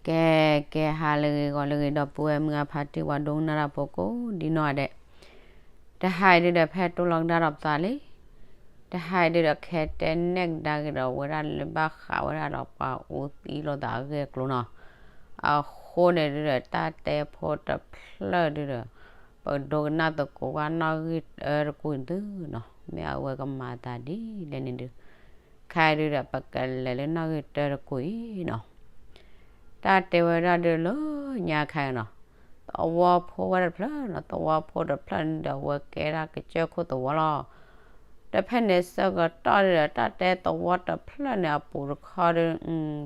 ကဲ ကဲ ဟါလၢအဂ့ၤ ဂီၤလၢအဂ့ၤ ဒီပုၢ်ဝဲၢ်မုၢ်အဖါတံၢ် ပှၤဒိကနၣ်တၢ်ဖိကိးဒ်နီၢ်ဂၤဒဲး, တဟါအံၤဒုဒီး ဖဲတိၢ်လီၤကဒါဒီးပသးလံ. တဟါအံၤဒုဒီး ခဲတဲနဲၣ်ကဒါက့ၤဒီး ဝဲဒၣ်လၢဘၣ်ဃးဝဲဒၣ်ဒီးပှၤအူသံလိာ်သးအဂ့ၢ်အကျိၤနီၤ. အဃိန့ၣ်ဒုဒီး တၢ်တဲဖိတဖျၢၣ်ဒုဒီး ပကဒိကနၣ်သကိးဝဲနီၣ်ဂံၢ်တၢတကိးအံၤသုနီၤ, မ့ၢ်အဝဲကမၤသးဒ်လဲၣ်န့ၣ်ဒု ခဲအံၤဒုဒီး ပကလဲၤလၢနီၣ်ဂံၢ်တၢတကိးအံၤနီၤ. တၢ်တဲဝဲဒၣ်ဒုလၢညါခဲအံၤနီၤ, သဝီဖိဝဲဒၣ်တဖျၢၣ်နီၤ, သဝီဖိတဖျၢၣ်န့ၣ်ဒီး အဝဲကဲဒၣ်ကစၢၢ်ခိၣ်သဝီလီၤ. ဒီးဖဲန့ၣ်ဆၢကတီၢ်ဒုဒီး တၢ်တဲသဝီတဖျၢၣ်န့ၣ်အပူၤတခီဒု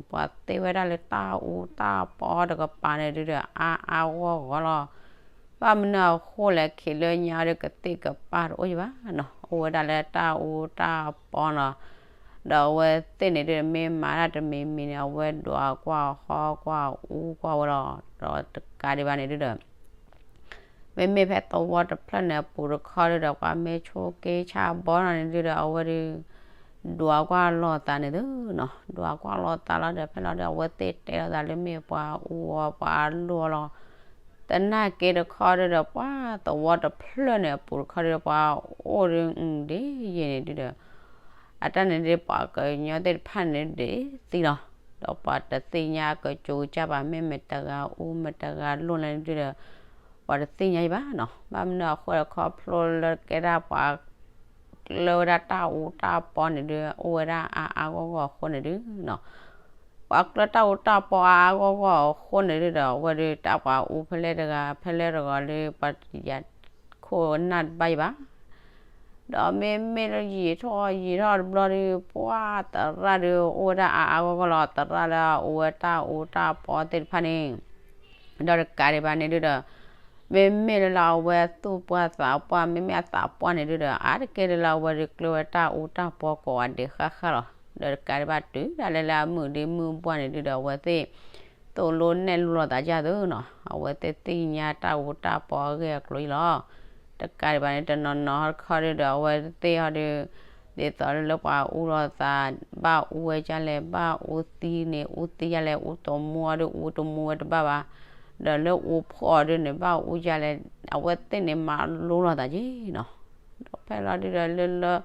ပှၤသ့ဝဲဒၣ်လၢတၢ်အူတၢ်ပီတကပၤန့ၣ်ဒုဒီး အါအါဂီၢ်ဂီၢ်လီၤ. ဘၣ်မနုၤအဃိလဲၣ် ခံးလၢညါဒီး ကသ့ၣ်ကပၢ်တအိၣ်ယံၤဘၣ်နီၤ, အိၣ်ဝဲဒၣ်လၢတၢ်အူတၢ်ပီနီၤ. ဒီးအဝဲသ့ၣ်န့ၣ်ဒု မ့ၢ်မၤတၢ်တမံၤမံၤန့ၣ် အဝဲဒွးကွၢ်ဟီၣ်ကွၢ်အူကွၢ်ဝဲလီၤ. ဒီးတကးဒံးဘၣ်န့ၣ်ဒုဒီး မ့မ့ၢ်ဖဲသဝီတဖျၢၣ်န့ၣ်အပူၤတခီဒုဒီး ပှၤမ့ၢ်ဆိးက့ဆၣ်ဘီနီၤန့ၣ်ဒုဒီး အဝဲဒု ဒွးကွၢ်လိာ်သးန့ၣ်သုနီၤ, ဒွးကွၢ်လိာ်သးလီၤဒီး ဖဲလီၤဒု အဝဲသ့ၣ်တဲလိာ်သးလၢမ့ၢ်ပှၤအူအီၤပှၤအလိၣ်အီၤလီၤ. သနာ်က့တခီဒုဒီး ပှၤသဝီတဖျၢၣ်န့ၣ်အပူၤတခီဒုဒီး ပှၤအိၣ်ဒု ဒ်ယံာ်န့ၣ်ဒုဒီး အတၢ်န့ၣ်ဒု ပှၤကညီသ့ၣ်တဖၣ်န့ၣ်ဒုဒ်သံလီၤ. ဒီးပှၤတသ့ၣ်ညါအကစူၤကစၢ်ဘၣ်, မ့ၢ်မတဂၤအူမတဂၤလိၣ်လဲၣ်န့ၣ်ဒုဒီး ပှၤတသ့ၣ်ညါယံၤဘၣ်နီၤ. ဘၣ်မနုၤအဃိလဲၣ် ခီဖျိလၢကဲဒၣ်ပှၤ ကျၢဝဲဒၣ်တၢ်အူတၢ်ပီန့ၣ်ဒု အိၣ်ဝဲဒၣ်အါအါဂီၢ်ဂီၢ်အဃိန့ၣ်ဒုနီၤ, ပှၤကျၢတၢ်အူတၢ်ပီအါအါဂီၢ်ဂီၢ်အဃိန့ၣ်ဒုဒီး အဝဲဒု တၢ်ပှၤအူဖဲလဲၣ်တဂၤ ဖဲလဲၣ်တဂၤလၢ ပှၤတယၤခိၣ်နၢ်တဘၣ်ယံၤဘၣ်. ဒီးမ့မ့ၢ်လၢယံာ်ထီၣ်ယံာ်ထီၣ်တဘျီဒု ပှၤသရၣ်ဒု အိၣ်ဝဲဒၣ်အါအါဂီၢ်ဂီၢ်လီၤ. သရၣ်လၢအအိၣ်ဝဲတၢ်အူတၢ်ပီသ့ၣ်တဖၣ်န့ၣ် ဒီးတကးဒံးဘၣ်န့ၣ်ဒုဒီး မ့မ့ၢ်လၢလၢအဝဲသူၣ်ပှၢ်သးပှၢ် မ့မ့ၢ်အသးပှၢ်န့ၣ်ဒုဒီး အါတက့ၢ်လၢလၢအဝဲဒု ကျၢဝဲတၢ်အူတၢ်ပီကိးဂၤဒဲးဃၣ်ဃၣ်လီၤ. ဒီးတကးဒံးဘၣ်တုၤဒၣ်လဲာ်လၢအမုၢ်ဒ့မုၢ်ဘှၢ်န့ၣ်ဒုဒီး အဝဲသ့ၣ် သိၣ်လိနဲၣ်လိလီၤသးဒ်သိးနီၤ, အဝဲသ့ၣ်သ့ၣ်ညါတၢ်အူတၢ်ပီအဂ့ၢ်အကျိၤအံၤလီၤ. တကးဒံးဘၣ်န့ၣ် တနီၤနီၤတခီဒုဒီး အဝဲသ့ၣ်ဟီဒု ဒ်သိးလၢပှၤအူလိာ်သး ဘၣ်အူဝဲဒ်လဲၣ်, ဘၣ်အူသံန့ၣ် အူသံဒ်လဲၣ်, အူတမူအီၤဒု အူတမူဝဲတဘၣ်ဘၣ်, ဒီးလၢအူဖှီၣ်အီၤဒုန့ၣ် ဘၣ်အူဒ်လဲၣ်, အဝဲသ့ၣ်န့ၣ်မၤလိလီၤသးက့ၤနီၤ. ဒီးဖဲလီၤဒုဒီးလၢလၢ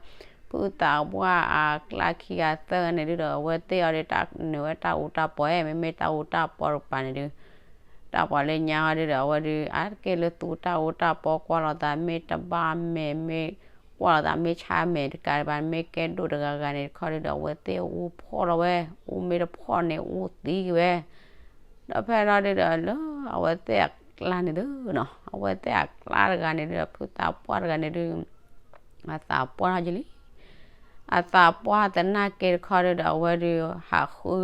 ဖုသးပှၢ်အကျါခံဂၤသၢဂၤန့ၣ်ဒုဒီး အဝဲသ့ၣ်အီၤဒု တၢ်နုာ်ဝဲတၢ်အူတၢ်ပီ မ့မ့ၢ်တၢ်အူတၢ်ပီတကပၤန့ၣ်ဒု တၢ်ပှၤလၢညါအီၤဒုဒီး အဝဲဒု အါတက့ၢ်လၢသူတၢ်အူတၢ်ပီကွၢ်လိာ်သး မ့ၢ်တဘၣ်မဲာ် မ့ၢ်ကွၢ်လိာ်သး မ့ၢ်ဆါမဲာ်တကးဒံးဘၣ် မ့ၢ်ကဲဒိၣ်တဂၤဂၤန့ၣ်တခီဒုဒီး အဝဲသ့ၣ်အူဖှီၣ်လီၤဝဲ, အူမ့ၢ်တဖှီၣ်န့ၣ် အူသံက့ၤဝဲ ဒီးဖဲလီၤဒုဒီး လၢအဝဲသ့ၣ်အကျါန့ၣ်သုနီၤ, အဝဲသ့ၣ်အကျါတဂၤန့ၣ်ဒုဒီး ဖုသးပှၢ်တဂၤန့ၣ်ဒု အသးပှၢ်ထီၣ်က့ၤလံ. အသးပှၢ်သနာ်က့တခီဒုဒီး အဝဲဒု ဟးဃု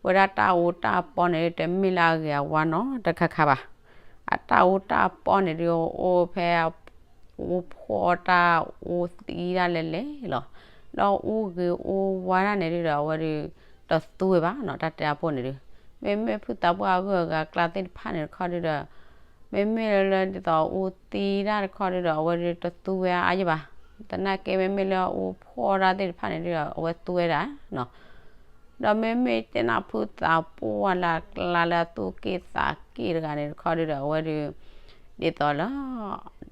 ဝဲဒၣ်တၢ်အူတၢ်ပီန့ၣ်ဒု တမ့ၢ်လၢအဂ့ၤအဝါနီတခါခါဘၣ်. အတၢ်အူတၢ်ပီန့ၣ်ဒု အိၣ်ဖဲ အူဖှီၣ်တၢ်အူသံတၢ်လဲၤလဲၤလီၤ. ဒီးအူဂ့ၤအူဝါဒၣ်န့ၣ်ဒုဒီး အဝဲဒု တသူဝဲဘၣ်နီၤ တၢ်တဲတၢ်ပိၢ်န့ၣ်ဒု. မ့မ့ၢ်ဖုသးပှၢ်အဂုၤအဂၤကျါသ့ၣ်တဖၣ်န့ၣ်တခီဒုဒီး မ့မ့ၢ်လၢလၢဒ်သိးအူသံတၢ်တခီဒုဒီး အဝဲဒုတသူဝဲအါယံၤဘၣ်. သနာ်က့မ့မ့ၢ်လၢအူဖှီၣ်တၢ်သ့ၣ်တဖၣ်န့ၣ်ဒုဒီး အဝဲသူဝဲဒၣ်နီၤ. ဒီးမ့မ့ၢ်တဲနၢ်ဖုသးပှၢ်လၢအကျါလၢအသူၣ်က့ၣ်သးက့ၣ်တဂၤန့ၣ်တခီဒုဒီး အဝဲဒု ဒ်သိးလၢ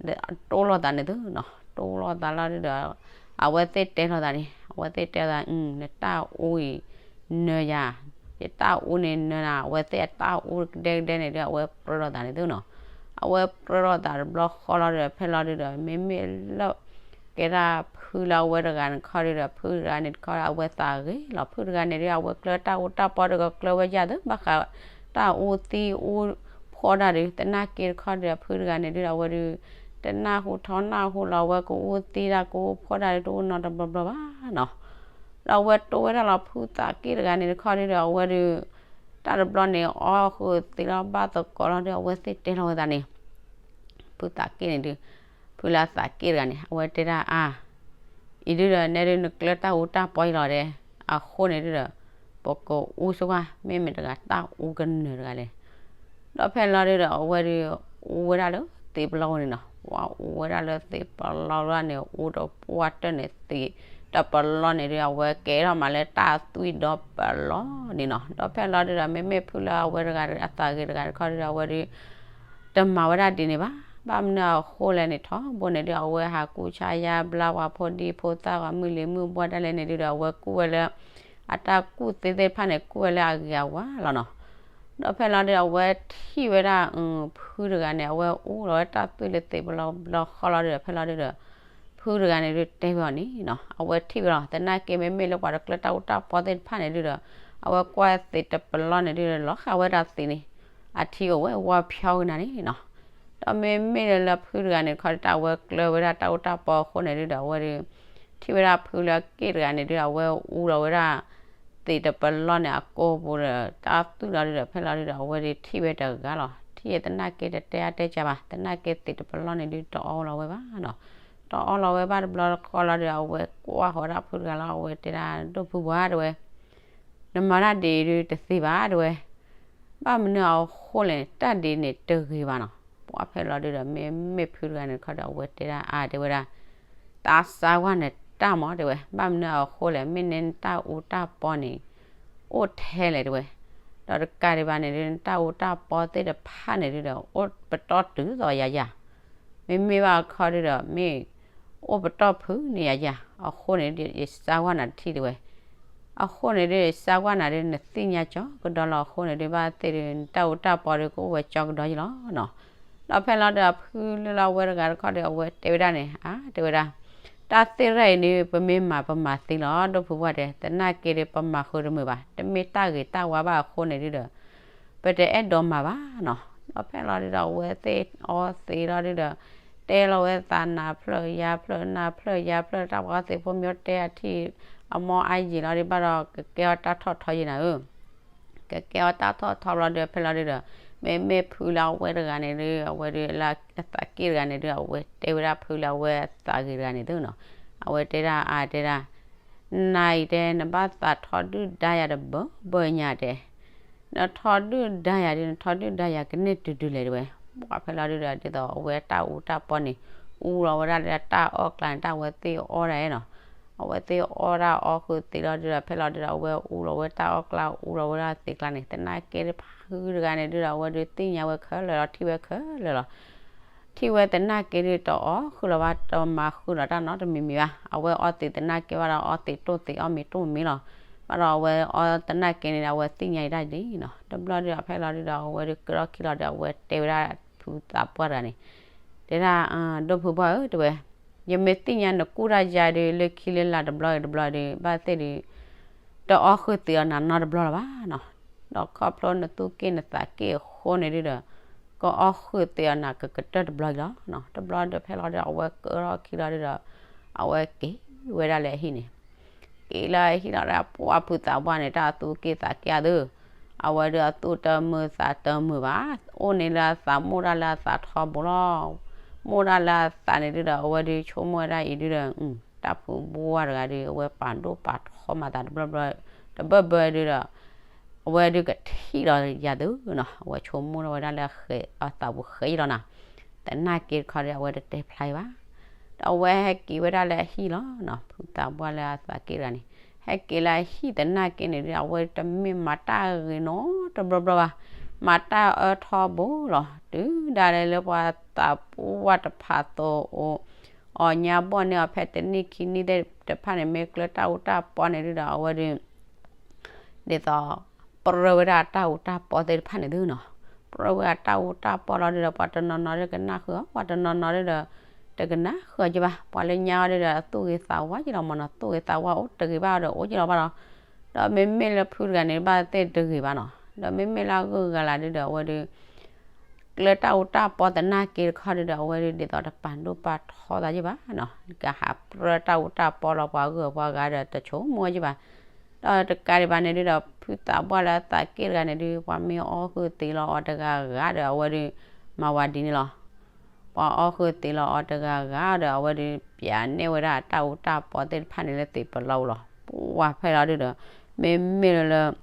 တိၢ်လိာ်သးန့ၣ်သုနီၤ, တိၢ်လိာ်သးလီၤဒုဒီး အဝဲသ့ၣ်တဲလိာ်သးန့ၣ် အဝဲသ့ၣ်တဲလိာ်သး နတၢ်အူအံၤ နၢၤယၤ, ယတၢ်အူန့ၣ်နၢၤနၤ, အဝဲသ့ၣ်အတၢ်အူကဒဲကဒဲန့ၣ်ဒု အဝဲပြၢလိာ်သးန့ၣ်သုနီၤ. အဝဲပြၢလိာ်သးတဘျီဃီလီၤဒုဒီး ဖဲလီၤဒုဒီး မ့မ့ၢ်လၢ ကဲဒၣ်ဖုလၢအဝဲတဂၤန့ၣ်တခီဒုဒီး ဖုတဂၤန့ၣ်တခီ အဝဲသးဂ့ၤလီၤ. ဖုတဂၤန့ၣ်ဒု အဝဲကျၢတၢ်အူတၢ်ပီဒီးကကျၢဝဲယၤသု ဘၣ်ဃးတၢ်အူသံအူဖှီၣ်တၢ်ဒု သနာ်က့တခီဒုဒီး ဖုတဂၤန့ၣ်ဒု အဝဲဒု တနၢ်ဟူထီနၢ်ဟူလီၤ အဝဲကအူသံတၢ်ကအူဖှီၣ်တၢ်ဒု တအိၣ်နီတဘျီဘျီဘၣ်နီၤ. ဒီးအဝဲတိၢ်ဝဲဒၣ်လီၤဖုသးက့ၣ်တဂၤန့ၣ်တခီဒုဒီး အဝဲဒု တၢ်တဘျီန့ၣ် အီၣ်ဃုာ်သံလီၤဘၣ်သကိးလီၤဒု အဝဲသ့ၣ်တဲလီၤဝဲသးန့ၣ် ဖုသးက့ၣ်န့ၣ်ဒု ဖုလၢအသးက့ၣ်တဂၤန့ၣ် အဝဲတဲဒၣ်အါ အံၤဒုဒီး နဲဒုနကျၢတၢ်အူတၢ်ပီအံၤလီၤဒဲး အဃိန့ၣ်ဒုဒီး ပကအူဆိကွၢ် မ့မ့ၢ်တဂၤတၢ်အူကနၢၤတဂၤလဲၣ်. ဒီးဖဲလီၤဒုဒီး အဝဲဒု အူဝဲဒၣ်လၢသ့ၣ်ပလီၢ်န့ၣ်နီၤ, ပှၤအူဝဲဒၣ်လၢသ့ၣ်ပလီၢ်န့ၣ် အူတပှၢ်တၢၢ်န့ၣ်သ့ၣ် တပလီၢ်န့ၣ်ဒုး အဝဲကဲထီၣ်မးလၢတၢ်သွံၣ်ဒီပလီၢ်န့ၣ်နီၤ. ဒီးဖဲလီၤဒုးဒီး မ့မ့ၢ်ဖုလၢအဝဲတဂၤအသးဂ့ၤတဂၤတခီဒုးဒီး အဝဲဒုး တမၤဝဲဒၣ်ဒ်န့ၣ်ဘၣ်. ဘၣ်မနုၤအဃိလဲၣ်န့ၣ် ထီဘိန့ၣ်ဒုး အဝဲဟးကူၣ်ဆါယါဘျါပှၤဖိဒံဖိသၣ် ပှၤမုၢ်လံၤမုၢ်ဘှီၣ်ဒၣ်လဲာ်န့ၣ်ဒုးဒီး အဝဲကူၣ်ဝဲလၢ အတၢ်ကူၣ်သ့သ့ၣ်တဖၣ်န့ၣ် ကူၣ်ဝဲလၢအဂ့ၤအဝါလီၤနီၤ. ဒီးဖဲလီၤဒုးဒီး အဝဲထံၣ်ဝဲဒၣ် ဖုတဂၤန့ၣ် အဝဲအူလီၤဝဲတၢ်သွံၣ်လၢသ့ၣ်ပလီၢ်ဘျီဃီလီၤဒုးဒီး ဖဲလီၤဒုးဒီး ဖုတဂၤန့ၣ်ဒုးတဲဝဲအီၤန့ၣ်နီၤ. အဝဲထံၣ်ဝဲလီၤ သနာ်က့မ့မ့ၢ်လၢပှၤတကျၢတၢ်အူတၢ်ပီသ့ၣ်တဖၣ်န့ၣ်ဒုးဒီး အဝဲကွၢ်သ့ၣ်တပလီၢ်န့ၣ်ဒုးဒီး လီၤဃာ်ဝဲဒၣ်သ့ၣ်န့ၣ် အထံအိၣ်ဝဲဝါဖျီကနၤန့ၣ်နီၤ. ဒီးမ့မ့ၢ်လၢလၢဖုတဂၤန့ၣ်တခီဒုး တၢ်အဝဲကျၢဝဲဒၣ်တၢ်အူတၢ်ပီအဃိန့ၣ်ဒုးဒီး အဝဲဒုး ထံၣ်ဝဲဒၣ်ဖုလၢအက့ၢ်တဂၤန့ၣ်ဒုး အဝဲအူလီၤဝဲဒၣ် သ့ၣ်တပလီၢ်န့ၣ် အကိာ်ပူၤဒီး တၢ်သွံၣ်လီၤဒုးဒီး ဖဲလီၤဒုးဒီး အဝဲဒုးထံၣ်ဝဲတဂၤလီၤ. ထံၣ်ယဲသနာ်က့တတဲအါတဲကၢဘၣ်. သနာ်က့သ့ၣ်တပလီၢ်န့ၣ်ဒုး တအီလီၤဝဲဘၣ်နီၤ. တအီလီၤဝဲဘၣ်တဘျီဃီလီၤဒုး အဝဲကွၢ်ဃီၤဝဲဒၣ်ဖုတဂၤလီၤ. အဝဲတဲဒၣ် ဒိၣ်ဖုပှၢ်တဲဝဲ နမၤတၢ်ဒ်အံၤဒုးတသ့ဘၣ်တဲဝဲ. ဘၣ်မနုၤအဃိလဲၣ်န့ၣ် တၢ်ဒ်န့ၣ်တဂ့ၤဘၣ်နီၤ. ပှၢ်ဖဲလီၤဒုးဒီး မ့မ့ၢ်ဖုတဂၤန့ၣ်တခီဒီး အဝဲတဲဒၣ်အါတဲဝဲဒၣ် သးစၢ်ကွၢ်နတၢ်မးတဲဝဲ. ဘၣ်မနုၤအဃိလဲၣ် မ့ၢ်န့ၢ်နတၢ်အူတၢ်ပီန့ၣ် အိၣ်ထဲလဲၣ်တဲဝဲ. ဒီးတကးဒံးဘၣ်န့ၣ်ဒုး နတၢ်အူတၢ်ပီသ့ၣ်တဖၣ်န့ၣ်ဒုးဒီး အိၣ်ပတီၢ်တုၤသိးယၤယၤ မ့မ့ၢ်ဘၣ်အခီဒုးဒီး မ့ၢ်အိၣ်ပတီၢ်ဖုးန့ၢ်ယၤယၤ အဃိန့ၣ်ဒုး ယစၢ်ကွၢ်နၤတထံၣ်တဲဝဲ. အဃိန့ၣ်ဒုး ယစၢ်ကွၢ်နၤဒုး နသ့ၣ်ညါကၠီကဒီးလီၤ. အဃိန့ၣ်ဒုး ဘၣ်သ့ၣ်ဒုး နတၢ်အူတၢ်ပီဒုး ကအိၣ်ဝဲကၠီကဒီးယၤလီၤနီၤ. ဒီးဖဲလီၤဒုး ဖုလၢလၢအဝဲတဂၤတခီဒီး အဝဲတဲဝဲဒၣ်န့ၣ် အါ တဲဝဲဒၣ် တၢ်သ့ၣ်ရဲၣ်အံၤန့ၣ် ပမ့ၢ်မၤပမၤသ့လီၤ ဒိၣ်ဖုပှၢ်တဲ. သနာ်က့ဒုး ပမၤဃုတမုာ်ဘၣ်. တမ့ၢ်တၢ်ဂ့ၤတၢ်ဝါဘၣ်အဃိန့ၣ်ဒုးဒီး ပတအဲၣ်ဒိးမၤဘၣ်နီၤ. ဒီးဖဲလီၤဒုးဒီး အဝဲသ့ၣ်အီသံးလီၤဒုးဒီး တဲလီၤဝဲသးနၤဖျၢၣ်ယါဖျၢၣ် နၤဖျၢၣ်ယါဖျၢၣ် တၢ်ပှၤသ့ၣ်ဖိမ့ၢ်တဲအထံၣ် အမီၢ်အါယံာ်လီၤဒုး ဘၣ်ဒီးကကဲအီၤတၢ်ထီၣ်ထီယံာ်နၤဧၢ ကကဲအီၤတၢ်ထီၣ်ထီဘျီဒုး ဖဲလီၤဒုးဒီး မ့မ့ၢ်ဖုလၢအဝဲတဂၤန့ၣ်ဒုး အဝဲဒုးလၢအသးက့ၢ်တဂၤန့ၣ်ဒုး အဝဲတဲဝဲဒၣ်ဖုလၢအဝဲအသးဂ့ၤတဂၤန့ၣ်သုနီၤ. အဝဲတဲဒၣ်အါတဲဒၣ် နၤအံၤတဲ နဘၣ်သးထီဒုၣ်ဒါယၤတဘၢဘၢညါတဲ နထီဒုၣ်ဒါယၤဒုး နထီဒုၣ်ဒါယၤကန့ၢ်တုၤဒုးလဲၣ်တဲဝဲ. ပှၢ်ဖဲလီၤဒုးဒီး ဒ်သိးအဝဲတၢ်အူတၢ်ပီန့ၣ် အူလီၤဝဲဒၣ်လၢတၢ်အီၣ်ကျါန့ၣ် တၢ်ဝဲသ့ၣ်အီၣ်ဒၣ်နီၤ. အဝဲသ့ၣ်အီၣ်ဒၣ်အီၣ်ဃုာ်သံးလီၤဒုးဒီး ဖဲလီၤဒုးဒီး အဝဲအူလီၤဝဲတၢ်အီၣ်ကျါ အူလီၤဝဲဒၣ်သံးကျါန့ၣ် သနာ်က့ဖုတဂၤန့ၣ်ဒုးဒီး အဝဲဒုးသ့ၣ်ညါဝဲခဲလၢာ်လီၤ ထံၣ်ဝဲခဲလၢာ်လီၤ. ထံၣ်ဝဲသနာ်က့ဒုး တအီၣ်ဃုာ်လီၤဘၣ် တမၤဃုာ်လီၤတၢ်နီတမံၤမံၤဘၣ်. အဝဲအီသံးသနာ်က့ဘၣ်ဒီး အီသံးတိၢ်သံးအီၣ်မ့ၤတိၢ်မ့ၤလီၤ. ဘၣ်ဒီးအဝဲအီသနာ်က့န့ၣ်ဒီး အဝဲသ့ၣ်ညါအံၤဒၣ်ဒ်နီၤ. တဘျီဒုးဒီး ဖဲလီၤဒုးဒီး အဝဲဒုးကဲထီၣ်ခံလီၤဒီး အဝဲတဲဝဲဒၣ်ဖုသးပှၢ်တဂၤန့ၣ် တဲဒၣ် ဒိၣ်ဖုပှၢ်ဧၢ တဲဝဲ, ယမ့ၢ်သ့ၣ်ညါနကူၣ်တၢ်ယါဒုး လၢခံလၢလာ်တဘျီအံၤတဘျီဒုး ဘၣ်သ့ၣ်ဒုး တအီၣ်ဃုာ်သံးအီၤနၤနီတဘျီလၢၤဘၣ်နီၤ. ဒီးခီဖျိနသူၣ်က့ၣ်နသးက့ၣ်အဃိန့ၣ်ဒုးဒီး ကအီၣ်ဃုာ်သံးအီၤနၤကကတၢၢ်တဘျီအံၤလီၤနီၤ. တဘျီဒုးဖဲလီၤဒုး အဝဲကဲထီၣ်ခံလီၤဒုးဒီး အဝဲက့ၤဝဲဒၣ်လၢအဟံၣ်န့ၣ် က့ၤလၢအဟံၣ်လီၤဒီး ပှၢ်ဖုသးပှၢ်န့ၣ် တၢ်သူၣ်က့ၣ်သးက့ၣ်အသု အဝဲဒုးအသူၣ်တမုာ်သးတမုာ်ဘၣ်, အိၣ်န့ၣ်လၢအသးမိၢ်ဒၣ်လၢအသးထီဘိလီၤ. မိၢ်ဒၣ်လၢအသးန့ၣ်ဒုးဒီး အဝဲဒုးဆိကမိၣ်ဝဲဒၣ်အံၤဒုးဒီး တၢ်ဖုဘိၣ်ဝါတဂၤဒုး အဝဲပာ်ဒိၣ်ပာ်ထီမၤသးတဘျီဘျီ တဘၢဘၢဒုးဒီး အဝဲဒုးကထံၣ်လီၤယၤသုနီၤ, အဝဲဆိကမိၣ်ထီၣ်ဝဲဒၣ်လၢအသးပူၤဃဲအံၤလီၤနီၤ. သနာ်က့တခီဒီး အဝဲတတဲဖျါအံၤဘၣ်. ဒီးအဝဲဟဲက့ၤဝဲဒၣ်လၢအဟံၣ်လီၤနီၤ, ဖုသးပှၢ်လၢအသးက့ၢ်တဂၤန့ၣ် ဟဲက့ၤလၢအဟံၣ်သနာ်က့န့ၣ်ဒုး အဝဲတမ့ၢ်မၤတၢ်ဂ့ၤနီတဘျီဘျီဘၣ်, မၤတၢ်အၢထီဘိလီၤ. တုၤဒၣ်လဲာ်လၢပှၤသးပှၢ်တဖးသိးအိၣ် အီၣ်ညါဘီၣ်န့ၢ်အီၤဖဲတနံၣ်ခံနံၣ်သ့ၣ်တဖၣ်န့ၣ် မ့ၢ်ကျၢတၢ်အူတၢ်ပီန့ၣ်ဒုးဒီး အဝဲဒုး ဒ်သိး ပြၢဝဲဒၣ်တၢ်အူတၢ်ပီသ့ၣ်တဖၣ်န့ၣ်သုနီၤ. ပြၢဝဲဒၣ်တၢ်အူတၢ်ပီလီၤဒုးဒီး ပှၤတနီၤနီၤဒုးကနၣ်ဃုာ်အီၤ, ပှၤတနီၤနီၤဒုးဒီး တကနၣ်ဃုာ်အီၤက့ဘၣ်. ပှၤလၢညါအီၤဒုးဒီး အသူၣ်ဂ့ၤသးဝါက့လီၤမၢ်နီၤ, သူၣ်ဂ့ၤသးဝါအိၣ်တဂ့ၤဘၣ်ဒီးအိၣ်က့လီၤဘၣ်လီၤ. ဒီးမ့မ့ၢ်လၢဖုတဂၤန့ၣ် ဘၣ်သ့ၣ်တဂ့ၤဘၣ်နီၤ. ဒီးမ့မ့ၢ်လၢအဂုၤအဂၤလၢဒုးဒီး အဝဲဒုး ကျၢတၢ်အူတၢ်ပီသနာ်က့တခီဒုးဒီး အဝဲဒုးဒ်သိးတပာ်ဒိၣ်ပာ်ထီသးယ့ၢ်ဘၣ်နီၤ, ကဟးပြၢတၢ်အူတၢ်ပီလီၤ ပှၤဂုၤပှၤဂၤဒီးတဆိကမိၣ်ယ့ၢ်ဘၣ်. ဒီးတကးဒံးဘၣ်န့ၣ်ဒုးဒီး ဖုသးပှၢ်လၢအသးက့ၢ်တဂၤန့ၣ်ဒုး ပှၤမ့ၢ်အီၣ်ဃုာ်သံးလီၤအီၤတဂၤဂၤဒီး အဝဲဒုး မၤဝဲဒ်န့ၣ်လီၤ. ပှၤအီၣ်ဃုာ်သံးလီၤအီၤတဂၤဂၤဒီး အဝဲဒုးပျးန့ၢ်ဝဲဒၣ်တၢ်အူတၢ်ပီသ့ၣ်တဖၣ်န့ၣ်လၢသံးပလီၢ်ပူၤလီၤ. ပှၢ်ဖဲလီၤဒုးဒီး မ့မ့ၢ်လၢ ဒ်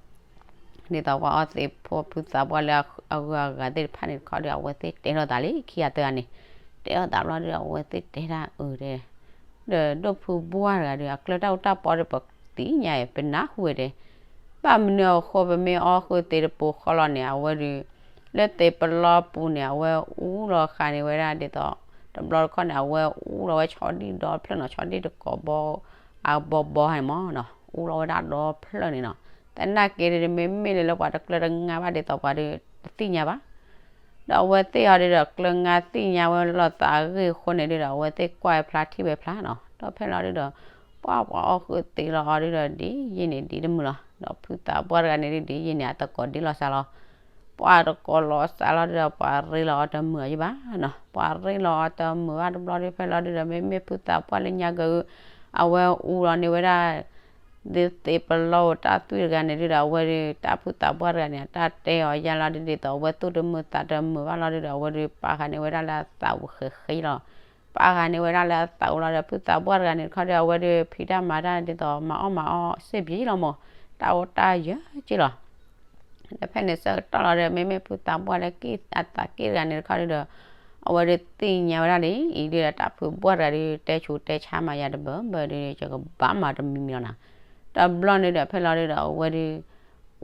သိးပှၤအီၣ်သံးဖိဖုသးပှၢ်လၢအဂုၤအဂၤသ့ၣ်တဖၣ်န့ၣ်တခီဒီး အဝဲသ့ၣ်တဲထီၣ်သးလံခံဂၤတဂၤန့ၣ်, တဲထီၣ်သးဘျီဒုးဒီး အဝဲသ့ၣ်တဲဒၣ်အၢတဲ ဒီးဒိၣ်ဖုဘှၢ်တဂၤဒီး အကျၢၤတၢ်အူတၢ်ပီဒီး ပသ့ၣ်ညါအံၤ ပနၢ်ဟူဝဲတဲ, ဘၣ်မနုၤအဃိ ပမ့ၢ်အီၣ်ဃုာ်သံးတပူၤဃီလီၤန့ၣ် အဝဲဒီး လၢသံးပလီပူၤန့ၣ် အဝဲအူလီၤဃာ်န့ၢ်ဝဲဒၣ်ဒ်သိး တဘျီတခီၣ်န့ၣ် အဝဲအူလီၤဝဲဆီဒံၣ်ဒီဖျၢၣ်နီၤ, ဆီဒံၣ်တကိးဘီ အဘီဘီန့ၣ်မၢ်နီၤ, အူလီၤဝဲဒၣ်ဒီဖျၢၣ်န့ၣ်နီၤ. သနာ်က့ဒီး မ့မ့ၢ်လၢလၢပှၤတကျၢၤတငါဘၣ်ဒ်သိးပှၤဒီး တသ့ၣ်ညါဘၣ်. ဒီးအဝဲသ့ၣ်အီၤဒီး ကျၢၤငါသ့ၣ်ညါဝဲလိာ်သးအဂ့ၢ်အဃိန့ၣ်ဒီး အဝဲသ့ၣ်ကွၢ်ဝဲဖျါထံၣ်ဝဲဖျါနီၤ. ဒီးဖဲလီၤဒုဒီး ပှၢ်ပှၤအီၣ်ဃုာ်သံးလီၤအီၤဒုဒီး ဒ်ယံာ်န့ၣ်ဒ်တမုာ်လီၤ. ဒီးဖုသးပှၢ်တဂၤန့ၣ်ဒုဒီး ယံာ်န့ၣ်အတကိးဒ်လီၤစှၤလီၤ. ပှၢ်တကိးလီၤစှၤလီၤဒုဒီး ပှၤရ့လီၤအီၤတမုာ်အီၤယဘၣ်နီၤ. ပှၤရ့လီၤအီၤတမုာ်ဘၣ်တဘျီဒု ဖဲလီၤဒုဒီး မ့မ့ၢ်ဖုသးပှၢ်လၢညါက အဝဲအူလီၤန့ၢ်ဝဲဒၣ် ဒ်သံးပလီပူၤတၢ်သွံၣ်တဂၤန့ၣ်ဒုဒီး အဝဲဒုး တၢ်ဖုသးပှၢ်တဂၤန့ၣ် အတၢ်တဲအီၤယါလီၤဒုဒ်သိး အဝဲသူၣ်တမုာ်သးတမုာ်ဘၣ်လီၤဒုဒီး အဝဲဒုးပာ်ဃာ်န့ၢ်ဝဲဒၣ်လၢအသးပူၤဃဲးဃဲးလီၤ. ပာ်ဃာ်န့ၢ်ဝဲဒၣ်လၢအသးပူၤလီၤဒီး ဖုသးပှၢ်တဂၤန့ၣ်တခီဒီး အဝဲဒုးဖံးတၢ်မၤတၢ်ဒ်သိး မၤအီၣ်မၤအီၣ်စ့ၢ်ကီးလီၤမၢ်, တၢ်အိၣ်တၢ်ယၢၤက့လီၤ. ဒီးဖဲန့ၣ်ဆၢကတီၢ်လီၤဒီး မ့မ့ၢ်ဖုသးပှၢ်လၢအသးက့ၢ်တဂၤန့ၣ်တခီဒုဒီး အဝဲဒုးသ့ၣ်ညါဝဲဒၣ်လံ အံၤဒုဒီး တၢ်ဖုဘှၢ်တဂၤဒုး တဲဆူးတဲဆါမၤယၤတဘၢဘၢဒုး ယကဘၣ်မၤတမံၤမံၤလီၤနီၤ. တဘျီန့ၣ်ဒီး ဖဲလီၤဒုဒီး အဝဲဒုး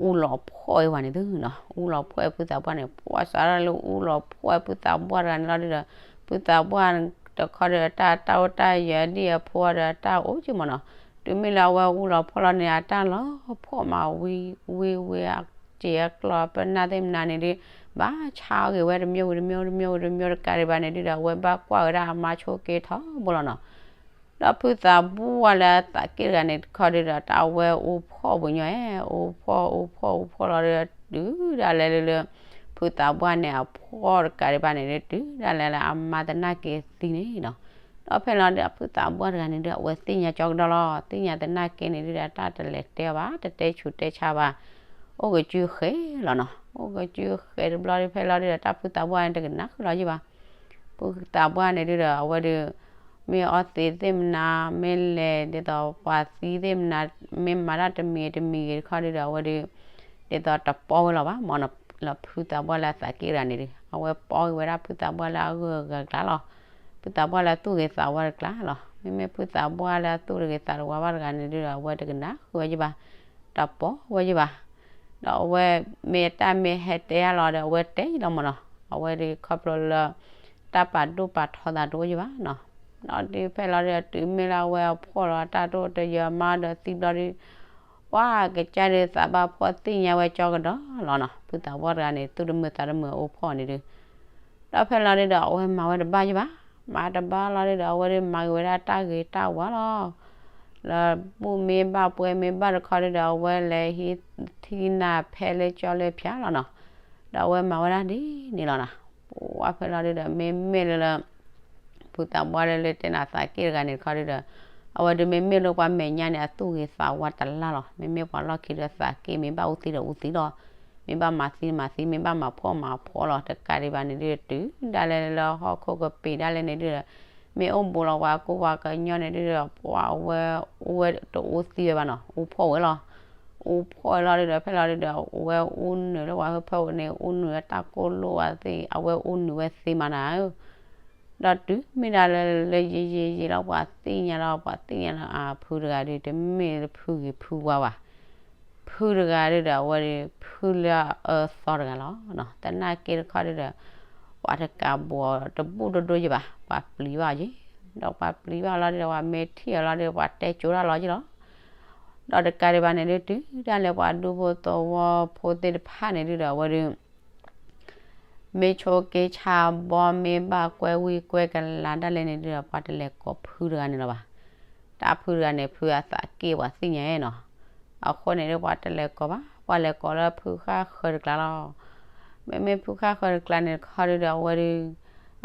အူလီၤဖှီၣ်ဝဲပှၤန့ၣ်သုနီၤ, အူလီၤဖှီၣ်ဝဲဖုသးပှၢ်န့ၣ် ပှၢ်စးထီၣ်လၢအူလီၤဖှီၣ်ဝဲဖုသးပှၢ်တဂၤန့ၣ်လီၤဒုဒီး ဖုသးပှၢ်တခီဒီး တၢ်တၢ်အိၣ်တၢ်ယၢၤဒ်အဖိအီၤဒီး တၢ်အိၣ်က့မၢ်နီၤ. တုၤမ့ၢ်လၢအဝဲအူလီၤဖှီၣ်လီၤန့ၣ် အတၢ်လီၤဖှီၣ်မး ဝံဝံဝံ အစ့အကျီပနၢ်သ့ၣ်မနုၤန့ၣ်ဒုး ဘၣ်ဆါအီၤဂ့ၤဝဲတမံၤဝံၤတမံၤဝံၤတမံၤတမံၤတကးဒံးဘၣ်န့ၣ်ဒုဒီး အဝဲဘၣ်ကွၢ်ဝဲဒၣ်အမါဆိက့ထီဘိလီၤနီၤ. ဒီးဖုသးပှၢ်လၢအသးက့ၢ်တဂၤန့ၣ်တခီဒုဒီး တၢ်အဝဲအူဖှီၣ်ပူၤညီအဲ အူဖှီၣ်အူဖှီၣ်အူဖှီၣ်လီၤဒီး တုၤဒၣ်လဲာ်လၢလၢ ဖုသးပှၢ်န့ၣ် အဖှီၣ်တကးဒံးဘၣ်န့ၣ်ဒု တုၤဒၣ်လဲာ်လၢအမါသနာ်က့သံန့ၣ်နီၤ. ဒီးဖဲလီၤဒု ဖုသးပှၢ်တဂၤန့ၣ်ဒု အဝဲသ့ၣ်ညါကၠီကဒီလီၤ. သ့ၣ်ညါသနာ်က့န့ၣ်ဒုဒီး တၢ်တလဲၤတဲအီၤဘၣ် တတဲဆူးတဲဆါဘၣ်. အိၣ်ကစုဃဲးလီၤနီၤ. အိၣ်ကစုဃဲးတဘျီဒု ဖဲလီၤဒုဒီး တၢ်ဖုသးပှၢ်န့ၣ်တကနၣ်ဃုာ်လီၤယံၤဘၣ်. ဖုသးပှၢ်န့ၣ်ဒုဒီး အဝဲဒုး မ့ၢ်အီသံးသ့ၣ်မနုၤ မ့ၢ်လဲၤဒ်သိးပှၤသံသ့ၣ်မနုၤ မ့ၢ်မၤတၢ်တမံၤတမံၤဂ့ၤတခီဒုဒီး အဝဲဒုး ဒ်သိးတပီၢ်ဝဲလီၤဘၣ်မၢ်နီၤ. လၢဖုသးပှၢ်လၢအသးက့ၢ်တဂၤန့ၣ်ဒု အဝဲပီၢ်ဂ့ၤဝဲဒၣ်ဖုသးပှၢ်လၢအဂုၤအဂၤတကျါလီၤ. ဖုသးပှၢ်လၢအသူၣ်ဂ့ၤသးဝါတကျါလီၤ. မ့မ့ၢ်ဖုသးပှၢ်လၢအသူၣ်တဂ့ၤသးတဝါဘၣ်တဂၤန့ၣ်ဒုဒီး အဝဲတကနၣ်ဃုာ်ဝဲယံၤဘၣ်, တပီၢ်ဝဲယံၤဘၣ်. ဒီးအဝဲမ့ၢ်တၢ်မ့ၢ်ဟဲတဲအါလီၤဒီး အဝဲတဲယံၤလီၤမၢ်နီၤ. အဝဲဒုးခီဖျိလၢ တၢ်ပာ်ဒိၣ်ပာ်ထီသးတအိၣ်ယံၤဘၣ်နီၤ. ဒီးဒုးဖဲလီၤဒုး တုၤမ့ၢ်လၢအဝဲအဖှီၣ်လီၤ တၢ်ဒိၣ်တယၢၤမါဒီးသံဘျီဒုး ပှၢ်ကစၢ်ဒုးသးဘၣ်ဖှီၣ်သ့ၣ်ညါဝဲကၠီကဒီးလီၤနီၤ. ဖုသးပှၢ်တဂၤန့ၣ် သူၣ်တမုာ်သးတမုာ်အူဖှီၣ်န့ၣ်ဒုး ဒီးဖဲလီၤဒုဒီး အဝဲမၤဝဲတဘၣ်ယံၤဘၣ်. မၤတဘၣ်လီၤဒုဒီး အဝဲဒုးမၤဂ့ၤဝဲဒၣ်တၢ်ဂ့ၤတၢ်ဝါလီၤ. လၢဘူၣ်မ့ၢ်ဘၣ်ပှဲၤမ့ၢ်ဘၣ်တခီဒုဒီး အဝဲလဲၤဟံးထံနၤဖဲလၢကၠီလၢဖၠါလီၤနီၤ. ဒီးအဝဲမၤဝဲဒၣ်ဒ်န့ၣ်လီၤနီၤ. ပှၢ်ဖဲလီၤဒုဒီး မ့မ့ၢ်လၢလၢ ဖုသးပှၢ်လၢလၢတဲနၤသးက့ၢ်တဂၤန့ၣ်တခီဒုဒီး အဝဲဒုးမ့မ့ၢ်လၢပှၤမဲာ်ညါန့ၣ် အသူၣ်ဂ့ၤသးဝါတလၢ်လီၤ. မ့မ့ၢ်ပှၤလီၢ်ခံဒီးသးက့ၢ် မ့ၢ်ဘၣ်အူသံဒီးအူသံလီၤ. မ့ၢ်ဘၣ်မၤသံမၤသံ မ့ၢ်ဘၣ်မၤဖှီၣ်မၤဖှီၣ်လီၤ. တကးဒံးဘၣ်န့ၣ်ဒုဒီး တုၤဒၣ်လဲာ်လၢဟီၣ်ခိၣ်ကပ့ၤဒၣ်လဲာ်န့ၣ်ဒုဒီး မ့ၢ်အိၣ်ဘူးလီၤပှၤကူပှၤကညီန့ၣ်ဒုဒီး ပှၢ်အဝဲ အူဝဲတအူသံဝဲဘၣ်နီၤ, အူဖှီၣ်ဝဲလီၤ. အူဖှီၣ်ဝဲလီၤဒုဒီး ဖဲလီၤဒုဒီး အဝဲအူနုာ်လၢပှၤဟၢဖၢပူၤန့ၣ် အူနုာ်လၢတၢ်ကိၢ်လိၣ်ဝဲသ့ၣ် အဝဲအူနုာ်ဝဲသ့မးနၤဧၢ. ဒီးတုၤမ့ၢ်ဒၣ်လၢ လၢယံာ်ယံာ်ယံာ်လီၤ ပှၤသ့ၣ်ညါလီၤ ပှၤသ့ၣ်ညါလီၤ အဖုတဂၤဒုး တမ့ၢ်လၢဖုဂ့ၤဖုဝါဘၣ်. ဖုတဂၤဒုဒီး အဝဲဒုး ဖုလၢအအၢသီတဂၤလီၤ. သနာ်က့တခီဒုဒီး ပှၤတကးဘူးအီၤတဘူၣ်ဒိၣ်ဒိၣ်ယံၤဘၣ်, ပှၤပျံၤဘၣ်အီၤယံၤ. ဒီးပှၤပျံၤဘၣ်လီၤဒုဒီး ပှၤမ့ၢ်ထံၣ်အီၤလီၤဒုဒီး ပှၤတဲကၠိတၢ်လီၤယံၤလီၤ. ဒီးတကးဒံးဘၣ်န့ၣ်ဒု တုၤဒၣ်လဲာ်ပှၤဒူဖိသဝီဖိသ့ၣ်တဖၣ်န့ၣ်ဒုဒီး အဝဲဒုး မ့ၢ်ဆိးက့ဆါဘီ မ့ၢ်ဘၣ်ကွဲဝံကွဲကလၤဒၣ်လဲာ်န့ၣ်ဒုဒီး ပှၤတလဲၤကိးဖုတဂၤန့ၣ်လီၤဘၣ်. တၢ်ဖုတဂၤန့ၣ် ဖုအသးက့ၢ်ပှၤသ့ၣ်ညါနီၤ. အဃိန့ၣ်ဒု ပှၤတလဲၤကိးဘၣ်, ပှၤလဲၤကိးလၢဖုဃၣ်ဃၢၤတကျါလီၤ. မ့မ့ၢ်ဖုဃၣ်ဃၢၤတကျါန့ၣ်တခီဒုဒီး အဝဲဒုး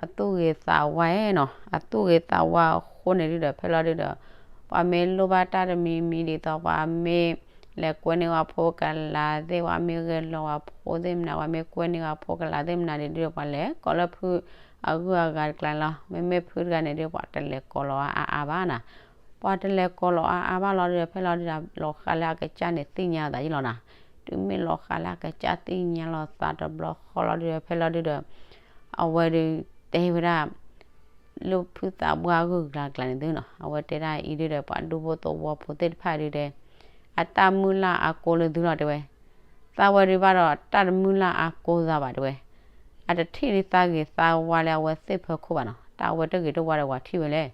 အသူၣ်ဂ့ၤသးဝါနီၤ, အသူၣ်ဂ့ၤသးဝါအဃိန့ၣ်ဒုဒီး ဖဲလီၤဒုဒီး ပှၤမ့ၢ်လိၣ်ဘၣ်တၢ်တမံၤမံၤဒ်သိး ပှၤမ့ၢ်လဲၤကွဲန့ၢ်ပှၤဖိကလၤသ့ၣ် ပှၤမ့ၢ်ဂဲၤလီၤပှၤဖိသ့ၣ်မနုၤ ပှၤမ့ၢ်ကွဲန့ၢ်ပှၤဖိကလၤသ့ၣ်မနုၤန့ၣ်ဒုဒီး ပှၤလဲၤကိးလၢဖုအဂုၤအဂၤတကျါန့ၣ်လီၤ. မ့မ့ၢ်ဖုတဂၤန့ၣ်ဒု ပှၤတလဲၤကိးလီၤအါအါဘၣ်နီၤ. ပှၤတလဲၤကိးလီၤအါအါဘၣ်လီၤဒုဒီး ဖဲလီၤဒုဒီး လီၤဃးလၢအကစၢ်န့ၣ် သ့ၣ်ညါအသးယံၤလီၤနီၤ. တုၤမ့ၢ်လီၤဃးလၢအကစၢ်သ့ၣ်ညါလီၤသးတဘျီဃီလီၤဒုဒီး ဖဲလီၤဒုဒီး အဝဲဒုးတဲဝဲဒၣ် လၢဖုသးပှၢ်အဂုၤအကျါန့ၣ်သုနီၤ, အဝဲတဲဒၣ်အံၤဒုဒီး ပှၤဒူဖိသဝီဖိသ့ၣ်တဖၣ်ဒုဒီး အတၢ်မုၢ်လၢ်အါကိးလၢသုလီၤတဲဝဲ, သးဝဲဒုဘၣ်ဒီးတၢ်တမုၢ်လၢ်အါကိးသးဘၣ်တဲဝဲ, အတထံၣ်ဒုသးဂ့ၤသးဝါလၢအဝဲသ့ၣ်ဖၢခိၣ်ဘၣ်နီၤ, တၢ်အဝဲတဂ့ၤတဝါဒီးပှၤထံၣ်ဝဲလဲၣ်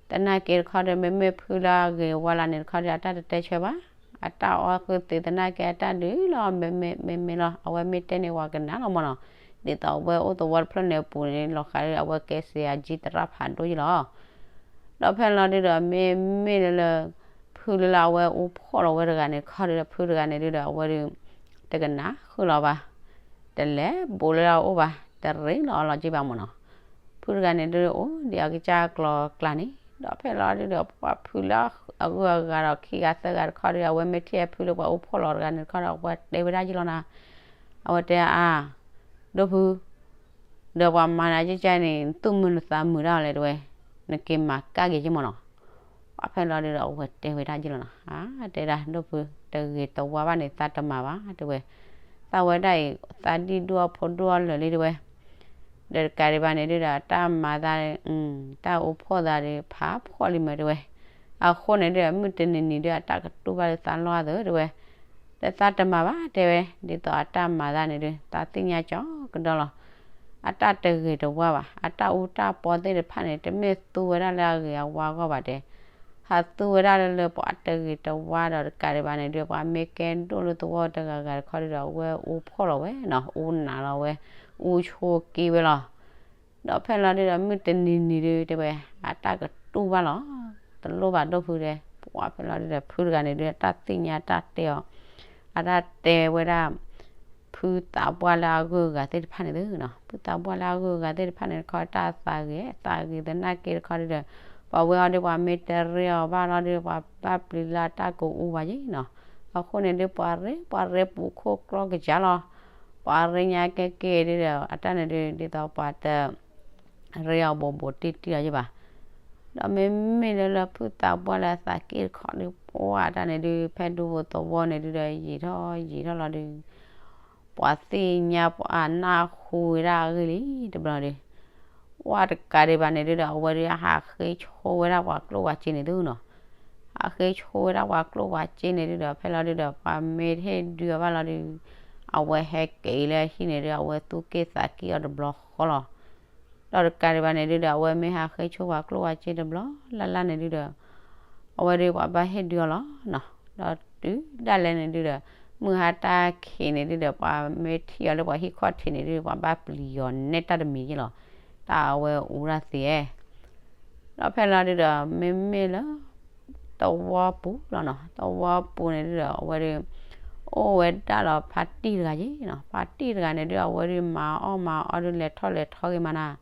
သနာ်က့တခီဒီး မ့မ့ၢ်ဖုလၢအဂ့ၤဝါလၢန့ၣ်တခီဒီး အတၢ်တတဲဆၢဘၣ်, အတၢ်အီၣ်ဃုာ်သ့သနာ်က့အတၢ်ဒုးလီၤ မ့မ့ၢ်မ့မ့ၢ်လီၤ, အဝဲမ့ၢ်တဲန့ၣ်ဝဲကနၣ်လီၤမၢ်နီၤ, ဒ်သိးအဝဲအိၣ်သဝီတဖျၢၣ်န့ၣ်အပူၤန့ၣ် လီၤဃးဒီးအဝဲကဲစယၤကၠံသရၣ်ဖးဒိၣ်ယလီၤ ဒီးဖဲလီၤဒုဒီး မ့မ့ၢ်လၢလၢ ဖုလၢလၢအဝဲအိၣ်ဖှီၣ်လီၤဝဲတဂၤန့ၣ်တခီဒီး ဖုတဂၤန့ၣ်ဒုဒီး အဝဲဒု တကနၣ်ဃုာ်လီၤဘၣ်, တလဲၤဘူးလၢအအိၣ်ဘၣ်, တရ့လီၤအီၤလီၤက့ဘၣ်မၢ်နီၤ, ဖုတဂၤန့ၣ်ဒုအိၣ်ဒံးအကစၢ်ကျီၤကျါန့ၣ်, ဒီးဖဲလီၤဒုဒီး ပှၤဖုလၢအဂုၤအဂၤဒီးခံဂၤသၢဂၤတခီဒီး အဝဲမ့ၢ်ထံၣ်အဖုလၢပှၤအိၣ်ဖှီၣ်လီၤတဂၤန့ၣ်တခီဒီး အဝဲတဲဝဲဒၣ်ယလီၤနၤ, အဝဲတဲအါ ဒိၣ်ဖု ဒီးပှၤမၤနၤကကန့ၣ် နသူၣ်မုာ်နသးမုာ်ဒၣ်လဲၣ်တဲဝဲ, နက့ၤမၤကၣ်က့ၤက့မၢ်နီၤ, ပှၤဖဲလီၤဒုဒီး အဝဲတဲဝဲဒၣ်ယလီၤနီၤ, တဲဒၣ်ဒိၣ်ဖု တဂ့ၤတဝါဘၣ်န့ၣ် သးတမၤဘၣ်တဲဝဲ, သးဝဲဒၣ်အံၤ သးဒံၣ်ဒိၣ်အဖိဒိၣ်အလၢာ်လံတဲဝဲ, ဒီးတကးဒံးဘၣ်န့ၣ်ဒုဒီး တၢ်မၤသး တၢ်အိၣ်ဖှီၣ်သးဒီး ဖးဖှီၣ်လံမၢ်တဲဝဲ, အဃိန့ၣ်ဒုဒီး မုၢ်တနံၤနံၤဒုဒီး အတၢ်ကတူၢ်ဘၣ်လၢသးလီၢ်အသးတဲဝဲ ဒီးသးတမၤဘၣ်တဲဝဲ, ဒ်သိးအတၢ်မၤသးန့ၣ်ဒု သးသ့ၣ်ညါကၠီကဒီလီၤ, အတၢ်တဂ့ၤတဝါဘၣ်, အတၢ်အူတၢ်ပီသ့ၣ်တဖၣ်န့ၣ် တမ့ၢ်သူဝဲဒၣ်လၢအဂ့ၤအဝါအဂီၢ်ဘၣ်တဲ, ဟးသူဝဲဒၣ်လၢလၢပှၤတဂ့ၤတဝါဒီးတကးဒံးဘၣ်န့ၣ်ဒု ပှၤမ့ၢ်ကဲဒိၣ်လၢသဝီတဂၤဂၤတခီဒုဒီး အဝဲအူဖှီၣ်လီၤဝဲနီၤ, အူနးလီၤဝဲ, အူဆိးက့ဝဲလီၤ ဒီးဖဲလီၤဒုဒီး မုၢ်တနံၤနံၤဒုတဲဝဲ အတၢ်ကတူၢ်ဘၣ်လီၤ, တလိၣ်ဘၣ်ဒိၣ်ဖုတဲ, ပှၤဖဲလီၤဒုဒီး ဖုတဂၤန့ၣ်ဒု အတၢ်သ့ၣ်ညါတၢ်တဲအီၤ, အတၢ်တဲဝဲဒၣ် ဖုသးပှၢ်လၢအဂုၤအဂၤသ့ၣ်တဖၣ်န့ၣ်သုနီၤ, ဖုသးပှၢ်လၢအဂုၤအဂၤသ့ၣ်တဖၣ်န့ၣ်တခီ တၢ်သးဂ့ၤ သးဂ့ၤသနာ်က့တခီဒုဒီး ပှၤဝဲအီၤဒု ပှၤမ့ၢ်တရ့အီၤဘၣ်လီၤဒု ပှၤဘၣ်ပျံၤလၢအတၢ်ကအူဘၣ်ယ့ၣ်နီၤ, အဃိန့ၣ်ဒု ပှၤရ့ ပှၤရ့ပူၤခိၣ်ကျီကစၢ်လီၤ, ပှၤရ့ညါကဲက့ၤဒုဒီး အတၢ်န့ၣ်ဒု ဒ်သိးပှၤတ ရ့အီၤဘူးဘူးတံၢ်တံၢ်အီၤယ့ၣ်ဘၣ်, ဒီးမ့မ့ၢ်လၢလၢဖုသးပှၢ်လၢအသးက့ၣ်တခီဒု ပှၤတၢ်န့ၣ်ဒု ဖဲဒူဖိသဝီန့ၣ်ဒုဒီး ယံာ်ထီၣ်ယံာ်ထီၣ်လီၤဒု ပှၤသ့ၣ်ညါပှၤနၢ်ဟူဝဲဒၣ်အဂ့ၢ်လံတဘျီဒု, ပှၤတကးဒံးဘၣ်န့ၣ်ဒုဒီး အဝဲဒု ဟးဃ့ဆိဝဲဒၣ်ပှၤကျိၣ်ပှၤစ့န့ၣ်သုနီၤ, ဟးဃ့ဆိဝဲဒၣ်ပှၤကျိၣ်ပှၤစ့န့ၣ်ဒုဒီး ဖဲလီၤဒုဒီး ပှၤမ့ၢ်တဟ့ၣ်ဒုအီၤဘၣ်လီၤဒု, အဝဲဟဲက့ၤလၢဟံၣ်န့ၣ်ဒု အဝဲသူၣ်က့ၣ်သးက့ၣ်အီၤတဘျီဃီလီၤ, ဒီးတကးဒံးဘၣ်န့ၣ်ဒုဒီး အဝဲမ့ၢ်ဟးဃ့ဆိပှၤကျိၣ်ပှၤစ့တဘျီလၢ်လၢ်န့ၣ်ဒုဒီး အဝဲဒုပှၤဘၣ်ဟ့ၣ်ဒုအီၤလီၤနီၤ, ဒီးတုၤဒၣ်လဲာ်န့ၣ်ဒုဒီး မုၢ်ဟါတၢ်ခံးန့ၣ်ဒုဒီး ပှၤမ့ၢ်ထံၣ်အီၤလၢပှၤဟံၣ်ခီၣ်ထံးန့ၣ်ဒု ပှၤဘၣ်ပျံၤအီၤနဲတၢ်တမံၤယ့ၣ်လီၤ, တၢ်အဝဲအူတၢ်သ့ဧါ ဒီးဖဲလီၤဒုဒီး မ့မ့ၢ်လၢ သဝီပူၤလီၤနီၤ, သဝီပူၤန့ၣ်ဒုဒီး အဝဲဒု အိၣ်ဝဲဒၣ်လီၤဖါတံၢ်တဂၤယ့ၣ်နီၤ, ဖါတံၢ်တဂၤန့ၣ်ဒု အဝဲဒု မၤအီၣ်မၤအီဒု လဲၤထီၣ်လဲၤထီဂ့ၤမးနၤ,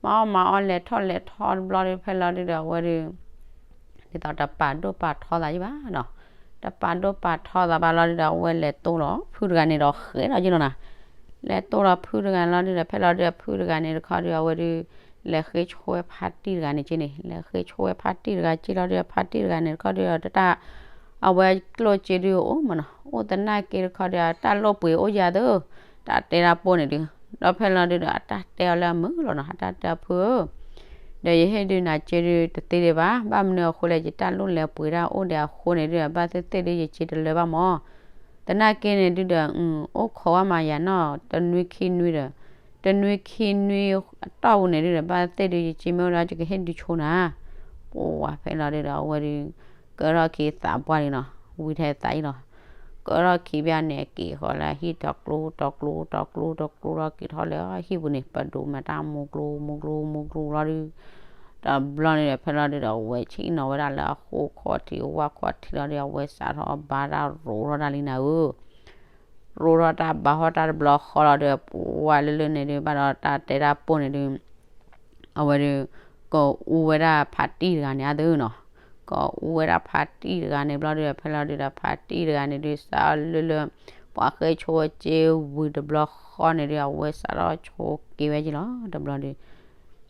မၤအီၣ်မၤအီလဲၤထီၣ်လဲၤထီတဘျီဒု ဖဲလီၤဒုဒီး အဝဲဒု ဒ်သိးတပာ်ဒိၣ်ပာ်ထီသးယ့ၣ်ဘၣ်နီၤ, တပာ်ဒိၣ်ပာ်ထီသးဘၣ်လီၤဒုဒီး အဝဲလဲၤတိၢ်လီၤဖုတဂၤန့ၣ်ဒီးဃဲးလီၤယ့ၣ်လီၤနၤ, လဲၤတိၢ်လီၤဖုတဂၤန့ၣ်လီၤဒုဒီး ဖဲလီၤဒုဒီး ဖုတဂၤန့ၣ်တခီဒု အဝဲဒု လဲၤဃ့ဆိဝဲဖါတံၢ်တဂၤန့ၣ်က့န့ၣ်, လဲၤဃ့ဆိဝဲဖါတံၢ်တဂၤက့လီၤဒုဒီး ဖါတံၢ်တဂၤန့ၣ်တခီဒုဒီး တၢ် အဝဲကျိၣ်စ့ဒုအိၣ်မးနီၤ, အိၣ်သနာ်က့တခီဒု တၢ်လိၣ်ပှ့ၤအိၣ်ယၤသု, တၢ်တဲတၢ်ပိၢ်န့ၣ်ဒု, ဒီးဖဲလီၤဒုဒီး အတၢ်တဲအီၤလၢအမုာ်လီၤနီၤ, အတၢ်တဲအဖုဧၢ ဒီးယဟ့ၣ်ဒုနၤစ့ဒုတသ့ဒံးဘၣ်, ဘၣ်မနုၤအဃိလဲၣ် ယတၢ်လိၣ်လဲၤပှ့ၤတၢ်အိၣ်ဒံးအဃိန့ၣ်ဒုဒီး ဘၣ်သ့ၣ်သ့ၣ်ဒု ယစ့တလၢဘၣ်မး, သနာ်က့န့ၣ်ဒုဒီး အိၣ်ခိးဝဲမးယၤနီၤ တနွံခံနွံဒီး, တနွံခံနွံအတီၢ်ပူၤန့ၣ်ဒုဒီး ဘၣ်သ့ၣ်သ့ၣ်ဒု ယစ့မ့ၢ်အိၣ်ဒီး ယကဟ့ၣ်ဒုဆိနၤ, ပှၤဖဲလီၤဒုဒီး အဝဲဒု ကၢထီၣ်ခံသးပှၢ်လံနီၤ, ဝံထဲသးအံၤလီၤ ကၢထီၣ်ခံဘၣ်န့ၣ် အက့ၤဃီလၢဟံၣ် တကျိ တကျိ တကျိ တကျိ ထီၣ်က့ၤထီၣ်လၢဟံၣ်ပူၤန့ၣ် ပဒိးမၤတၢ်မူကျိ မူကျိ မူကျိလီၤဒု, တဘျီန့ၣ်ဒီး ဖဲလီၤဒုဒီး အဝဲဆ့ၣ်နီၤဝဲဒၣ်လၢအဃိခီၣ်ထံး အဝါခီၣ်ထံးလီၤဒု အဝဲစးထီၣ်ဘါတၢ်ရိးထီၣ်တၢ်လံနၤဧၢ ရိးထီၣ်တၢ်ဘါထီၣ်တၢ်တဘျီဃီလီၤဒီး ပှၤလၢလၢန့ၣ်ဒု ဘၣ်ဒီးတၢ်တဲတၢ်ပိၢ်န့ၣ်ဒု အဝဲဒု ကအူဝဲဒၣ်ဖါတံၢ်တဂၤန့ၣ်အသိးနီၤ, ကအူဝဲဒၣ်ဖါတံၢ်တဂၤန့ၣ်ဘျီဒု ဖဲလီၤဒုဒီး ဖါတံၢ်တဂၤန့ၣ်ဒု စးလၢလၢ ပှၤဃ့ဆိဝဲစ့ဝံၤတဘျီဃီန့ၣ်ဒု အဝဲစးထီၣ်ဆိက့ဝဲက့လီၤ တဘျီဒု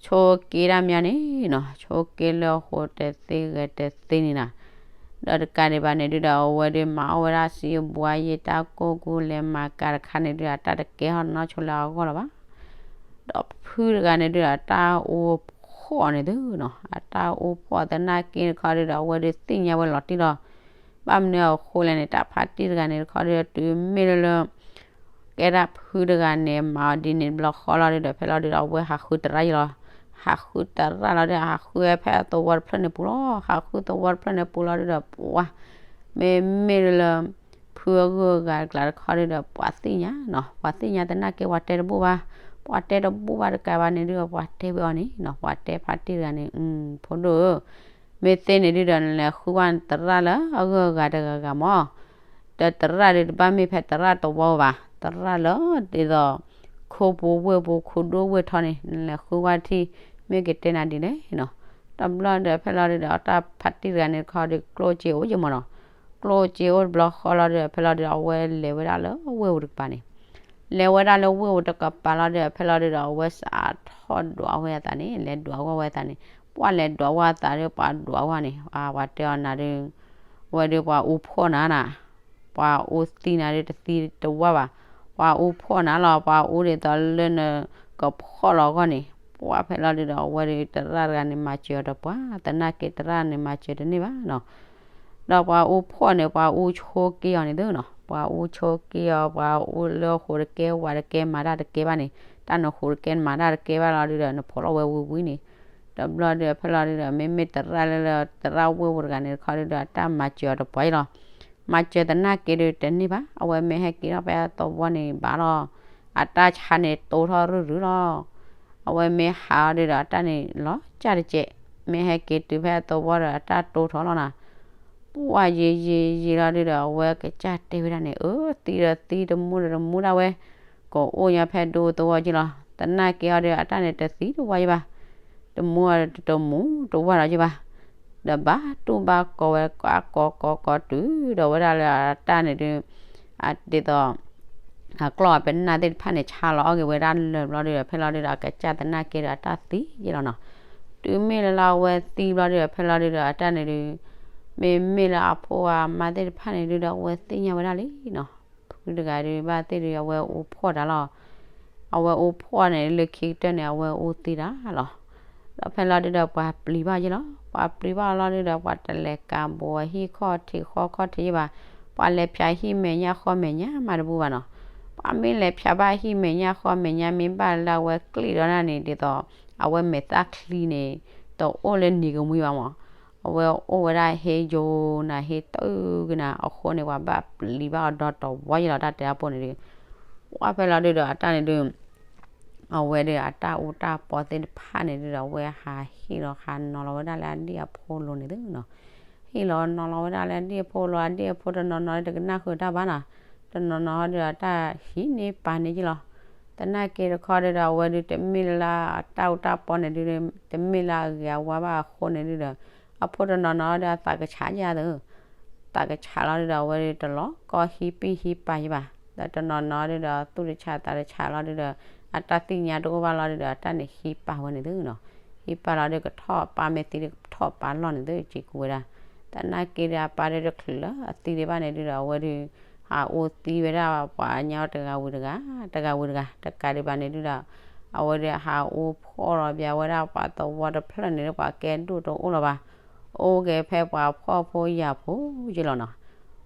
ဆိက့ဒၣ်မးန့ၣ်နီၤ, ဆိက့လၢအဃိတသ့ဂဲၤတသ့န့ၣ်နီၤ, ဒီးတကးဒံးဘၣ်န့ၣ်ဒုဒီး အဝဲဒုမၤအီၣ်ဝဲဒၣ်စံးဘှါယ့ၢ်တၢ်ကိၢ်ကူလဲၤမၤကၤတခါန့ၣ်ဒုဒီး တၢ်တကဲထီၣ်နီၢ်ဆိလၢအဂီၢ်လၢၤဘၣ်, ဒီးဖုတဂၤန့ၣ်ဒုဒီး တၢ်အိၣ် အတၢ်အိၣ်ဖှိၣ်အီၤန့ၣ်သုနီၤ, အတၢ်အိၣ်ဖှိၣ်သနာ်က့တခီဒီး အဝဲဒုးသ့ၣ်ညါဝဲလီၤတံၢ်လီၤ. ဘၣ်မနုၤအဃိလဲၣ်န့ၣ် တၢ်ဖါတံၢ်တဂၤန့ၣ်တခီဒီး တုၤမ့ၢ်လၢလၢ ကဲဒၣ်ဖုတဂၤန့ၣ် မၤအီၤဒ်န့ၣ်တဘျီဃီလီၤဒုးဒီး ဖဲလီၤဒုးဒီး အဝဲဟးဃုသရၣ်ယလီၤ. ဟးဃုသရၣ်လီၤဒုး ဟးဃုဝဲဖဲသဝီတဖျၢၣ်န့ၣ်ပူၤလီၤ. ဟးဃုသဝီတဖျၢၣ်န့ၣ်ပူၤလီၤဒုးဒီး ပှၤ မ့မ့ၢ်လၢ ဖုအဂုၤအဂၤတကျါတခီဒုးဒီး ပှၤသ့ၣ်ညါနီၤ, ပှၤသ့ၣ်ညါသနာ်က့ ပှၤတဲတဘူၣ်ဘၣ်, ပှၤတဲတဘူၣ်ဘၣ်တကးဘၣ်န့ၣ်ဒုးဒီး ပှၤတဲဝဲအီၤန့ၣ်နီၤ, ပှၤတဲဖါတံၢ်တဂၤန့ၣ် ဖိဒိၣ်ဧၢ, မ့ၢ်သ့န့ၣ်ဒုးဒီး နလဲၤဃုဝဲသရၣ်လၢအဂုၤအဂၤတဂၤဂၤမၢ်, ဒီးသရၣ်ဒုးတဘၣ်မ့ၢ်ဖဲသရၣ်တဝီဘၣ်, သရၣ်လၢဒ်သိး ခိပူၤဝ့ၢ်ပူၤ ခိဒိၣ်ဝ့ၢ်ထီန့ၣ် နလဲၤဃုဝဲထံၣ် မ့ၢ်ကတဲနၤဒ်လဲၣ်နီၤ. တဘျီဒီးဖဲလီၤဒုးဒီး အတၢ်ဖါတံၢ်တဂၤန့ၣ်တခီဒီး ကျိၣ်စ့အိၣ်ယမၢ်နီၤ, ကျိၣ်စ့အိၣ်တဘျီဃီလီၤဒုးဒီး ဖဲလီၤဒုးဒီး အဝဲလဲၤဝဲဒၣ်လၢဝ့ၢ်ပူၤတကပၤန့ၣ်, လဲၤဝဲဒၣ်လၢဝ့ၢ်ပူၤတကပၤလီၤဒုးဒီး ဖဲလီၤဒုးဒီး အဝဲစးထီၣ်ဒွးဝဲအသးန့ၣ် လဲၤဒွးဝဲအသးန့ၣ်, ပှၤလဲၤဒွးဝဲအသးဒီး ပှၤဒွးဝဲန့ၣ် ပှၤတဲအီၤနၤဒုး အဝဲဒုးပှၤအူဖှီၣ်နၤနၤ ပှၤအူသံနၤဒုးတသံတဝါဘၣ်, ပှၤအူဖှီၣ်နၤလီၤ, ပှၤအူဒ်သိးလၢနကဖှီၣ်လီၤအဂီၢ်န့ၣ်, ပှၤဖဲလီၤဒုးဒီး အဝဲဒုးသရၣ်တဂၤန့ၣ် မၤစၢၤအီၤဒီးပှၤ, သနာ်က့သရၣ်န့ၣ် မၤစၢၤတန့ၢ်ဘၣ်နီၤ. ဒီးပှၤအူဖှီၣ်န့ၣ် ပှၤအူဆိးက့အီၤန့ၣ်သုနီၤ, ပှၤအူဆိးက့အီၤ, ပှၤအူလၢဃိးတကဲ ဝးတကဲ မၤတၢ်တကဲဘၣ်န့ၣ်, တၢ်နဃိးတကဲ နမၤတၢ်တကဲဘၣ်လီၤဒုးဒီး နဖှီၣ်လီၤဝဲဝံၤဝံၤန့ၣ်, တဘျီဒုးဖဲလီၤဒုးဒီး မ့မ့ၢ်သရၣ်လၢလၢ သရၣ်ဝ့ၢ်ပူၤတဂၤန့ၣ်တခီဒုးဒီး အတၢ်မၤစၢၤအီၤဒီးပှၤအံၤလီၤ. မၤစၢၤသနာ်က့ဒုးတန့ၢ်ဘၣ်, အဝဲမ့ၢ်ဟဲက့ၤထီၣ်ဖဲအသဝီန့ၣ်ဘၣ်လီၤ, အတၢ်ဆါန့ၣ်တိထီၣ်ရုၢ်ရုၢ်လီၤ. အဝဲမ့ၢ်ဟးအီၤဒုးဒီး အတၢ်န့ၣ်လီၤကၢ်တကဲး, မ့ၢ်ဟဲက့ၤတုၤဖဲအသဝီဒီး အတၢ်တိထီၣ်လီၤနၤ. ပှၤယံာ်ယံာ်ယံာ်လီၤဒုးဒီး အဝဲကစၢ်တဲဝဲဒၣ်န့ၣ် အၢ သံဒီးသံ တမူဒီးတမူဒၣ်ဝဲ, ကအိၣ်ညါဖဲဒူသဝီက့လီၤ. သနာ်က့အီၤဒုး အတၢ်န့ၣ်တသံတဝါယံၤဘၣ်, တမူအီၤတမူတဝါဒီးယံၤဘၣ်, ဒီးဘၣ်တူၢ်ဘၣ်ကီဝဲ ကကိးကိးကိးတုၤဒီးဝဲဒၣ်လၢအတၢ်န့ၣ်ဒုး ဒ်သိး အကျီၢ်အပနၢ်သ့ၣ်တဖၣ်န့ၣ် ဆါလီၤအီၣ်က့ၤဝဲဒၣ်လၢာ်ဘျီဒုးဒီး ဖဲလီၤဒုးဒီး အကစၢ်သနာ်က့ဒီး အတၢ်သံယံၤလီၤနီၤ. တုၤမ့ၢ်လၢလၢအဝဲသံဘျီဒုးဒီး ဖဲလီၤဒုးဒီး အတၢ်န့ၣ်ဒုး မ့မ့ၢ်လၢအဖိအမါသ့ၣ်တဖၣ်န့ၣ်ဒုးဒီး အဝဲသ့ၣ်ညါဝဲဒၣ်လံနီၤ. ဖုတဂၤဒုးဘၣ်သ့ၣ်ဒုး အဝဲအိၣ်ဖှီၣ်တၢ်လီၤ. အဝဲအိၣ်ဖှီၣ်န့ၣ် လၢခံကတၢၢ်န့ၣ် အဝဲအိၣ်သံတၢ်လီၤ. ဒီးဖဲလီၤဒုးဒီး ပှၤပျံၤဘၣ်ယံၤလီၤ. ပှၤပျံၤဘၣ်လီၤဒုးဒီး ပှၤတလဲၤကးဘိးအဟံၣ်ခီၣ်ထံးဃီခီၣ်ထံးယံၤဘၣ်. ပှၤလဲၤဖၠးဟံၣ်မဲာ်ညါဃီမဲာ်ညါမးတဘူၣ်ဘၣ်နီၤ. ပှၤမ့ၢ်လဲၤဖၠးဘၣ်ဟံၣ်မဲာ်ညါဃီမဲာ်ညါ မ့ၢ်ဘၣ်လၢအဝဲကျံၣ်ဒီးနၤန့ၣ် ဒ်သိး အဝဲမဲာ်သၣ်ချံန့ၣ် တအိၣ်လၢနံၤကမှံဘၣ်မး. အဝဲအိၣ်ဝဲဒၣ်ဟ့ယိၤနၤ ဟ့တၢ်ကနၤအဃိန့ၣ် ပှၤဘၣ်ပျံၤဘၣ်အီၤဒီတဝီယံၤလီၤ တၢ်တဲအပူၤန့ၣ်ဒုး. ပှၤဖဲလီၤဒုးဒီး အတၢ်န့ၣ်ဒုး အဝဲဒုးအတၢ်အူတၢ်ပီသ့ၣ်တဖၣ်န့ၣ်ဒုးဒီး အဝဲဟးဟ့ၣ်လီၤဟးနီၤလီၤဝဲဒၣ်လၢအဒံၣ်အဖိလိၤန့ၣ်သုနီၤ. ဟ့ၣ်လီၤနီၤလီၤဝဲဒၣ်လၢအဒံၣ်အဖိလိၤ အဒံၣ်အဖိတနီၤနီၤတကနၣ်ဃုာ်တၢ်ဘၣ်နီၤ. တနီၤနီၤဟီဒုးဒီး တၢ်ဟံးန့ၢ်ပာ်န့ၢ်က့လီၤ. သနာ်က့တခီဒုးဒီး အဝဲဒုးတမ့ၢ်လၢအတၢ်အူတၢ်ပီန့ၣ်ဒုး တမ့ၢ်လၢအဂ့ၤအဝါဘၣ်အဃိန့ၣ်ဒုးဒီး အဖိတနီၤနီၤဒီးအသးကဆးယၤသု သးကဆးလီၤဒုးဒီး အဝဲဒုးတလီၤကီဟံးပံၢ်ဟံးပာ်ယံၤဘၣ်. ဒီးတနီၤနီၤဒုးဒီး သူၣ်တဆးသးတဆးလီၤဒုးဒီး အတၢ်သ့ၣ်ညါတအိၣ်ဘၣ်လီၤဒုးဒီး အတၢ်န့ၣ်ဟံးပာ်ဝဲန့ၣ်သုနီၤ. ဟံးပာ်လီၤဒုးကထီၣ်ပာ်မ့ၢ်သံဒုးကထီၣ်ပာ်လီၢ်န့ၣ်သု စ့ၤကူဝဲဒၣ်. သနာ်က့ဒီးအပၢ်ဒုးတချုးလၢအသံဒံးဘၣ်န့ၣ်ဒုးဒီး အဝဲဒုး ဟးအိၣ်သံဝဲဒၣ်ပှၤကညီတဂၤဝံၤတဂၤ တဂၤဝံၤတဂၤ တကးဒံးဘၣ်န့ၣ်ဒုးဒီး အဝဲဒုးဟးအိၣ်ဖှီၣ်လီၤဘၣ်ဝဲဒၣ်ပှၤသဝီတဖျၢၣ်န့ၣ်ဒုး ပှၤကဲဒိၣ်တအိၣ်လၢၤဘၣ်. အိၣ်က့ၤဖဲပှၤဖှီၣ်ဖိယာ်ဖိယ့လီၤနီၤ.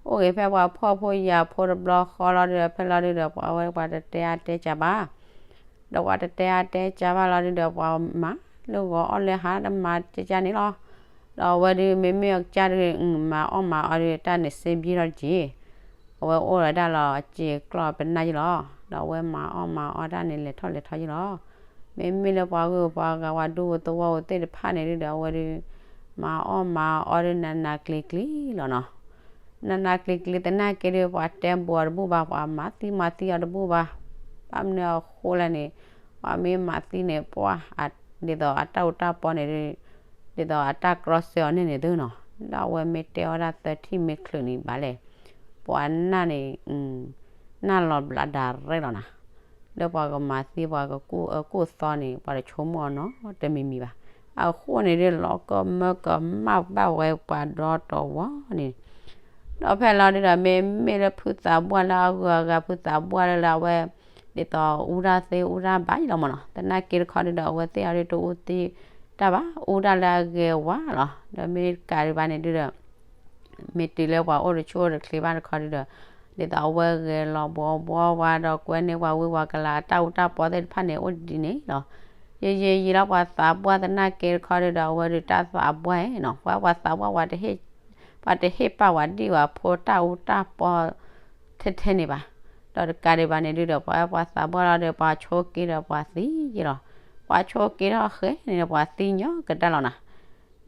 အိၣ်က့ၤဖဲပှၤဖှီၣ်ဖိယာ်ဖိတဘျီဃီလီၤဒုးဒီး ဖဲလီၤဒုးဒီး ပှၤဝဲပှၤတတဲအါတဲကၢဘၣ်. ဒီးပှၤတတဲအါတဲကၢဘၣ်လီၤဒုးဒီး ပှၤမၤလၢဂီၤအီၣ်လၢဟါတမၤကၢကၢန့ၣ်လီၤ. ဒီးအဝဲဒုးမ့မ့ၢ်အကစၢ်ဒုး မၤအီၣ်မၤအီဒုး တၢ်န့ၣ်စ့ဘံထီၣ်တက့ၢ်. အဝဲအိၣ်ဝဲဒၣ်လီၤစ့ၤကျီၢ်ပနၢ်ယ့လီၤ. ဒီးအဝဲမၤအီၣ်မၤအီတၢ်န့ၣ် လဲၤထီၣ်လဲၤထီယ့လီၤ. မ့မ့ၢ်လၢပှၤဂုၤပှၤဂၤ ပှၤဒူပှၤသဝီပူၤသ့ၣ်တဖၣ်န့ၣ်ဒုးဒီး အဝဲဒုး မၤအီၣ်မၤအီဒုးနးနးကျံၤကျံၤလီၤနီၤ. နးနးကျံၤကျံၤသနာ်က့ဒုး ပှၤတဲဘိးအီၤတဘူၣ်ဘၣ်, ပှၤမၤသံမၤသံအီၤတဘူၣ်ဘၣ်. ဘၣ်မနုၤအဃိလဲၣ်န့ၣ် ပှၤမ့ၢ်မၤသံန့ၣ် ပှၤ ဒ်သိးအတၢ်အူတၢ်ပီန့ၣ်ဒုး ဒ်သိးအတၢ်ကြီဆၢအီၤန့ၣ်န့ၣ်သုနီၤ. လၢအဝဲမ့ၢ်တဲအီၣ်ဒၣ်သၢထံၣ်မ့ၢ်ချုးန့ၣ်ဘၣ်လဲၣ် ပှၤနၢ်န့ၣ် နၢ်လီၤဘျးဒၣ်ရဲၣ်လီၤနၤ. လၢပှၤကမၤသံပှၤကကူၣ်အၢကူၣ်သီန့ၣ် ပှၤတဆိကမိၣ်အီၤနီတမံၤမံၤဘၣ်. အဃိန့ၣ်ဒုး လီၤကမၢကမၣ်ဘၣ်ဝဲပှၤဒီတဝီန့ၣ် ဒီးဖဲလီၤဒုးဒီး မ့မ့ၢ်လၢဖုသးပှၢ်လၢအဂုၤအဂၤ ဖုသးပှၢ်လၢလၢအဝဲ ဒ်သိးအူတၢ်သ့အူတၢ်ဘၣ်ယ့လီၤမးနီၤ. သနာ်က့တခီဒုးဒီး အဝဲသ့ၣ်အီၤဒုးတအူသံ တၢ်ဘၣ်အူတၢ်လၢအဂဲၤဝါလီၤ. ဒီးမ့ၢ်ကးဒံးဘၣ်န့ၣ်ဒုဒီး မ့ၢ်တုၤလၢပှၤအိၣ်တဆူၣ်အိၣ်တချ့ဘၣ်တခီဒုဒီး ဒ်သိးအဝဲဂဲၤလီၤဘှီဘှီဝါဒီး ကွဲန့ၢ်ပှၤဝံပှၤကလၤအတၢ်အူတၢ်ပီသ့ၣ်တဖၣ်န့ၣ် အိၣ်ဒ်န့ၣ်လီၤ. ယယယံာ်လီၤပှၤသးပှၢ်သနာ်က့တခီဒုဒီး အဝဲဒုးတၢ်သးပှၢ်နီၤ ပှၤပှၤသးပှၢ်ပှၤတဟ့ၣ် ပှၤတဟ့ၣ်ပာ်ဝဲဒံၣ်ဝဲဖိတၢ်အူတၢ်ပီ ထဲထဲန့ၣ်ဘၣ်. ဒီးတကးဒံးဘၣ်န့ၣ်ဒုဒီး ပှၤပှၤသးပှၢ်လီၤဒီး ပှၤဆိက့ဒီးပှၤသံယ့လီၤ. ပှၤဆိက့ထီၣ်ဃဲန့ၣ်ဒီး ပှၤသံညီကဒါလီၤနီၤ.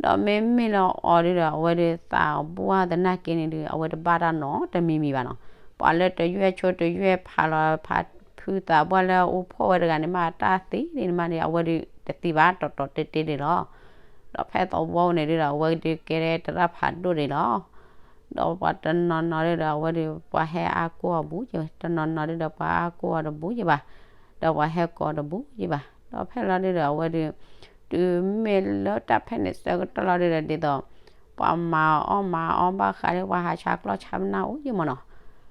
ဒီးမ့မ့ၢ်လၢအီၤဒုဒီး အဝဲဒုးသးပှၢ်သနာ်က့န့ၣ်ဒု အဝဲတဘၣ်တၢ်နီတမံၤမံၤဘၣ်နီၤ. ပှၤလၢတယွဲၢ်ဆိတယွဲၢ်ဖးလီၤ ဖးဖုသးပှၢ်လၢအအူဖှီၣ်ဝဲတဂၤန့ၣ်မး တၢ်သံန့ၣ်မးန့ၣ် အဝဲဒုးတသံဘၣ် တီတီတဲတဲဒၣ်လီၤ. ဒီးဖဲသဝီန့ၣ်ဒုဒီး အဝဲဒုးကဲထဲတရၣ်ဖးဒိၣ်ဒၣ်လီၤ. ဒီးပှၤတနီၤနီၤဒုဒီး အဝဲဒုးပှၤဟဲအါကိၢ်အီၤတဘူးက့ၤ, တနီၤနီၤဒုဒီး ပှၤအါကိၢ်အီၤတဘူးက့ၤဘၣ်, ဒီးပှၤဟဲကိးတဘူးက့ၤဘၣ်. ဒီးဖဲလီၤဒုဒီး အဝဲဒုး တုၤမ့ၢ်လၢတၢ်ဖဲန့ၣ်ဆၢကတီၢ်လီၤဒုဒီး ဒ်သိး ပှၤမၤအီၣ်မၤအီဘၣ်ဃးဒီး ပှၤဟးဆါကျီၢ်ဆါပနၢ်အိၣ်ယ့ၢ်မးနီၤ.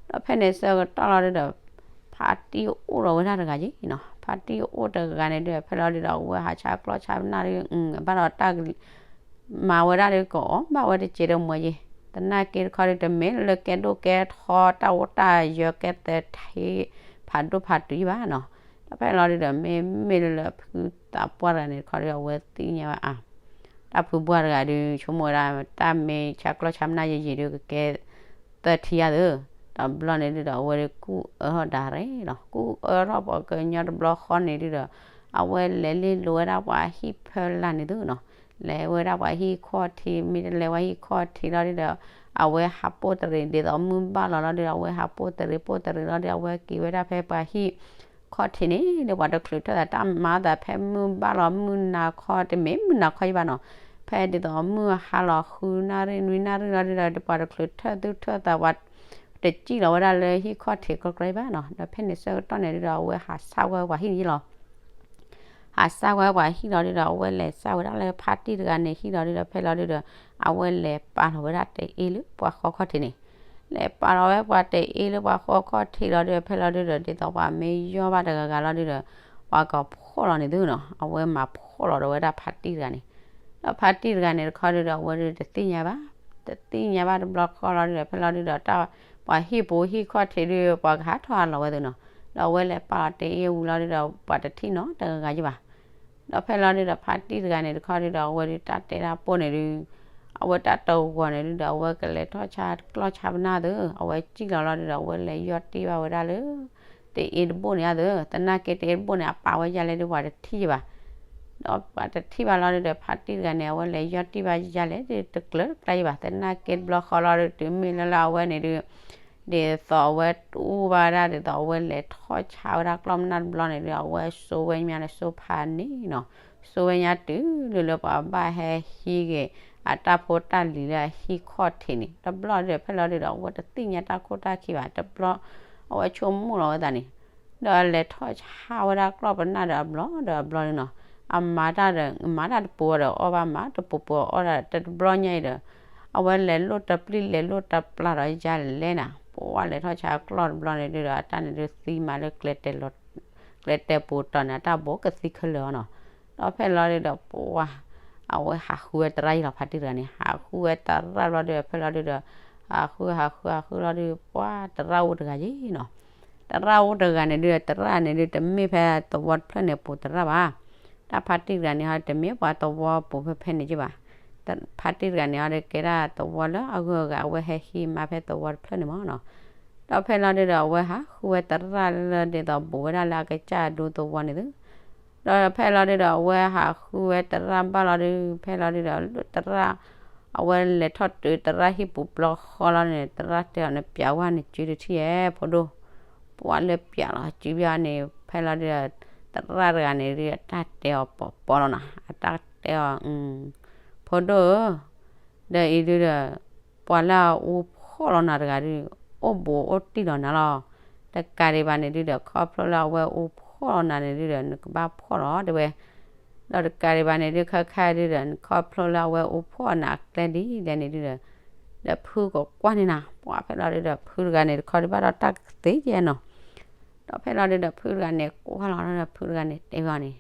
ဒီးဖဲန့ၣ်ဆၢကတီၢ်လီၤဒုဒီး ဖါတံၢ်အိၣ်ဒီးဝဲဒၣ်တဂၤယ့ၢ်နီၤ. ဖါတံၢ်အိၣ်တဂၤန့ၣ်ဒုဒီး ဖဲလီၤဒုဒီး အဝဲဟးဆါကျီၢ်ဆါပနၢ်ဒု ဘၣ်ဒီးတၢ် မၤဝဲဒၣ်ဒု ကအီၣ်ဘၣ်ဝဲတစဲးတမှဲၤယ့ၢ်, သနာ်က့တခီဒု တမ့ၢ်လၢကဲဒိၣ်ကဲထီ တၢ်အိၣ်တၢ်ယၢၤ ကဲသထ့ ဖးဒိၣ်ဖးတုၤယ့ၢ်ဘၣ်နီၤ. ဒီးဖဲလီၤဒုဒီး မ့မ့ၢ်လၢဖုသးပှၢ်တဂၤန့ၣ်တခီဒု အဝဲသ့ၣ်ညါဘၣ်အါ တၢ်ဖုပှၢ်တဂၤဒု ဆိကမိၣ်ဝဲဒၣ် တၢ်မ့ၢ်ဆါကျီၢ်ဆါပနၢ်ယံာ်ယံာ်ဒု ကကဲသထ့ယၤသၢ. ဒီးဘျီန့ၣ်ဒုဒီး အဝဲဒု ကူၣ်အၢထီၣ်ဒၣ်ရဲၣ်လီၤ. ကူၣ်အၢထီၣ်ပှၤကညီတဘျီဃီန့ၣ်ဒုဒီး အဝဲလဲၤလ့လိာ်ဝဲဒၣ်ပှၤဟံၣ်ဖၢလာ်န့ၣ်သုနီၤ. လဲၤဝဲဒၣ်ပှၤဟံၣ်ခီၣ်ထံး မ့ၢ်တလဲၤဝဲဟံၣ်ခီၣ်ထံးလီၤဒုဒီး အဝဲဟးပိၢ်တရံး ဒ်သိးမုၢ်ဘၣ်လီၤလီၤဒုဒီး အဝဲဟးပိၢ်တရံးပိၢ်တရံးလီၤဒုဒီး အဝဲက့ၤဝဲဒၣ်ဖဲပှၤဟံၣ်ခီၣ်ထံးန့ၣ် လၢပှၤတချုးထၢၣ်သးတၢ်မၤသးဖဲမုၢ်ဘၣ်လီၤ မုၢ်နၤခီ တမ့ၢ်မုၢ်နၤခီယံၤဘၣ်နီၤ. ဖဲဒ်သိးမုၢ်ဟါလီၤဃုနၣ်ရံၣ်နွံနၣ်ရံၣ်လီၤဒုဒီး ပှၤတချုးထၢၣ်သူၣ်ထၢၣ်သး ပှၤတစံၣ်လီၤဝဲဒၣ်လၢဟံၣ်ခီၣ်ထံးကီကီယံၤဘၣ်နီၤ. ဒီးဖဲန့ၣ်ဆၢကတီၢ်န့ၣ်ဒုဒီး အဝဲဟးဆှၣ်ဝဲပှၤဟံၣ်န့ၣ်ယ့ၢ်လီၤ. ဟးဆှၣ်ဝဲပှၤဟံၣ်လီၤဒုဒီး အဝဲလဲၤဆှၣ်ဝဲဒၣ်လၢဖါတံၢ်တဂၤန့ၣ်ဟံၣ်လီၤဒုဒီး ဖဲလီၤဒုဒီး အဝဲလဲၤပာ်လီၤဝဲဒၣ်တအ့လၢပှၤဃီခီၣ်ထံးန့ၣ် လဲၤပာ်လီၤဝဲပှၤတအ့လၢပှၤဃီခီၣ်ထံးလီၤဒုဒီး ဖဲလီၤဒုဒီး ဒ်သိးပှၤမ့ၢ်ယီၢ်ဘၣ်တဂၤဂၤလီၤဒုဒီး ပှၤကဖှီၣ်လီၤန့ၣ်သုနီၤ. အဝဲမၤဖှီၣ်လီၤဒီးဝဲဒၣ်ဖါတံၢ်တဂၤန့ၣ် ဒီးဖါတံၢ်တဂၤန့ၣ်တခီဒုဒီး အဝဲဒုတသ့ၣ်ညါဘၣ်, တသ့ၣ်ညါဘၣ်တဘျီဃီလီၤဒုဒီး ဖဲလီၤဒုဒီး တၢ်ပှၤဟံၣ်ပူၤဟံၣ်ခီၣ်ထံးဒု ပှၤကဟးထီၣ်ဟးလီၤဝဲသုနီၤ. ဒီးအဝဲလဲၤပာ်လီၤတအ့ဝံၤလီၤဒုဒီး ပှၤတထံၣ်နီတဂၤဂၤယံၤဘၣ်. ဒီးဖဲလီၤဒုဒီး ဖါတံၢ်တဂၤန့ၣ်တခီဒုဒီး အဝဲဒုတၢ်တဲတၢ်ပိၢ်န့ၣ်ဒု အဝဲတၢ်တဂီၤန့ၣ်ဒုဒီး အဝဲကလဲၤထီၣ်ဆါကျီၢ်ဆါပနၢ်သု, အဝဲစံၣ်လီၤလီၤဒုဒီး အဝဲလဲၤယီၢ်တံၢ်ဘၣ်ဝဲဒၣ်လၢ တအ့တဘိၣ်န့ၣ်အသု, သနာ်က့တအ့တဘိၣ်န့ၣ် အပာ်ဝဲယၤလဲၣ်ဒု ပှၤတထံၣ်ယံၤဘၣ်. ဒီးပှၤတထံၣ်ဘၣ်လီၤဒုဒီး ဖါတံၢ်တဂၤန့ၣ် အဝဲလဲၤယီၢ်တံၢ်ဘၣ်ယၤလဲၣ်ဒု တကျၢၤတကျါယံၤဘၣ်. သနာ်က့တဘျီဃီလီၤဒု တုၤမ့ၢ်လၢလၢအဝဲန့ၣ်ဒု ဒ်သိးအဝဲတူၢ်ဘၣ်ဝဲဒၣ် ဒ်သိးအဝဲလဲၤထီၣ်ဆါဝဲဒၣ်ကျီၢ်ပနၢ်တဘျီန့ၣ်ဒု အဝဲစိဝဲညါန့ၣ် စိဖးန့ၣ်နီၤ, စိဝဲညါတုၤလၢလၢပှၤဘၣ်ဟဲဟံးဂ့ၤ အတၢ်ဖိတၢ်လံၤလၢအဟံၣ်ခီၣ်ထံးန့ၣ် တဘျီဒုဒီး ဖဲလီၤဒုဒီး အဝဲတသ့ၣ်ညါတၢ်ခိၣ်တၢ်ခံဘၣ်, တဘျီ အဝဲဆိကမိၣ်လီၤဝဲသးန့ၣ် ဒီးလဲၤထီၣ်ဆါဝဲဒၣ်ကျီၢ်ပနၢ်ဒီးအဘျီဒီးအဘျီန့ၣ်နီၤ, အမၤတၢ်ဒီး မၤတၢ်တပူၤဒီးအီၣ်ဘၣ်, မၤတပူၤပူၤအီၣ်တၢ် တဘျီညါအံၤဒီး အဝဲလဲၤလိၣ်တပျံၤလဲၤလိၣ်တပျၢ်ဒီးယၤလဲၣ်နၤ, ပှၤလဲၤထီၣ်ဆါကျီၢ်တဘျီန့ၣ်ဒုဒီး အတၢ်န့ၣ်ဒုသံမးလၢ ကျဲတဲပူၤတီၤန့ၣ် အတၢ်ဘိးကသံခဲလၢာ်အီၤနီၤ. ဒီးဖဲလီၤဒုဒီးပှၤ အဝဲဟးဃုဝဲသရၣ်ယံၤလီၤ ဖါတံၢ်တဂၤန့ၣ် ဟးဃုဝဲသရၣ်ဘျီဒုဒီး ဖဲလီၤဒုဒီး ဟးဃုဟးဃုဟးဃုလီၤဒု ပှၤသရၣ်အိၣ်တဂၤယံၤနီၤ. သရၣ်အိၣ်တဂၤန့ၣ်ဒု သရၣ်န့ၣ်ဒု တမ့ၢ်ဖဲသဝီတဖျၢၣ်န့ၣ်ပူၤသရၣ်ဘၣ်. တၢ်ဖါတံၢ်တဂၤန့ၣ်ဟီ တမ့ၢ်ပှၤသဝီပူၤဖဲဖဲန့ၣ်က့ဘၣ်. ဖါတံၢ်တဂၤန့ၣ်ဟီ ကဲဒၣ်သဝီလၢအဂုၤအဂၤ အဝဲဟဲဟံးမါဖဲသဝီတဖျၢၣ်န့ၣ်မးနီၤ. ဒီးဖဲလီၤဒုဒီး အဝဲဟးဃုဝဲသရၣ်လၢဒ်သိးဘူးဝဲဒၣ်လၢအကစၢ်အဒူသဝီန့ၣ်သု ဒီးဖဲလီၤဒုဒီး အဝဲဟးဃုဝဲသရၣ်ဘၣ်လီၤဒု ဖဲလီၤဒုဒီး သရၣ် အဝဲလဲၤထီၣ်တုၤသရၣ်ဟံၣ်ပူၤဘျီဃီလီၤန့ၣ် သရၣ်တဲအီၤန့ၣ် ပျးဝဲန့ၣ်စုတထံၣ်ဧဲ ဖိဒိၣ်, ပှၤလၢပျးလီၤစုဘၣ်န့ၣ် ဖဲလီၤဒုဒီး သရၣ်တဂၤန့ၣ်ဒု အတၢ်တဲအီၤပီၤပီၤလီၤနီၤ အတၢ်တဲအီၤ ဖိဒိၣ်ဧၢ ဒီးအံၤဒုဒီး ပှၤလၢအအူဖှီၣ်လီၤနၤတဂၤဒု အိၣ်ဘူးအိၣ်တံၢ်လီၤနၤလီၤ. တကးဒံးဘၣ်န့ၣ်ဒုဒီး ခီဖျိလၢအဝဲအူဖှီၣ်လီၤနၤန့ၣ်ဒုဒီး နကဘၣ်ဖှီၣ်လီၤတဲဝဲ. ဒီးတကးဒံးဘၣ်န့ၣ်ဒု ခဲခါဒုဒီး နခီဖျိလၢအဝဲအူဖှီၣ်နၤအကျဲဒ်လဲၣ်န့ၣ်ဒုဒီး ဒီးဖုကကွၢ်န့ၢ်နၤ ပှၤဖဲလီၤဒုဒီး ဖုတဂၤန့ၣ်တခီဒုဘၣ်ဒီးတၢ်ကသ့ယဲနီၤ. ဒီးဖဲလီၤဒုဒီး ဖုတဂၤန့ၣ် ကွၢ်လီၤဒီး ဖုတဂၤန့ၣ်တဲဝဲအီၤန့ၣ်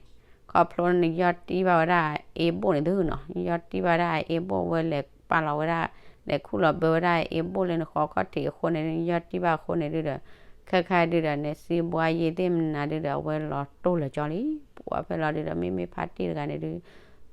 ခီဖျိနယီၢ်တံၢ်ဘၣ်ဝဲဒၣ်အ့ဘိၣ်န့ၣ်သုနီၤ, နယီၢ်တံၢ်ဘၣ်ဝဲဒၣ်အ့ဘိၣ်ဝဲလဲၤပာ်လီၤဝဲဒၣ်, လဲၤခူၣ်လီၤဘၢဝဲဒၣ်အ့ဘိၣ်လၢနဃီခီၣ်ထံးအဃိန့ၣ် နယီၢ်တံၢ်ဘၣ်အဃိန့ၣ်ဒုဒီး ခဲခါဒုဒီး နစံးဘှါယ့သ့ၣ်မနုၤဒုဒီး အဝဲလီၤတိၢ်လၢာ်ကၠီလံ. ပှၤဖဲလီၤဒုဒီး မ့မ့ၢ်ဖါတံၢ်တဂၤန့ၣ်ဒု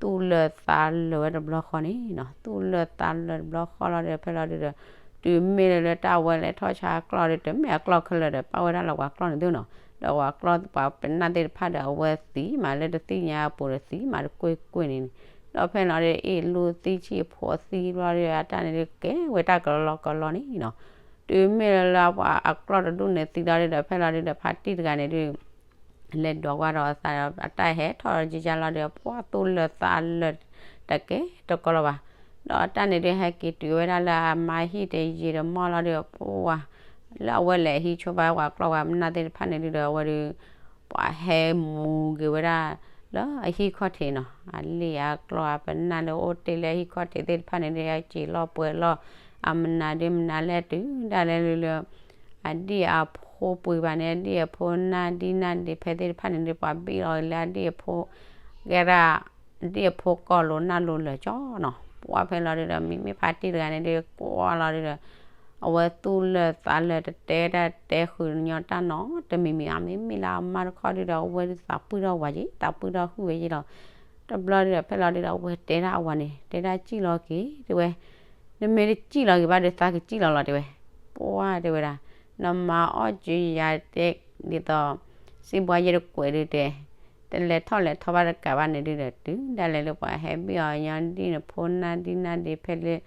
သူၣ်လၢာ်သးလၢာ်ဝဲတဘျီဃီန့ၣ်နီၤ, သူၣ်လၢာ်သးလၢာ်တဘျီဃီလီၤဒီး ဖဲလီၤဒုဒီး တုၤမ့ၢ်လၢတၢ်ဝဲလဲၤထီၣ်ဆါကျီၢ်ဒီး တမ့ၢ်အကျီၢ်ခဲလၢာ်ဒီး ပာ်ဝဲဒၣ်လၢပှၤကျီၢ်န့ၣ်သုနီၤ, ဒီးပှၤကျီၢ်ပှၤပနၢ်သ့ၣ်တဖၣ်ဒီး အဝဲသံမးလၢတသ့ၣ်ညါအပူၤဒီး သံမးတကွ့ၢ်ကွ့ၢ်န့ၣ်န့ၣ်, ဒီးဖဲလီၤဒု အ့ၣ်လူသံဆံးဖိသံဘျီဒီး အတၢ်န့ၣ်ဒု ကဲဝဲတၢ်ကလီကလီန့ၣ်နီၤ. တုၤမ့ၢ်လၢပှၤအကျီၢ်တဒူၣ်န့ၣ်သံလီၤဒုဒီး ဖဲလီၤဒုဒီး ဖါတံၢ်တဂၤန့ၣ်ဒု လဲၤဒိးကွၢ်ဒီးအသးဒီး အတၢ်ဟဲထီၣ်လီၤကကၢ်လီၤဒီး ပှၤသူၣ်လၢာ်သးလၢာ်တကဲတကီလီၤဘၣ်. ဒီးအတၢ်န့ၣ်ဒုး ဟဲက့ၤတုၤဝဲဒၣ်လၢအမါဟံၣ်တယံာ်တမီၢ်လီၤဒီး ပှၤလၢအဝဲလဲၤဟံးဆိဘၣ်ပှၤကျီၢ်ပှၤပနၢ်သ့ၣ်တဖၣ်န့ၣ်ဒုဒီး အဝဲဒုး ပှၤဟဲမူက့ၤဝဲဒၣ် လၢအဟံၣ်ခီၣ်ထံးနီၤ, အလံၣ်အကျီၢ်အပနၢ်လၢအိၣ်တ့ၢ်လၢအဟံၣ်ခီၣ်ထံးသ့ၣ်တဖၣ်န့ၣ်ဒုး အစံာ်လီၤပှဲၤလီၤ အမနုၤဒုမနုၤလဲၣ်တုၤဒၣ်လဲာ်လၢ အဒံၣ်အဖိပှ့ၤဘၣ်န့ၣ် အဒံၣ်အဖိနၢ်ဒံၣ်နၢ်ဒံးဖဲသ့ၣ်တဖၣ်န့ၣ်ဒုး ပှၤဘံၣ်လီၤလၢအဒံၣ်အဖိ ကဲဒၣ် အဒံၣ်အဖိကီၢ်လိၤနၢ်လိၤလၢာ်ကၠီနီၤ. ပှၤဖဲလီၤဒုဒီး မ့မ့ၢ်ဖါတံၢ်တဂၤန့ၣ်ဒုး ကွၢ်လီၤဒုဒီး အဝဲသူၣ်လၢာ်သးလၢာ်တတဲတၢ်တဲဃုာ်ညီတၢ်နီတမံၤမံၤ အမ့မ့ၢ်လၢအမါတခီဒုဒီး အဝဲဒုးသးပှံၢ်ထီၣ်ဝးက့ၤ သးပှံၢ်ထီၣ်ဟုၣ်ဝဲယ့ၢ်လီၤ. တဘျီဒုဒီး ဖဲလီၤဒုဒီး အဝဲတဲဒၣ်အဝၤန့ၣ် တဲဒၣ်စံၣ်လီၤက့ၤ တဲဝဲ နမ့ၢ်တစံၣ်လီၤက့ၤဘၣ်ဒီး သးကစံၣ်လီၤလီၤ တဲဝဲ. ပှၤတဲဝဲဒၣ် နမၤအီၣ်ကၠံယၤတဲ ဒ်သိး စံးဘှါယဲတကွဲးဒုတဲ တလဲၤထီၣ်လဲၤထီဘၣ်တကးဘၣ်န့ၣ်ဒုဒီး တုၤဒၣ်လဲာ်လၢပှၤဟဲဘံၣ်အီၤညီဒံၣ်နဖိနၢ်ဒံၣ်နၢ်ဒံး ဖဲလၢ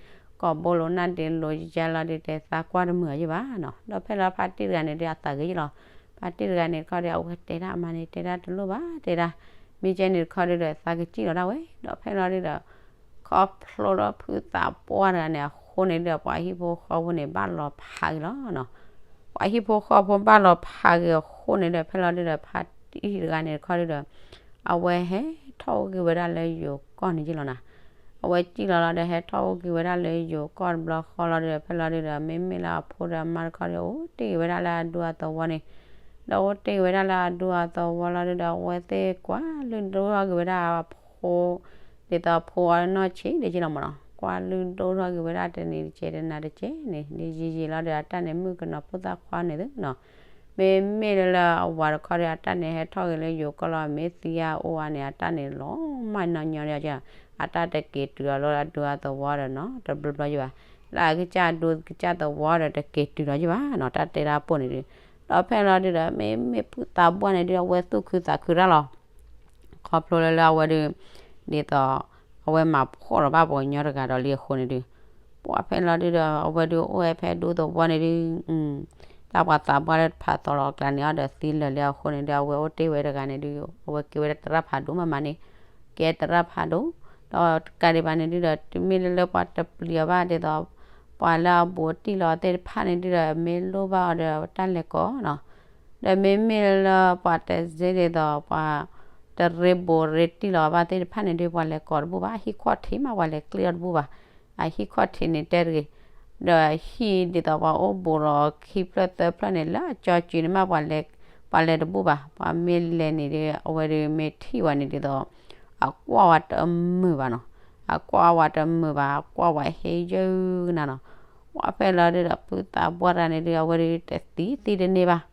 ကီၢ်ဘိလိၤနၢ်ဒံးလိၤယါလီၤဒုတဲ သးကွၢ်တမုာ်အီၤယ့ၢ်ဘၣ်နီၤ. ဒီးဖဲလီၤဖါတံၢ်တဂၤန့ၣ်ဒုး အသးဂ့ၤယ့ၢ်လီၤ. ဖါတံၢ်တဂၤန့ၣ်တခီဒီး အဝဲတဲဒၣ်အမါန့ၣ် တဲဒၣ်တလိၣ်ဘၣ် တဲဒၣ် မ့ၢ်ကဲန့ၣ်တခီဒုဒီး သးကစံၣ်လီၤဒၣ်ဝဲ. ဒီးဖဲလီၤဒုဒီး ခီဖျိလၢဖုသးပှၢ်တဂၤန့ၣ်အဃိန့ၣ်ဒုဒီး ပှၤဟံၣ်ဖိဃီဖိန့ၣ် ဘၣ်လီၤဖးက့ၤလီၤနီၤ. ပှၤဟံၣ်ဖိဃီဖိဘၣ်လီၤဖးက့ၤအဃိန့ၣ်ဒီး ဖဲလီၤဒုဒီး ဖါတံၢ်တဂၤန့ၣ်တခီဒုဒီး အဝဲဟဲထီၣ်အိၣ်က့ၤဝဲဒၣ်လၢယိၤကီၢ်န့ၣ်ယ့ၢ်လီၤနီၤ. အဝဲစံၣ်လီၤလီၤဒီး ဟဲထီၣ်အိၣ်က့ၤဝဲဒၣ်လၢယိၤကီၢ်တဘျီဃီလီၤဒုဒီး ဖဲလီၤဒုဒီး မ့မ့ၢ်လၢအဖိဒီးအမါတခီဒီး အိၣ်တ့ၢ်က့ၤဝဲဒၣ်လၢအဒူအသဝီန့ၣ်, ဒီးအိၣ်တ့ၢ်က့ၤဝဲဒၣ်လၢအဒူအသဝီလီၤဒုဒီး အဝဲသ့ၣ်ကွၢ်လုၢ်ဒိၣ်ထီၣ်က့ၤဝဲဒၣ်အဖိ ဒ်သိးအဖိအနီၢ်ဆံးဒ်ယ့ၢ်လီၤမးနီၤ. ကွၢ်လုၢ်ဒိၣ်ထီၣ်က့ၤဝဲဒၣ်တနံၤတကဲး တနၤတကဲးန့ၣ် ဒ်ယံာ်ယံာ်လီၤဒီး အတၢ်န့ၣ်မုၣ်ကနီၤဖိသၣ်ခွါန့ၣ်သုနီၤ. မ့မ့ၢ်လၢအဝၤတခီဒီး အတၢ်န့ၣ်ဟဲထီၣ်က့ၤလၢယိၤကီၢ်လီၤ မ့ၢ်သံအအိၣ်အါန့ၣ် အတၢ်န့ၣ်လီၤမၢ်နီၤညီဒီး အတၢ်တက့ၤတုၤအီၤလၢအဒူအသဝီဒီးနီၤ တဘျီဘျီယ့ၢ်ဘၣ်. လၢအကစၢ်အဒူကစၢ်သဝီဒီးတက့ၤတုၤလီၤယ့ၢ်ဘၣ်နီၤ တၢ်တဲဒၣ်ပိၢ်န့ၣ်ဒုး. ဒီးဖဲလီၤဒုဒီး မ့မ့ၢ်ဖုသးပှၢ်န့ၣ်ဒုး အဝဲသူၣ်ခုသးခုတၢ်လီၤ. ခီဖျိလၢလၢအဝဲဒုး ဒ်သိး အဝဲမၤဖှီၣ်လီၤဘၣ်ပှၤကညီတဂၤဒီးလံအဃိန့ၣ်ဒုး ပှၤဖဲလီၤဒုဒီး အဝဲဒုးအိၣ်ဝဲဖဲဒူသဝီန့ၣ်ဒုး တၢ်ပှၤသးပှၢ်လၢတဖးသီလီၤအကျါန့ၣ်အီၤဒီးသံလၢာ်လံအဃိန့ၣ်ဒုး အဝဲအိၣ်တ့ၢ်ဝဲတဂၤန့ၣ်ဒုး အဝဲကဲဝဲဒၣ်သရၣ်ဖးဒိၣ်မးမးန့ၣ် ကဲသရၣ်ဖးဒိၣ် ဒီးတကးဒံးဘၣ်န့ၣ်ဒုဒီး တုၤမ့ၢ်လၢလၢပှၤတပျံၤအီၤဘၣ်ဒ်သိး ပှၤလၢအဘူးအတံၢ်လီၤသ့ၣ်တဖၣ်န့ၣ်ဒုဒီး မ့ၢ်လိၣ်ဘၣ်အီၤဒီးတၢ်လဲၤကိးနီၤ ဒီးမ့မ့ၢ်လၢပှၤတစ့ဒ်သိး ပှၤတရ့ဘူးရ့တံၢ်လီၤဘၣ်သ့ၣ်တဖၣ်န့ၣ်ဒုး ပှၤလဲၤကိးတဘူၣ်ဘၣ် အဟံၣ်ခီၣ်ထံးမး ပှၤလဲၤကျ့အီၤတဘူၣ်ဘၣ်. အဟံၣ်ခီၣ်ထံးန့ၣ်တဲတဂ့ၤ, ဒီးဟံၣ်ဒ်သိးပှၤအိၣ်ဘူးလီၤခံဖျၢၣ်သၢဖျၢၣ်န့ၣ် လၢအကၠီစုၤန့ၣ်မး ပှၤလဲၤတဘူၣ်ဘၣ်. ပှၤမ့ၢ်လဲၤန့ၣ်ဒုး အဝဲဒုးမ့ၢ်ထံၣ်ဝဲန့ၣ်ဒ်သိး အကွၢ်ဝဲတမုာ်ဘၣ်နီၤ, အကွၢ်ဝဲတမုာ်ဘၣ် အကွၢ်ဝဲဟ့ယုၢ်ကနၤနီၤ. ပှၤဖဲလီၤဒုဒီး ဖုသးပှၢ်တဂၤန့ၣ်ဒုး အဝဲဒုးတသံသံတန့ၢ်ဘၣ်,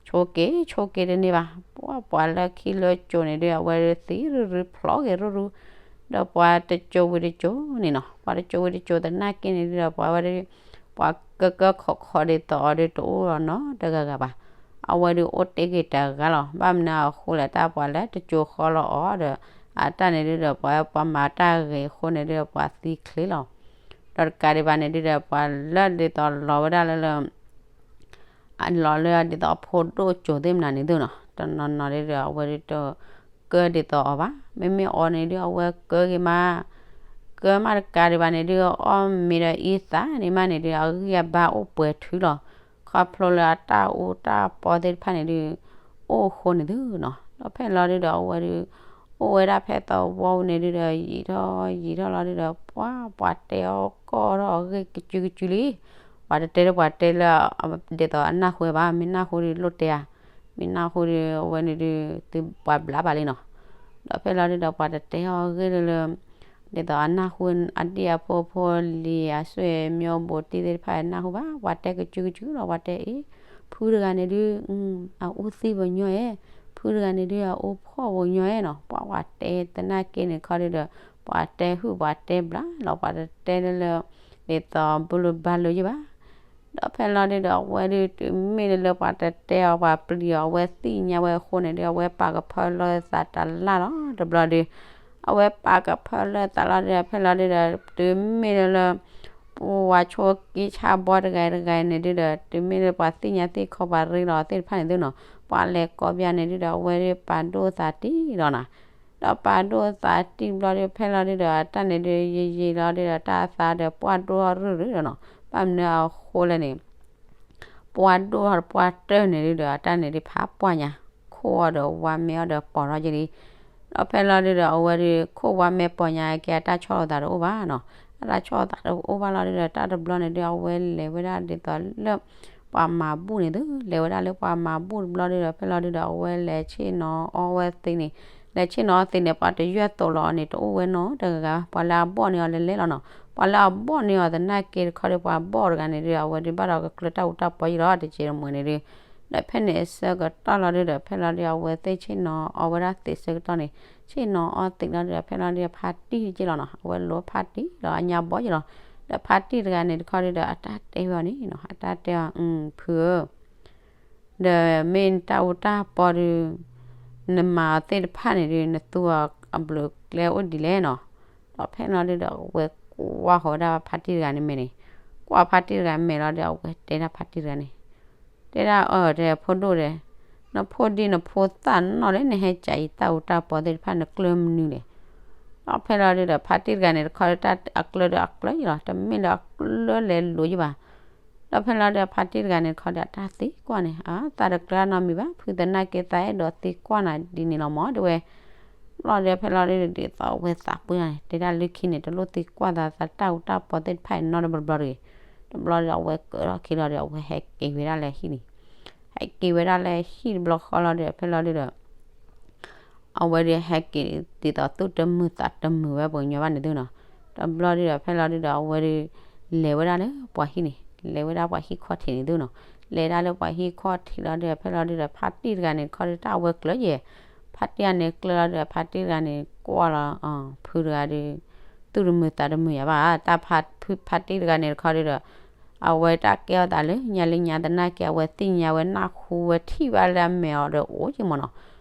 ဆိက့ၤဆိက့ၤတန့ၢ်ဘၣ်. ပှၤပှၤလၢခံလၢကၠိန့ၣ်ဒုး အဝဲဒုးသံရုရုဖျိက့ၤရုရု, ဒီးပှၤတကၠိဝံၤတကၠိန့ၣ်နီၤ, ပှၤတကၠိဝံၤတကၠိသနာ်က့န့ၣ်ဒုးဒီး ပှၤဝဲဒုး ပှၤကကၢခီခီဒ်သိးအီၤဒုးတအိၣ်လီၤနီတဂၤဂၤဘၣ်. အဝဲဒုးအိၣ်တ့ၢ်က့ၤတဂၤလီၤ. ဘၣ်မနုၤအဃိလဲၣ် တၢ်ပှၤလၢတကၠိဃီလီၤအီၤဒီး အတၢ်န့ၣ်ဒုးဒီး ပှၤပှၤမၤတၢ်ဂ့ၤအဃိန့ၣ်ဒုးဒီး ပှၤသံချ့လီၤ. ဒီးတကးဒံးဘၣ်န့ၣ်ဒုးဒီး ပှၤလၢဒ်သိးလီၤဝဲဒၣ်လၢလၢ အလီၤလၢဒ်သိးအဖိဒိၣ်ကၠိသ့ၣ်မနုၤန့ၣ်သုနီၤ, တနီၤနီၤဒ်ဒီး အဝဲဒုးတကၢဒ်သိးအီၤဘၣ်. မ့မ့ၢ်အီၤန့ၣ်ဒုး အဝဲကၢက့ၤမး, ကၢမးတကးဒံးဘၣ်န့ၣ်ဒုး အီၣ်မ့ၤဒီးအံသၣ်န့ၣ်မးန့ၣ်ဒုး အဂံၢ်အဘါအိၣ်ပှဲၤထုလီၤ. ခီဖျိလၢအတၢ်အူတၢ်ပီသ့ၣ်တဖၣ်န့ၣ်ဒုး အိၣ်အဃိန့ၣ်သုနီၤ. ဒီးဖဲလီၤဒုးဒီး အဝဲဒုး အိၣ်ဝဲဒၣ်ဖဲသဝီပူၤန့ၣ်ဒုးဒီး ယံာ်ထီၣ်ယံာ်ထီၣ်လီၤဒုးဒီး ပှၤပှၤတဲအီၤကီၢ်ထီၣ်အဂ့ၢ်ကစုကစုလံ. ပှၤတတဲလၢပှၤတဲလၢ ဒ်သိးအနၢ်ဟူဝဲဘၣ်, မ့ၢ်နၢ်ဟူဒုးလိၣ်တဲဧါ, မ့ၢ်နၢ်ဟူဒုး အဝဲန့ၣ်ဒုး သုပှၤဘျးဘၣ်လံနီၤ. ဒီးဖဲလီၤဒုဒီးပှၤတတဲအီၤဂ့ၢ်လၢလၢ ဒ်သိးအနၢ်ဟူအဒံၣ်အဖိအဖိလံၤအဆွေမျိုးဘူးတံၢ်သ့ၣ်တဖၣ်အနၢ်ဟူဘၣ်, ပှၤတဲကစုကစုလီၤ, ပှၤတဲအ့ၣ် ဖုတဂၤန့ၣ်ဒု အအိၣ်သံၣ်ပူၤညီအဲၣ်, ဖုတဂၤန့ၣ်ဒု အအိၣ်ဖှီၣ်ပူၤညီအဲၣ်နီၤ, ပှၤပှၤတဲသနာ်က့န့ၣ်ခီဒုဒီး ပှၤတဲဟုၣ်ပှၤတဲဘျါလီၤ, ပှၤတတဲလၢလၢ ဒ်သိးဘုလူဘၣ်လိယဘၣ် ဒီးဖဲလီၤဒုဒီးအဝဲဒု တုၤမ့ၢ်လၢလၢပှၤတတဲအီၤပှၤပျံၤအီၤ အဝဲသ့ၣ်ညါဝဲအဃိန့ၣ်ဒု အဝဲပာ်ကဖၢလၢသးတလၢ်လီၤ, တဘျီဒု အဝဲပာ်ကဖၢလၢသးလီၤဒုဒီး ဖဲလီၤဒုဒီး တုၤမ့ၢ်လၢလၢ ပှၤဆိက့ဆါဘီတဂၤတဂၤန့ၣ်ဒုဒီး တုၤမ့ၢ်လၢပှၤသ့ၣ်ညါသ့ၣ်ခီပှၤရ့လီၤသ့ၣ်တဖၣ်န့ၣ်ဒုနီၤ, ပှၤလဲၤကိးပျၢ်န့ၣ်ဒုဒီး အဝဲဒုပာ်ဒိၣ်သးတံၢ်လီၤနီၤ ဒီးပာ်ဒိၣ်သးတံၢ်ဘျီဒု ဖဲလီၤဒုဒီး အတၢ်န့ၣ်ဒု ယံာ်ယံာ်လီၤဒုဒီး တၢ်အသးဒီးပှၢ်ဒိၣ်ထီၣ်ရုၢ်ရုၢ်ဒီးနီၤ, ဘၣ်မနုၤအဃိလဲၣ်န့ၣ် ပှၢ်ဒိၣ်ထီၣ်ဒီးပှၢ်တၢၢ်န့ၣ်ဒုဒီး အတၢ်န့ၣ်ဒုဖးပှၢ်ညါ, ခိၣ်အီၤဒီးဝါမဲအီၤဒီးပိာ်ထီၣ်က့ၤလံ, ဒီးဖဲလီၤဒုဒီး အဝဲဒု ခိၣ်ဝါမဲပိာ်ညါက့ၤ အတၢ်ဆီၣ်လီၤသးတအိၣ်ဘၣ်နီၤ, အတၢ်ဆီၣ်လီၤသးတအိၣ်ဘၣ်လီၤဒုဒီး တၢ်တဘျီန့ၣ်ဒု အဝဲလဲၤဝဲဒၣ်ဒ်သိးလၢ ပှၤမၤဘူၣ်န့ၣ်သု, လဲၤဝဲဒၣ်လၢပှၤမၤဘူၣ်တဘျီဒုဒီး ဖဲလီၤဒုဒီး အဝဲလဲၤဆ့ၣ်နီၤအီဝဲသ့န့ၣ်, လဲၤဆ့ၣ်နီၤအီသ့န့ၣ် ပှၤတယွဲၢ်သိးလီၤအီၤန့ၣ် တအိၣ်ဝဲနီတဂၤ, ပှၤလၢအဘီၣ်န့ၢ်အီၤလဲၤလဲၤလီၤနီၤ, ပှၤလၢအဘီၣ်န့ၢ်အီၤသနာ်က့တခီဒီး ပှၤဘီၣ်တဂၤန့ၣ်ဒု အဝဲဒုဘၣ်ဒီးကကျၢၤတၢ်အူတၢ်ပီယံာ်လီၤ တက့တမုာ်န့ၣ်ဒု, ဒီးဖဲန့ၣ်အဆၢကတီၢ်လီၤဒုဒီး ဖဲလီၤဒု အဝဲသ့ၣ်ဆ့ၣ်နီၤအီဝဲဒၣ်သ့ဆၢကတီၢ်န့ၣ် ဆ့ၣ်နီၤအီသ့လီၤဒုဒီး ဖဲလီၤဒုဒီး ဖါတံၢ်က့လီၤနီၤ, အဝဲလိၤဖါတံၢ်ဒီးအညါဘီယံာ်လီၤ, ဒီးဖါတံၢ်တဂၤန့ၣ်တခီဒုဒီး အတၢ်တဲဝဲအီၤန့ၣ်နီၤ, အတၢ်တဲအီၤ ဖုဧၢ ဒီးမ့ၢ်နတၢ်အူတၢ်ပီဒု နမၤအီၤသ့ၣ်တဖၣ်န့ၣ်ဒု နသူအီၤအဘျုးအကျဲအိၣ်ဒ်လဲၣ်နီၤ, ဒီးဖဲလီၤဒုဒီး အဝဲကွၢ်ဃီၤဝဲဒၣ်ဖါတံၢ်တဂၤန့ၣ်မဲာ်န့ၣ်, ကွၢ်ဖါတံၢ်တဂၤမဲာ်လီၤဒီး အဝဲတဲဒၣ်ဖါတံၢ်တဂၤန့ၣ်, တဲဒၣ်အၢ တဲဖိဒိၣ်ဒီး နဖိဒံနဖိသၣ်နီၢ်လၢနဟဲကးအံၤ တၢ်အူတၢ်ပီသ့ၣ်တဖၣ် နကျၢၤမနုၤလဲၣ်, ဒီးဖဲလီၤဒုဒီး ဖါတံၢ်တဂၤန့ၣ်တခီဒီး တၢ်အကျၢၤဒီးအကျၢၤယံလီၤ, တမ့ၢ်လၢအကျၢၤလဲၤလိၤယဘၣ် ဒီးဖဲလီၤဒုဒီး ဖါတံၢ်တဂၤန့ၣ်တခီဒီး အတၢ်သံကွၢ်န့ၣ် အသးတကျၢၤနီတမံၤဘၣ်, ဖုသနာ်က့သးအဲၣ်ဒိးသံကွၢ်နၤဒ်န့ၣ်လီၤမး တဲဝဲ, ဘျီဒုဒီး ဖဲလီၤဒုဒီး ဒ်သိးအဝဲသးပှၢ်န့ၣ် တဲဒၣ်လၢခံန့ၣ် တလိၣ်သံကွၢ်သးသးတၢ်အူတၢ်ပီသ့ၣ်တဖၣ်အံၤနီတဘျီဘျီတဂ့ၤ, တဘျီဒီး အဝဲကၢးထီၣ်ခံလီၤဒီး အဝဲဟဲက့ၤဝဲဒၣ်လၢဟံၣ်န့ၣ်, ဟဲက့ၤဝဲဒၣ်လၢဟံၣ်တဘျီဃီလီၤဒီး ဖဲလီၤဒုဒီး အဝဲဒုးဟဲက့ၤဒ်သိးသူၣ်တမုာ်သးတမုာ်ဝဲပှၤကညီဘၣ်န့ၣ်သုနီၤ, တဘျီဒုဒီး ဖဲလီၤဒုဒီး အဝဲဒုး လဲၤဝဲဒၣ်လၢပှၤဟံၣ်န့ၣ်, လဲၤဝဲဒၣ်ပှၤဟံၣ်ခီၣ်ထံးန့ၣ်သုနီၤ, လဲၤဒၣ်လၢပှၤဟံၣ်ခီၣ်ထံးလီၤဒုဒီး ဖဲလီၤဒုဒီး ဖါတံၢ်တဂၤန့ၣ် ခီဒုတၢ်အဝဲကျၢၤယဲၢ်, ဖါတံၢ်တဂၤန့ၣ်ကျၢၤလီၤဒုဒီး ဖါတံၢ်တဂၤန့ၣ် ကွၢ်လီၤ ဖုတဂၤဒုး သူၣ်တမုာ်သးတမုာ်ယၤဘၣ်, တၢ်ဖါတံၢ်တဂၤန့ၣ်တခီဒုဒီး အဝဲတၢ်ကဲထီၣ်သးလၢညါလၢညါသနာ်က့ အဝဲသ့ၣ်ညါဝဲနၢ်ဟူဝဲထံၣ်ဘၣ်လၢအမဲာ်အီၤဒီးအိၣ်က့မးနီၤ,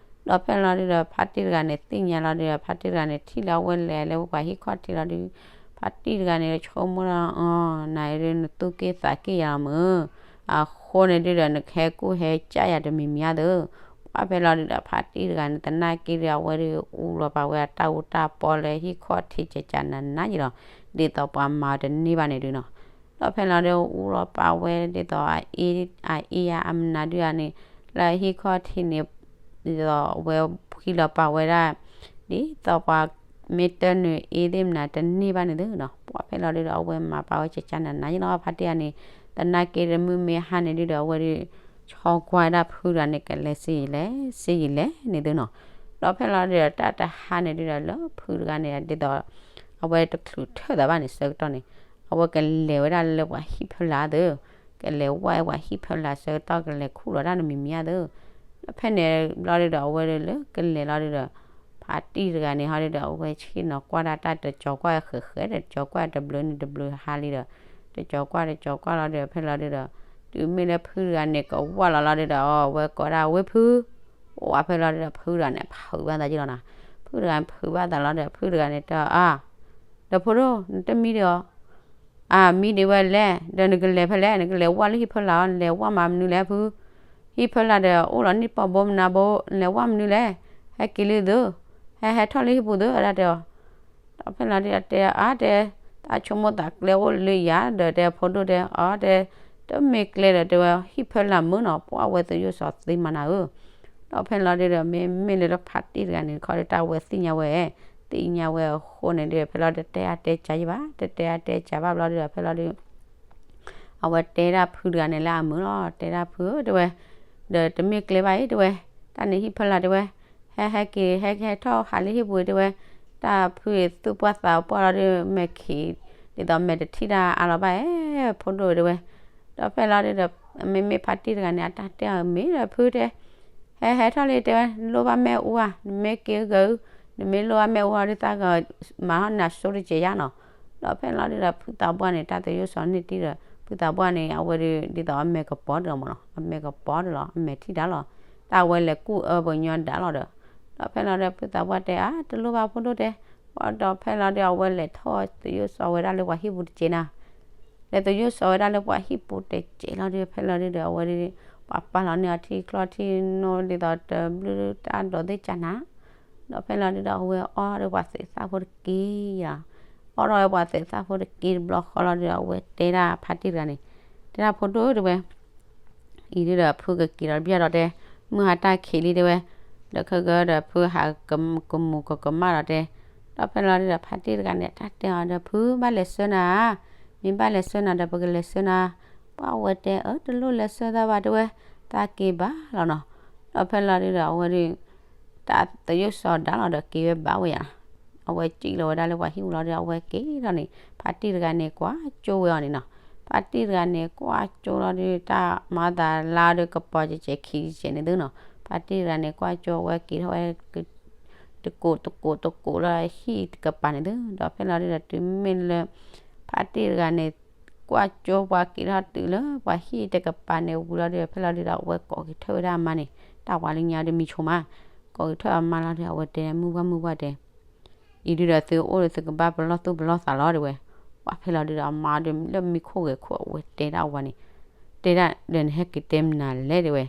ဒီးဖဲလီၤဒုဒီး ဖါတံၢ်တဂၤန့ၣ်သ့ၣ်ညါလီၤဒုဒီး ဖါတံၢ်တဂၤန့ၣ် ထံၣ်လၢအဝဲလဲၤလၢပှၤဟံၣ်ခီၣ်ထံးလီၤဒုး ဖါတံၢ်တဂၤန့ၣ်ဆိကမိၣ်လီၤ နၤဒုးနသူၣ်က့ၣ်သးက့ၣ်ယၤလီၤမုၢ်, အဃိန့ၣ်ဒုဒီး နကဟဲကူၣ်ဟဲကၢ်ယၤတမံၤမံၤဧါသၢ, ပှၢ်ဖဲလီၤဒုဒီး ဖါတံၢ်တဂၤန့ၣ် သနာ်က့ဒီး အဝဲဒုးအူလီၤပာ်ဝဲအတၢ်အူတၢ်ပီလၢဟံၣ်ခီၣ်ထံးကကနၤနၤယံလီၤ, ဒ်သိးပှၤမၤအီၤတန့ၢ်ဘၣ်န့ၣ်ဒုနီၤ, ဒီးဖဲလီၤဒုးအူလီၤပာ်ဝဲဒ်သိးအအ့ၣ်အအ့ၣ်ယါအမနုၤဒုန့ၣ်, လၢဟံၣ်ခီၣ်ထံးန့ၣ် ဒ်သိးအဝဲဟံးလီၤပာ်ဝဲဒၣ် ဒ်သိးပှၤမ့ၢ်တၢ်နုာ်အ့ၣ်သ့ၣ်မနုၤတန့ၢ်ဘၣ်န့ၣ်သုနီၤ, ပှၢ်ဖဲလီၤဒုဒီး အဝဲမၤပာ်ဝဲကကနၤနၤယံလီၤ, ဖါတံၢ်တဂၤန့ၣ် သနာ်က့တမုၢ်မ့ၢ်ဟါန့ၣ်ဒုဒီး အဝဲဒုး ဆီကွၢ်ဒၣ်ဖုတဂၤန့ၣ် ကလဲၤစ့ယံာ်လဲၣ် စ့ယံာ်လဲၣ်န့ၣ်သုနီၤ, ဒီးဖဲလီၤဒုဒီး တၢ်တဟါန့ၣ်ဒုဒီး လၢဖုတဂၤန့ၣ် ဒ်သိး အဝဲတချုးထၢၣ်သးဘၣ်န့ၣ် ဆၢကတီၢ်န့ၣ် အဝဲကလဲၤဝဲဒၣ်လၢပှၤဟံၣ်ဖီလာ်သၢ, ကလဲၤဝဲပှၤဟံၣ်ဖီလာ်ဆၢကတီၢ် ကလဲၤခူၣ်လီၤတၢ်တမံၤမံၤဧါသၢ, ဒီးဖဲန့ၣ်ဘျီဒုဒီး အဝဲဒုးလၢကလဲၤလီၤဒုဒီး ဖါတံၢ်တဂၤန့ၣ်ဟီဒုဒီး အဝဲဆ့ၣ်နီၤကွၢ်ဒၣ်တၢ်တကၠီၤကွၢ်ဃဲးဃဲးဒီး တကၠီၤကွၢ်တဘျုးန့ၣ်တဘျုးဟါလံဒီး တကၠီၤကွၢ်တကၠီၤကွၢ်လီၤဒုဒီး ဖဲလီၤဒုဒီး တုၤမ့ၢ်လၢဖုတဂၤန့ၣ် ကဝၢ်လီၤလီၤဒုဒီး အဝဲကိးဒၣ်ဝဲဖု, ဝၢ်ဖဲလီၤဒုဒီး ဖုတဂၤန့ၣ် ဖုးဘၣ်သးက့လီၤနီၤ, ဖုတဂၤန့ၣ် ဖုးဘၣ်သးလီၤဒီး ဖုတဂၤန့ၣ်တဲအီၤ ဒီးဖိဒိၣ် နတမံဒံးအီၤ အမံဒံးဝဲလဲၣ်, ဒီးနကလဲၤဖဲလဲၣ်, နကလဲၤဝၢ်လၢဟံၣ်ဖီလာ်အီၤ, နလဲၤဝၢ်မၤမနုၤလဲၣ်ဖု, ဟံၣ်ဖီလာ်ဒီး အိၣ်လီၤနံၣ်ပီဘိမနၤဘိ, နလဲၤဝၢ်မနုၤလဲၣ်, ဟဲက့ၤလံသု, ဟဲဟဲထီၣ်လၢဟံၣ်ပူၤသု ဝဲဒၣ်တဲအီၤ, ဒီးဖဲလီၤဒုဒီးတဲအီၤ တဲ တၢ်ဆိကမိၣ်သးကျဲအိၣ်လၢယၤ, ဒီးတဲဖိဒိၣ်တဲအီၤ တဲ တမ့ၢ်ကျဲဒီးတဲဝဲ ဟံၣ်ဖီလာ်မုၢ်နီၤ, ပှၢ်ဝဲသုယိၣ်စီၤသ့မနၤဧၢ ဒီးဖဲလီၤဒုဒီး မ့မ့ၢ်လၢတၢ်ဖါတံၢ်တဂၤန့ၣ်တခီဒီး တၢ်ဝဲသ့ၣ်ညါဝဲ, သ့ၣ်ညါဝဲအဃိန့ၣ်ဒုဒီး ဖဲလီၤဒုဒီး တတဲအါတဲစှၤယဘၣ်, တတဲအါတဲစှၤဘၣ်ဘျီဒုဒီး ဖဲလီၤဒု အဝဲတဲဒၣ်ဖုတဂၤန့ၣ်လၢအမုာ်လီၤ, တဲဒၣ်ဖုဧၢ တဲဝဲ, ဒီးတမ့ၢ်ကျဲဘၣ်အံၤ တဲဝဲ, တၢ်န့ၣ်ဟံၣ်ဖီလာ်တဲဝဲ, ဟဲ ဟဲဟဲက့ၤ ဟဲက့ၤဟဲထီၣ်ဟးလၢဟံၣ်ပူၤတဲဝဲ, တၢ်ဖုအံၤသူၣ်ပှၢ်သးပှၢ်လီၤဒီး မဲာ်ခံး ဒ်သိးမဲာ်တထံၣ်တၢ်အါလီၤဘၣ်ဧၢ ဖိဒိၣ်တဲဝဲ, ဒီးဖဲလီၤဒုဒီး မ့မ့ၢ်ဖါတံၢ်တဂၤန့ၣ် အတၢ်တဲအီၤမ့ၢ်ဒီးဖုတဲ ဟဲဟဲထီၣ်လံတဲဝဲ လိၣ်ဘၣ်မ့ၣ်အူဧါ, နမ့ၢ်က့ၤဂၤအူ, နမ့ၢ်လိၣ်ဘၣ်မ့ၣ်အူအီၤဒုး သးကမၤထီၣ်နၤစိတစဲးယါနီၤ. ဒီးဖဲလီၤဒုဒီး ဖုသးပှၢ်န့ၣ် တၢ်သယိၣ်စီၤန့ၢ်တံၢ်ဒီး ဖုသးပှၢ်န့ၣ် အဝဲဒုး ဒ်သိးအမဲာ်ကပီၤတလီၤမးနီၤ, အမဲာ်ကပီၤတလီၤ အမဲာ်ထံၣ်တၢ်လီၤ, တၢ်ဝဲလဲၤကူၣ်အၢပှၤကညီဒၣ်လီၤဒီး, ဒီးဖဲလီၤဒုဒီး ဖုသးပှၢ်တဲ အါ တလိၣ်ဘၣ်ဖိဒိၣ်တဲ, ဒီးဖဲလီၤဒုဒီး အဝဲလဲၤထီၣ်သယိၣ်စီၤဝဲဒၣ်လၢပှၤဟံၣ်ပူၤတစဲးနၤ လဲၤသယိၣ်စီၤဝဲဒၣ်လၢပှၤဟံၣ်ပူၤတစဲးလီၤဒီး ဖဲလီၤဒုဒီး အဝဲဒုး ပှၤပာ်လီၤန့ၢ်အီၤထံချီထံနိ ဒ်သိးတဘျုးတၢ်ဒိးသ့ၣ်ကၢ်နၤ, ဒီးဖဲလီၤဒုဒီး အဝဲအီၣ်ဒီးပှၤသ့းသၣ်ဖိတက့ၢ်ယါ, အီၣ်ထီၣ်ဝဲပှၤသ့းသၣ်ဖိတက့ၢ်တဘျီဃီလီၤဒီး အဝဲတဲဒၣ်ဖါတံၢ်တဂၤန့ၣ်, တဲဒၣ်ဖိဒိၣ်တဲဝဲ အံၤဒုဒီး ဖုကက့ၤဒီးတဘျီဒီးတဲ, မုၢ်ဟါတၢ်ခံးလံတဲဝဲ, ဒီးခဲကဒီး ဖုဟးကမူၤကကမၣ်ဒီးတဲ, ဒီးဖဲလီၤဒုဒီး ဖါတံၢ်တဂၤန့ၣ် တၢ်တဲအီၤဒီး ဖုဘၣ်လဲၤဆှၢနၤ, မ့ၢ်ဘၣ်လဲၤဆှၢနၤဒီး ပကလဲၤဆှၢနၤ, ပှၤဝဲတဲ အၢ တလိၣ်လဲၤဆှၢသးဘၣ်တဲဝဲ, သးက့ၤဘၣ်လီၤနီၤ, ဒီးဖဲလီၤဒုဒီး အဝဲဒုး တၢ်သယိၣ်စီၤဒၣ်လီၤဒီးက့ၤဝဲဘၣ်ဝဲယါ အဝဲစံၣ်လီၤဝဲဒၣ်လၢပှၤဟံၣ်ပူၤလီၤဒီး အဝဲက့ၤထီၣ်န့ၣ် ဖါတံၢ်တဂၤန့ၣ် ကွၢ်ကၠိဝဲအီၤန့ၣ်နီၤ, ဖါတံၢ်တဂၤန့ၣ် ကွၢ်ကၠိလီၤဒုး တၢ်မၤသးလါဒီးကပီၤကဲးကဲးခံကဲးန့ၣ်သုနီၤ, ဖါတံၢ်တဂၤန့ၣ် ကွၢ်ကၠိဝဲက့ၤထီၣ်ဝဲ တကိးတကိးတကိးလၢဟံၣ်တကပၤန့ၣ်သု, ဒီးဖဲလီၤဒုဒီး တုၤမ့ၢ်လၢ ဖါတံၢ်တဂၤန့ၣ် ကွၢ်ကၠိပှၤက့ၤထီၣ်တုၤလၢပှၤဟံၣ်တကပၤန့ၣ်ဝံၤလီၤဒုဒီး ဖဲလီၤဒုဒီး အဝဲကိးက့ၤထၢၣ်ဝဲဒၣ်အမါန့ၣ် တၢ်ဝါလၢညါဒီးမံဆိမး, ကိးက့ၤထၢၣ်အမါလီၤဒီး အဝဲတဲမုၢ်ပှၢ်မုၢ်ပှၢ်တဲ အံၤဒုဒီးသုအိၣ်ဒီးသုကဘၣ်ပလီၢ်သူၣ်ပလီၢ်သးလီၤတဲဝဲ, ပှၤဖဲလီၤဒုဒီး အမါဒီးလၢမံခိၣ်ဂဲၤခိၣ် အဝဲတဲဒၣ်အဝၤန့ၣ်, တဲဒၣ်ဒီးနဟဲက့ၤတဲမနုၤလဲၣ်တဲဝဲ,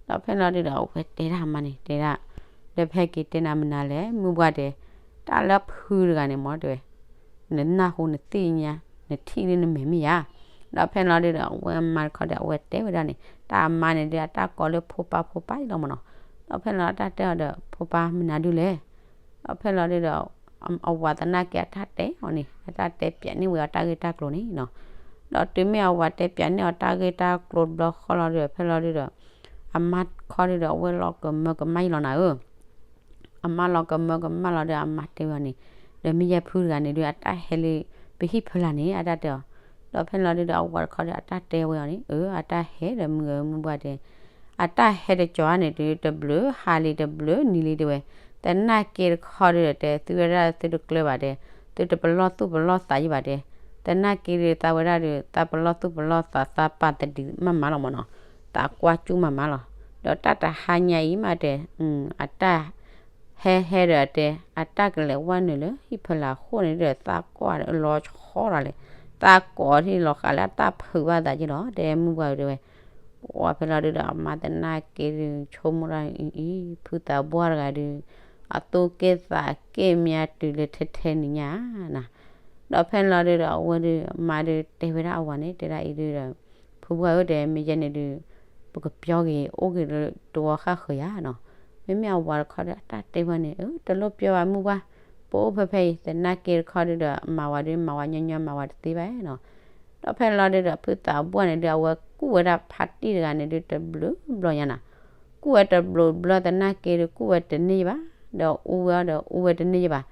ဒီးဖဲလီၤဒုဒီး အဝဲတဲဒၣ်အမါန့ၣ် တဲဒၣ်, ဒီးပဟဲက့ၤတဲနၤမနုၤလဲၣ် မုၢ်ပှၢ်တဲ, တၢ်လၢဖုတဂၤန့ၣ်မ့ၢ်တဲဝဲ နနၢ်ဟူနသ့ၣ်ညါ နထံၣ်လၢနမဲာ်မ့ၢ်ယါ, ဒီးဖဲလီၤဒုဒီး အဝဲအမါတခီဒီး အဝဲတဲဝဲဒၣ်န့ၣ် တၢ်အမါန့ၣ်ဒီး အတၢ်ကိးလၢဖိပၢ်ဖိပၢ်အံၤလီၤမ့ၢ်နီၤ, ဒီးဖဲလီၤတၢ်တဲအီၤဒီး ဖိပၢ်မနုၤဒုလဲၣ်, ဒီးဖဲလီၤဒုဒီး အဝၤသနာ်က့အတၢ်တဲအီၤန့ၣ် အတၢ်တဲပၠးန့ၢ်ဝဲအီၤတၢ်ဂ့ၢ်တၢ်ကျိၤန့ၣ်နီၤ, ဒီးတုၤမ့ၢ်အဝၤတဲပၠးန့ၢ်အီၤတၢ်ဂ့ၢ်တၢ်ကျိၤတဘျီဃီလီၤဒုဒီး ဖဲလီၤဒုဒီး အမါတခီဒုဒီး အဝဲလီၤကမၢကမၣ်အံၤလီၤနၤဧၢ အမါလီၤကမၢကမၣ်လီၤဒီး အမါတဲဝဲအီၤန့ၣ်, ဒီးမ့ၢ်ယဲၢ်ဖုတဂၤန့ၣ်ဒုး အတၢ်ဟဲလၢ ပဟံၣ်ဖၢလာ်န့ၣ် အတၢ်တဲအီၤ, ဒီးဖဲလီၤဒုဒီး အဝၤတခီဒီး အတၢ်တဲဝဲအီၤန့ၣ် အၢ အတၢ်ဟဲဒီးမုၢ်ဂၤမုၢ်ပှၢ်တဲ, အတၢ်ဟဲတကီၤန့ၣ်ဒုး တဘျုးဟါလံ တဘျုးနံၤလံတဲဝဲ, သနာ်က့တခီဒုဒီး တဲသုဝဲဒၣ်သုတကျၢၤဘၣ်တဲ, သုတပလီၢ်သူၣ်ပလီၢ်သးယံၤဘၣ်တဲ, သနာ်က့ဒုး သးဝဲဒၣ်ဒုး သးပလီၢ်သူၣ်ပလီၢ်သး သးပာ်သဒံးမးမးလီၤမ့ၢ်နီၤ, သးကွၢ်ကၠူၣ်မးမးလီၤ, ဒီးတၢ်တဟါညါအံၤမးတဲ အတၢ် ဟဲဟဲဒီးတဲ အတၢ်ကလဲၤဝဲနုာ်လၢဟံၣ်ဖၢလာ်အဃိန့ၣ်ဒီး သးကွၢ်လီၤဆီဒၣ်လဲာ်, သးကိးထံၣ်လီၤဃာ်လၢအတၢ်ဖုးဘၣ်သးက့လီၤ တဲမုၢ်ပှၢ်တဲဝဲ, ဝဲဖဲလီၤဒုဒီး အမါသနာ်က့ဒုး ဆိကမိၣ်တၢ်အံၤ ဖုသးပှၢ်တဂၤဒုး အသူၣ်က့ၣ်သးက့ၣ်မ့ၢ်တုၤလၢထဲထဲန့ၣ်ညါနၤ, ဒီးဖဲလီၤဒုဒီး အဝဲဒုး အမါဒုးတဲဝဲဒၣ်အဝၤန့ၣ် တဲဒၣ်အံၤဒုဒီး ဖုပှၢ်ဧၢ တဲ မ့ၢ်ယဲန့ၣ်ဒုး ပကပျီက့ၤ အိၣ်က့ၤလၢတဝီဃၣ်ဃၢၤယါနီၤ, မ့မ့ၢ်အဝၤတခီဒီး အတၢ်တဲဝဲန့ၣ် အၢ တလိၣ်ပျီဘၣ်မုၢ်ပှၢ်, ပအိၣ်ဖဲဖဲအံၤ သနာ်က့တခီဒုဒီး မၤဝဲဒုး မၤဝဲညီညီ မၤဝဲတသ့ဘၣ်နီၤ, ဒီးဖဲလီၤဒုဒီး ဖုသးပှၢ်န့ၣ်ဒုး အဝဲကူၣ်ဝဲဒၣ်ဖါတံၢ်တဂၤန့ၣ်ဒုး တဘျုးဘျီညါနၤ, ကူၣ်ဝဲတဘျုးဘျီသနာ်က့ဒုး ကူၣ်ဝဲတန့ၢ်ယဘၣ်, ဒီးအူဝဲအီၤဒီး အူဝဲတန့ၢ်ယဘၣ်,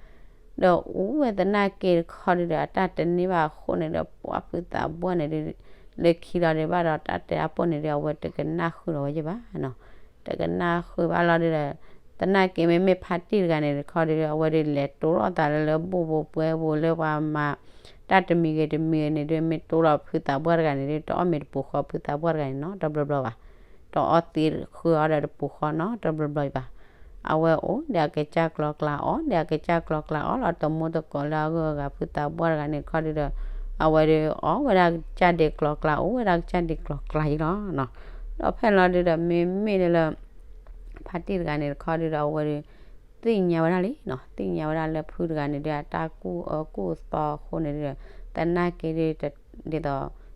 ဒီးအူဝဲသနာ်က့တခီဒုဒီး အတၢ်တန့ၢ်ဘၣ်အဃိန့ၣ်ဒီး ပှၤဖုသးပှၢ်န့ၣ်ဒုး လၢခံလီၤဒုးဘၣ်ဒီး တၢ်တဲအပိၢ်န့ၣ်ဒုး အဝဲတကနၣ်ဃုာ်လီၤဝဲယဘၣ်နီၤ, တကနၣ်ဃုာ်ဘၣ်လီၤဒုဒီး သနာ်က့မ့မ့ၢ်ဖါတံၢ်တဂၤန့ၣ်တခီဒုး အဝဲဒုးလဲၤတိလီၤသးလၢလၢဘိၣ်ဘိပှဲၤဘိၣ်လၢပှၤမၤ တၢ်တမံၤဂ့ၤတမံၤဂ့ၤန့ၣ်ဒုး မ့ၢ်တိလီၤဖုသးပှၢ်တဂၤန့ၣ်ဒုး တအီၣ်မ့ၤတပူၤဃီ ဖုသးပှၢ်တဂၤန့ၣ်နီၤ တဘျီဘျီဘၣ်, တအီသံးဃုအီဒီးတပူၤဃီနီၤ တဘျီဘျီဘၣ်, အဝဲအိၣ်ဒီးအကစၢ်ကျီကျါအီၣ်ဒီးအကစၢ်ကျီကျါအီၣ်လီၤ တမူတကိးလၢအဂုၤအဂၤ ဖုသးပှၢ်တဂၤန့ၣ်တခီဒုဒီး အဝဲဒုးအီၣ်ဝဲဒၣ်ကစၢ်ဒ့ကျီကျါ အိၣ်ဝဲဒၣ်ကစၢ်ဒ့ကျီကျါယံၤလီၤနီၤ, ဒီးဖဲလီၤဒုဒီး မ့မ့ၢ်လၢ ဖါတံၢ်တဂၤန့ၣ်တခီဒုဒီး အဝဲဒုး သ့ၣ်ညါဝဲဒၣ်လံနီၤ, သ့ၣ်ညါဝဲဒၣ်လၢဖုတဂၤန့ၣ်ဒုး အတၢ်ကူၣ်အၢကူၣ်သီအဃိန့ၣ်ဒုဒီး သနာ်က့ဒုး ဒ်သိး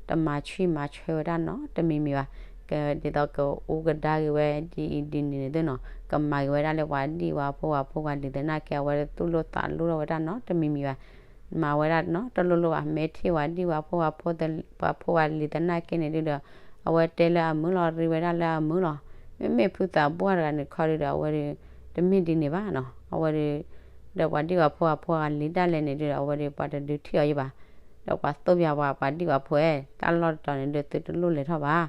တမၤဆံးမၤဆၢဝဲဒၣ်နီတမံၤမံၤဘၣ်, ကဒ်သိးကအိၣ်ကဒါက့ၤဝဲဒ်အံၤဒ်န့ၣ်န့ၣ်သုနီၤ, ကမၤက့ၤဝဲဒၣ်လၢပှၤဒံၣ်ဝဲဖိဝဲဖိဝဲလံၤသနာ်က့ အဝဲဒုးသူၣ်လိာ်သးလိာ်ထီၣ်ဝဲဒၣ်နီတမံၤမံၤဘၣ်, မၤဝဲဒၣ်နီတလိၣ်လိၣ်ဘၣ်, မ့ၢ်ထံၣ်ဝဲဒံၣ်ဝဲဖိဝဲဖိ ပှၤဖိဝဲလံၤသနာ်က့န့ၣ်ဒုဒီး အဝဲတဲလၢအမုာ်လီၤ ရ့ဝဲဒၣ်လၢအမုာ်လီၤ, မ့မ့ၢ်ဖုသးပှၢ်တဂၤန့ၣ်တခီဒုဒီး အဝဲဒုး တမ့ၢ်ဒ်န့ၣ်ဘၣ်နီၤ. အဝဲဒီး ဒီးပှၤဒံၣ်ပှၤဖိအဖိအဂၤလံဒၣ်လဲာ်န့ၣ်ဒုဒီး အဝဲဒီးပှၤတဒုးထံၣ်အီၤယဘၣ်. ဒီးပှၤသိၣ်ပယၤပှၤ ပှၤဒံၣ်ပှၤဖိအဲ တၢ်လီၢ်တတီၤန့ၣ်ဒု သုတလိၣ်လဲၤထီၣ်ဘၣ်.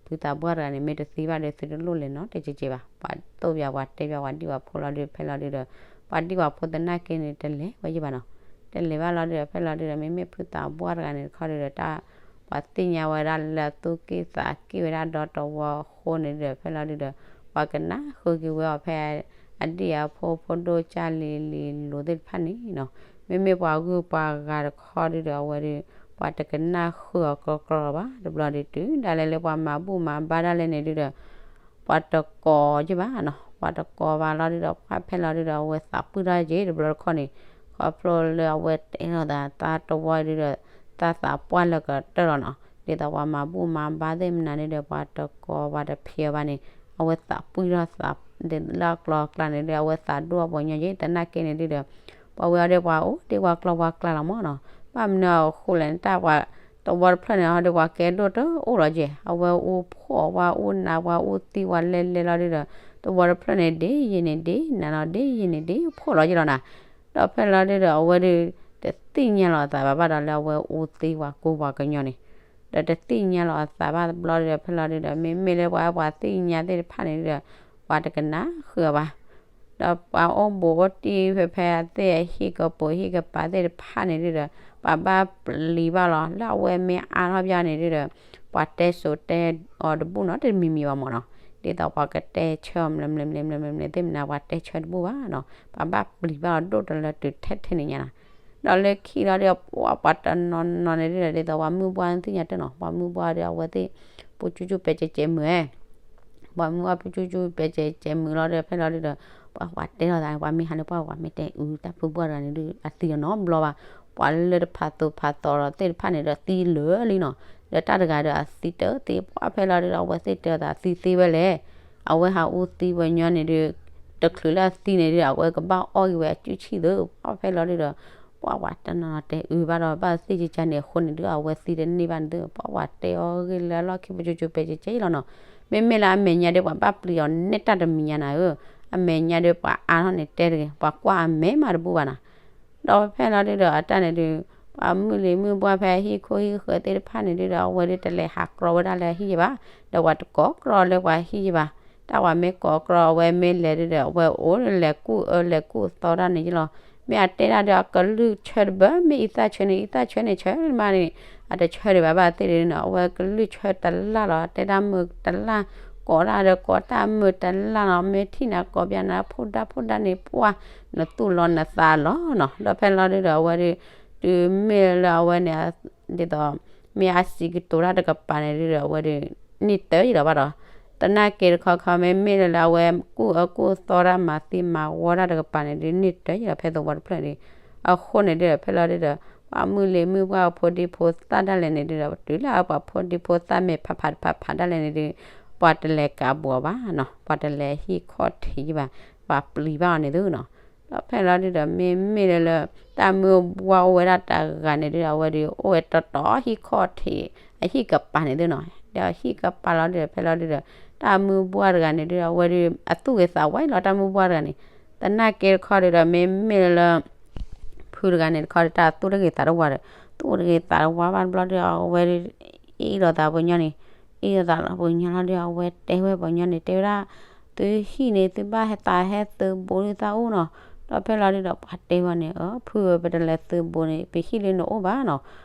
ဖုသးပှၢ်တဂၤန့ၣ် မ့ၢ်တသံဘၣ်ဒီး သုတလိၣ်လဲၤနီတစဲးကဲးဘၣ်. ပှၤသိၣ်ပယၤပှၤတဲပယၤပှၤဒံၣ်ပှၤဖိလီၤဒု ဖဲလီၤဒုဒီး ပှၤဒံၣ်ပှၤဖိသနာ်က့န့ၣ် တလဲၤဝဲယဘၣ်နီၤ. တလဲၤဘၣ်လီၤဒုဒီး ဖဲလီၤဒုဒီး မ့မ့ၢ်ဖုသးပှၢ်တဂၤန့ၣ်တခီဒုဒီး တၢ် ပှၤသ့ၣ်ညါဝဲဒၣ်လၢအသူၣ်က့ၣ်သးက့ၣ်ဝဲဒၣ်ဒီတဝီအဃိန့ၣ်ဒုဒီး ဖဲလီၤဒုဒီး ပှၤကနၣ်ဃုာ်က့ၤဝဲအီၤဖဲ အဒံၣ်အဖိဖိဒိၣ်ကၢ်လံၤလံၤလိၤသ့ၣ်တဖၣ်န့ၣ်နီၤ. မ့မ့ၢ်ပှၤဂုၤပှၤဂၤတခီဒုဒီး အဝဲဒီး ပှၤတကနၣ်ဃုာ်အီၤကြီကြီလီၤဘၣ်. တဘျီဒုတုၤဒၣ်လဲာ်လၢပှၤမၤဘူၣ်မၤဘါဒၣ်လဲာ်န့ၣ်ဒုဒီး ပှၤတကိးယဘၣ်နီၤ. ပှၤတကိးဘၣ်လီၤဒုဒီး ပှၤဖဲလီၤဒုဒီး အဝဲသးပှံၢ်ထီၣ်က့ၤ တဘျီတခီန့ၣ် ခီဖျိလၢအဝဲတဲလိာ်သး သးတဝီဒုဒီး သးသးပှၢ်လၢကတၢၢ်လီၤနီၤ. ဒ်သိးပှၤမၤဘူၣ်မၤဘါသ့ၣ်မနုၤန့ၣ်ဒီး ပှၤတကိးပှၤတဖံးအီၤဘၣ်န့ၣ် အဝဲသးပှံၢ်ထီၣ်သး လၢအကျိၤအကျဲန့ၣ်ဒီး အဝဲသးဒိၣ်အီၤပှၤညီက့ၤ သနာ်က့န့ၣ်ဒုဒီး ပှၤဝဲအီၤဒီးပှၤအိၣ်ဒ့ပှၤကျီပှၤကျါလီၤမၢ်နီၤ. ဘၣ်မနုၤအဃိလဲၣ်န့ၣ် တၢ်ပှၤတဝီတဖျၢၣ်န့ၣ် အီၤဒီးပှၤကဲဒိၣ်တအိၣ်လီၤက့ၤ အဝဲအူဖှီၣ်ပှၤအူနးပှၤအူသံပှၤလဲၤလဲၤလီၤဒုဒီး တဝီတဖျၢၣ်န့ၣ် ဒ်ယံာ်န့ၣ်ဒ်နၤလီၤ ဒ်ယံာ်န့ၣ်ဒ်ဖှီၣ်လီၤက့ၤလီၤနၤ. ဒီးဖဲလီၤဒုဒီး အဝဲဒု တသ့ၣ်ညါလီၤအသးဘၣ်ဘၣ်ဒီးလၢအဝဲအူသံပှၤကိပှၤကညီန့ၣ် ဒီးတသ့ၣ်ညါလီၤအသးဘၣ်တဘျီဒုဒီး ဖဲလီၤဒုဒီး မ့မ့ၢ်လၢပှၤပှၤသ့ၣ်ညါသ့ၣ်တဖၣ်န့ၣ်ဒုဒီး ပှၤတကနၣ်ဃုာ်အီၤဘၣ်. ဒီးပှၤအိၣ်ဘူးအိၣ်တံၢ်ဖဲဖဲအသ့ၣ်အဟံၣ်ကပိာ်ဟံၣ်ကပၤသ့ၣ်တဖၣ်န့ၣ်ဒုဒီး ပှၤဘၣ်ပျံၤဘၣ်လီၤ လၢအဝဲမ့ၢ်အါထီၣ်ဘၣ်န့ၣ်ဒုဒီး ပှၤတဲစိၤတဲအီၤတဘူၣ်နီတမံၤမံၤဘၣ်မၢ်နီၤ. ဒ်သိးပှၤကတဲဆၢအီၤ မျၢမျၢမျၢမျၢမျၢသ့ၣ်မနၤ ပှၤတဲဆၢတဘူၣ်ဘၣ်နီၤ. ပှၤဘၣ်ပျံၤဘၣ်အီၤဒိၣ်တလၢတုၤထဲထဲန့ၣ်ညါနီၤ. ဒီးလၢခံလီၤဒုဒီး ပှၤတနီၤနီၤန့ၣ်ဒုဒီး ဒ်သိးပှၤမုၢ်ပှၢ်သ့ၣ်ညါတနီၤ ပှၤမုၢ်ပှၢ်ဒီး အဝဲသ့ၣ် ပူၤကၠူကၠူပဲာ်ကဲကဲမုာ်ဧဲ ပှၤမုၢ်ပှၢ်ပူၤကၠူကၠူပဲာ်ကဲကဲမုာ်လီၤဒီး ဖဲလီၤဒုဒီး ပှၤပှၤတဲလီၤသးန့ၣ် ပှၤမ့ၢ်ဟးလၢပှၢ်ပှၤမ့ၢ်တဲအုး တၢ်ဖုပှၢ်တဂၤန့ၣ်ဒု အသံအီၤနီတဘျီဘၣ်. ပှၤလၢတဖးသိးဖးသီလီၤသ့ၣ်တဖၣ်န့ၣ်ဒီးသံလၢာ်လံနီၤ. ဒီးတၢ်တဂၤဒီးအသံတသ့ ပှၤဖဲလီၤဒုဒီး အဝဲသ့ၣ်တဲအီၤသးအသံသ့ဝဲလဲၣ်. အဝဲဟးအူသံပှၤညီန့ၣ်ဒု တချုးလၢအသံန့ၣ်ဒု အဝဲကဘၣ်အီၣ်က့ၤဝဲအစုဆံၣ်သု ပှၤဖဲလီၤဒုဒီး ပှၤပှၤတနီၤနီၤတဲအုးဘၣ်ဒီး ဘၣ်သ့ၣ်ကကါန့ၣ်အဃိန့ၣ်ဒု အဝဲသံတန့ၢ်ဘၣ်န့ၣ်သု ပှၤပှၤတဲအီၤဂ့ၢ်လၢအလီၢ်ခံပူၤကၠူကၠူပဲာ်ကဲကဲလီၤနီၤ. မ့မ့ၢ်လၢအမဲာ်ညါဒု ပှၤဘၣ်ပျံၤအီၤနဲၣ်တၢ်တမံၤညါနၤဧၢ. အမဲာ်ညါဒု ပှၤအါထီၣ်န့ၣ်တဲတဂ့ၤ ပှၤကွၢ်အမဲာ်မးတဘူၣ်ဘၣ်နၤ. ဒီးဖဲလီၤဒုဒီး အတၢ်န့ၣ်ဒု ပှၤမုၢ်လံၤမုၢ်ပှၢ်ဖဲအဟံၣ်ခိၣ်ဟံၣ်ဃၢၤသ့ၣ်တဖၣ်န့ၣ်ဒုဒီး အဝဲဒုတလဲၤဟးကြီဝဲဒၣ်လၢအဟံၣ်ယဘၣ်, ဒီးပှၤတကိးကြီလၢပှၤဟံၣ်ယဘၣ်. တၢ်ပှၤမ့ၢ်ကိးကြီအဝဲမ့ၢ်လဲၤဒုဒီး အဝဲအိၣ်လဲၤကူၣ်အၢလဲၤကူၣ်သီတၢ်န့ၣ်ယလီၤ. မ့ၢ်အတဲဒၣ်ဒီး အကလုၢ်ဆၢတဘၢ မ့ၢ်အံသၣ်ဆၢန့ၣ် အံသၣ်ဆၢန့ၣ်ဆၢမးန့ၣ် အတဆၢဒံးဘၣ်ဘၣ်သ့ၣ်ဒုနီၤ. အဝဲကလုၢ်ဆၢတလၢ်လီၤ တဲတၢ်မုာ်တလၢ်, ကိးတၢ်ဒီးကိးတၢ်မုာ်တလၢ်လီၤ. မ့ၢ်ထံၣ်နၤကိးပျးနၤဖိဒါဖိဒါန့ၣ် ပှၢ်နသူၣ်လီၤနသးလီၤနီၤ. ဒီးဖဲလီၤဒုဒီး အဝဲဒု တုၤမ့ၢ်လၢအဝဲန့ၣ် ဒ်သိး မ့ၢ်အစံးကတိၤတၢ်တကပၤန့ၣ်ဒုဒီး အဝဲဒု န့ၢ်တၢ်ယံာ်လီၤဘၣ်ဒီး သနာ်က့တခီခီ မ့မ့ၢ်လၢအဝဲကူၣ်အၢကူၣ်သီတၢ်မၤသံမၤဝီတၢ်တကပၤန့ၣ်ဒု န့ၢ်တၢ်ယံာ်လီၤဖဲသဝီတဖျၢၣ်န့ၣ်. အဃိန့ၣ်ဒုဒီး ဖဲလီၤဒုဒီး ပှၤမုၢ်လံၤမုၢ်ပှၢ်ဖိဒံဖိသၣ်ဒၣ်လဲာ်န့ၣ်ဒုဒီး တုၤလၢအပှၤဖိဒံဖိသၣ်မဲာ်ဖးဖးတဖးဖးဒၣ်လဲာ်န့ၣ်ဒု ပှၤတလဲၤကးဘူးအီၤဘၣ်နီၤ. ပှၤတလဲၤဟံၣ်ခီၣ်ထံးယဘၣ်, ပှၤပျံၤဘၣ်အီၤန့ၣ်သုနီၤ. ဒီးဖဲလီၤဒုဒီး မ့မ့ၢ်လၢလၢ တၢ်မုၢ်ပှၢ်အိၣ်ဝဲဒၣ်တဂၤန့ၣ်ဒုဒီး အဝဲဒု အိၣ်ဝဲတီတီဟံၣ်ခီၣ်ထံး အဟံၣ်ကပၤန့ၣ်သုနီၤ. ဒီးဟံၣ်ကပၤလီၤဒုဒီး ဖဲလီၤဒုဒီး တၢ်မုၢ်ပှၢ်တဂၤန့ၣ်ဒုဒီး အဝဲဒု အသူၣ်ဂ့ၤသးဝါလီၤ တၢ်မုၢ်ပှၢ်တဂၤန့ၣ်. သနာ်က့တခီဒုဒီး မ့မ့ၢ်လၢလၢ ဖုတဂၤန့ၣ်တခီဒု တၢ်သူၣ်တဂ့ၤသးတဝါဒီး သူၣ်တဂ့ၤသးတဝါဘၣ်တဘျီဒု အဝဲဒု အ့ၣ်လိာ်သးပှၤညီန့ၣ်, အ့ၣ်လိာ်သးလီၤပှၤညီလီၤဒု အဝဲတဲဝဲပှၤညီန့ၣ် တဲဝဲဒၣ် သုဟံၣ်န့ၣ်သုဘၣ်ဟဲသးဟဲသုးဘိဒုသးအိၣ်နီၤ. ဒီးဖဲလီၤဒုဒီး ပှၤတဲဝဲန့ၣ် အၢ ဖုဧၢ ပတလဲၤသုးဘိန့ၣ် ပဟံၣ်လၢနအိၣ်ဘၣ်နီၤ.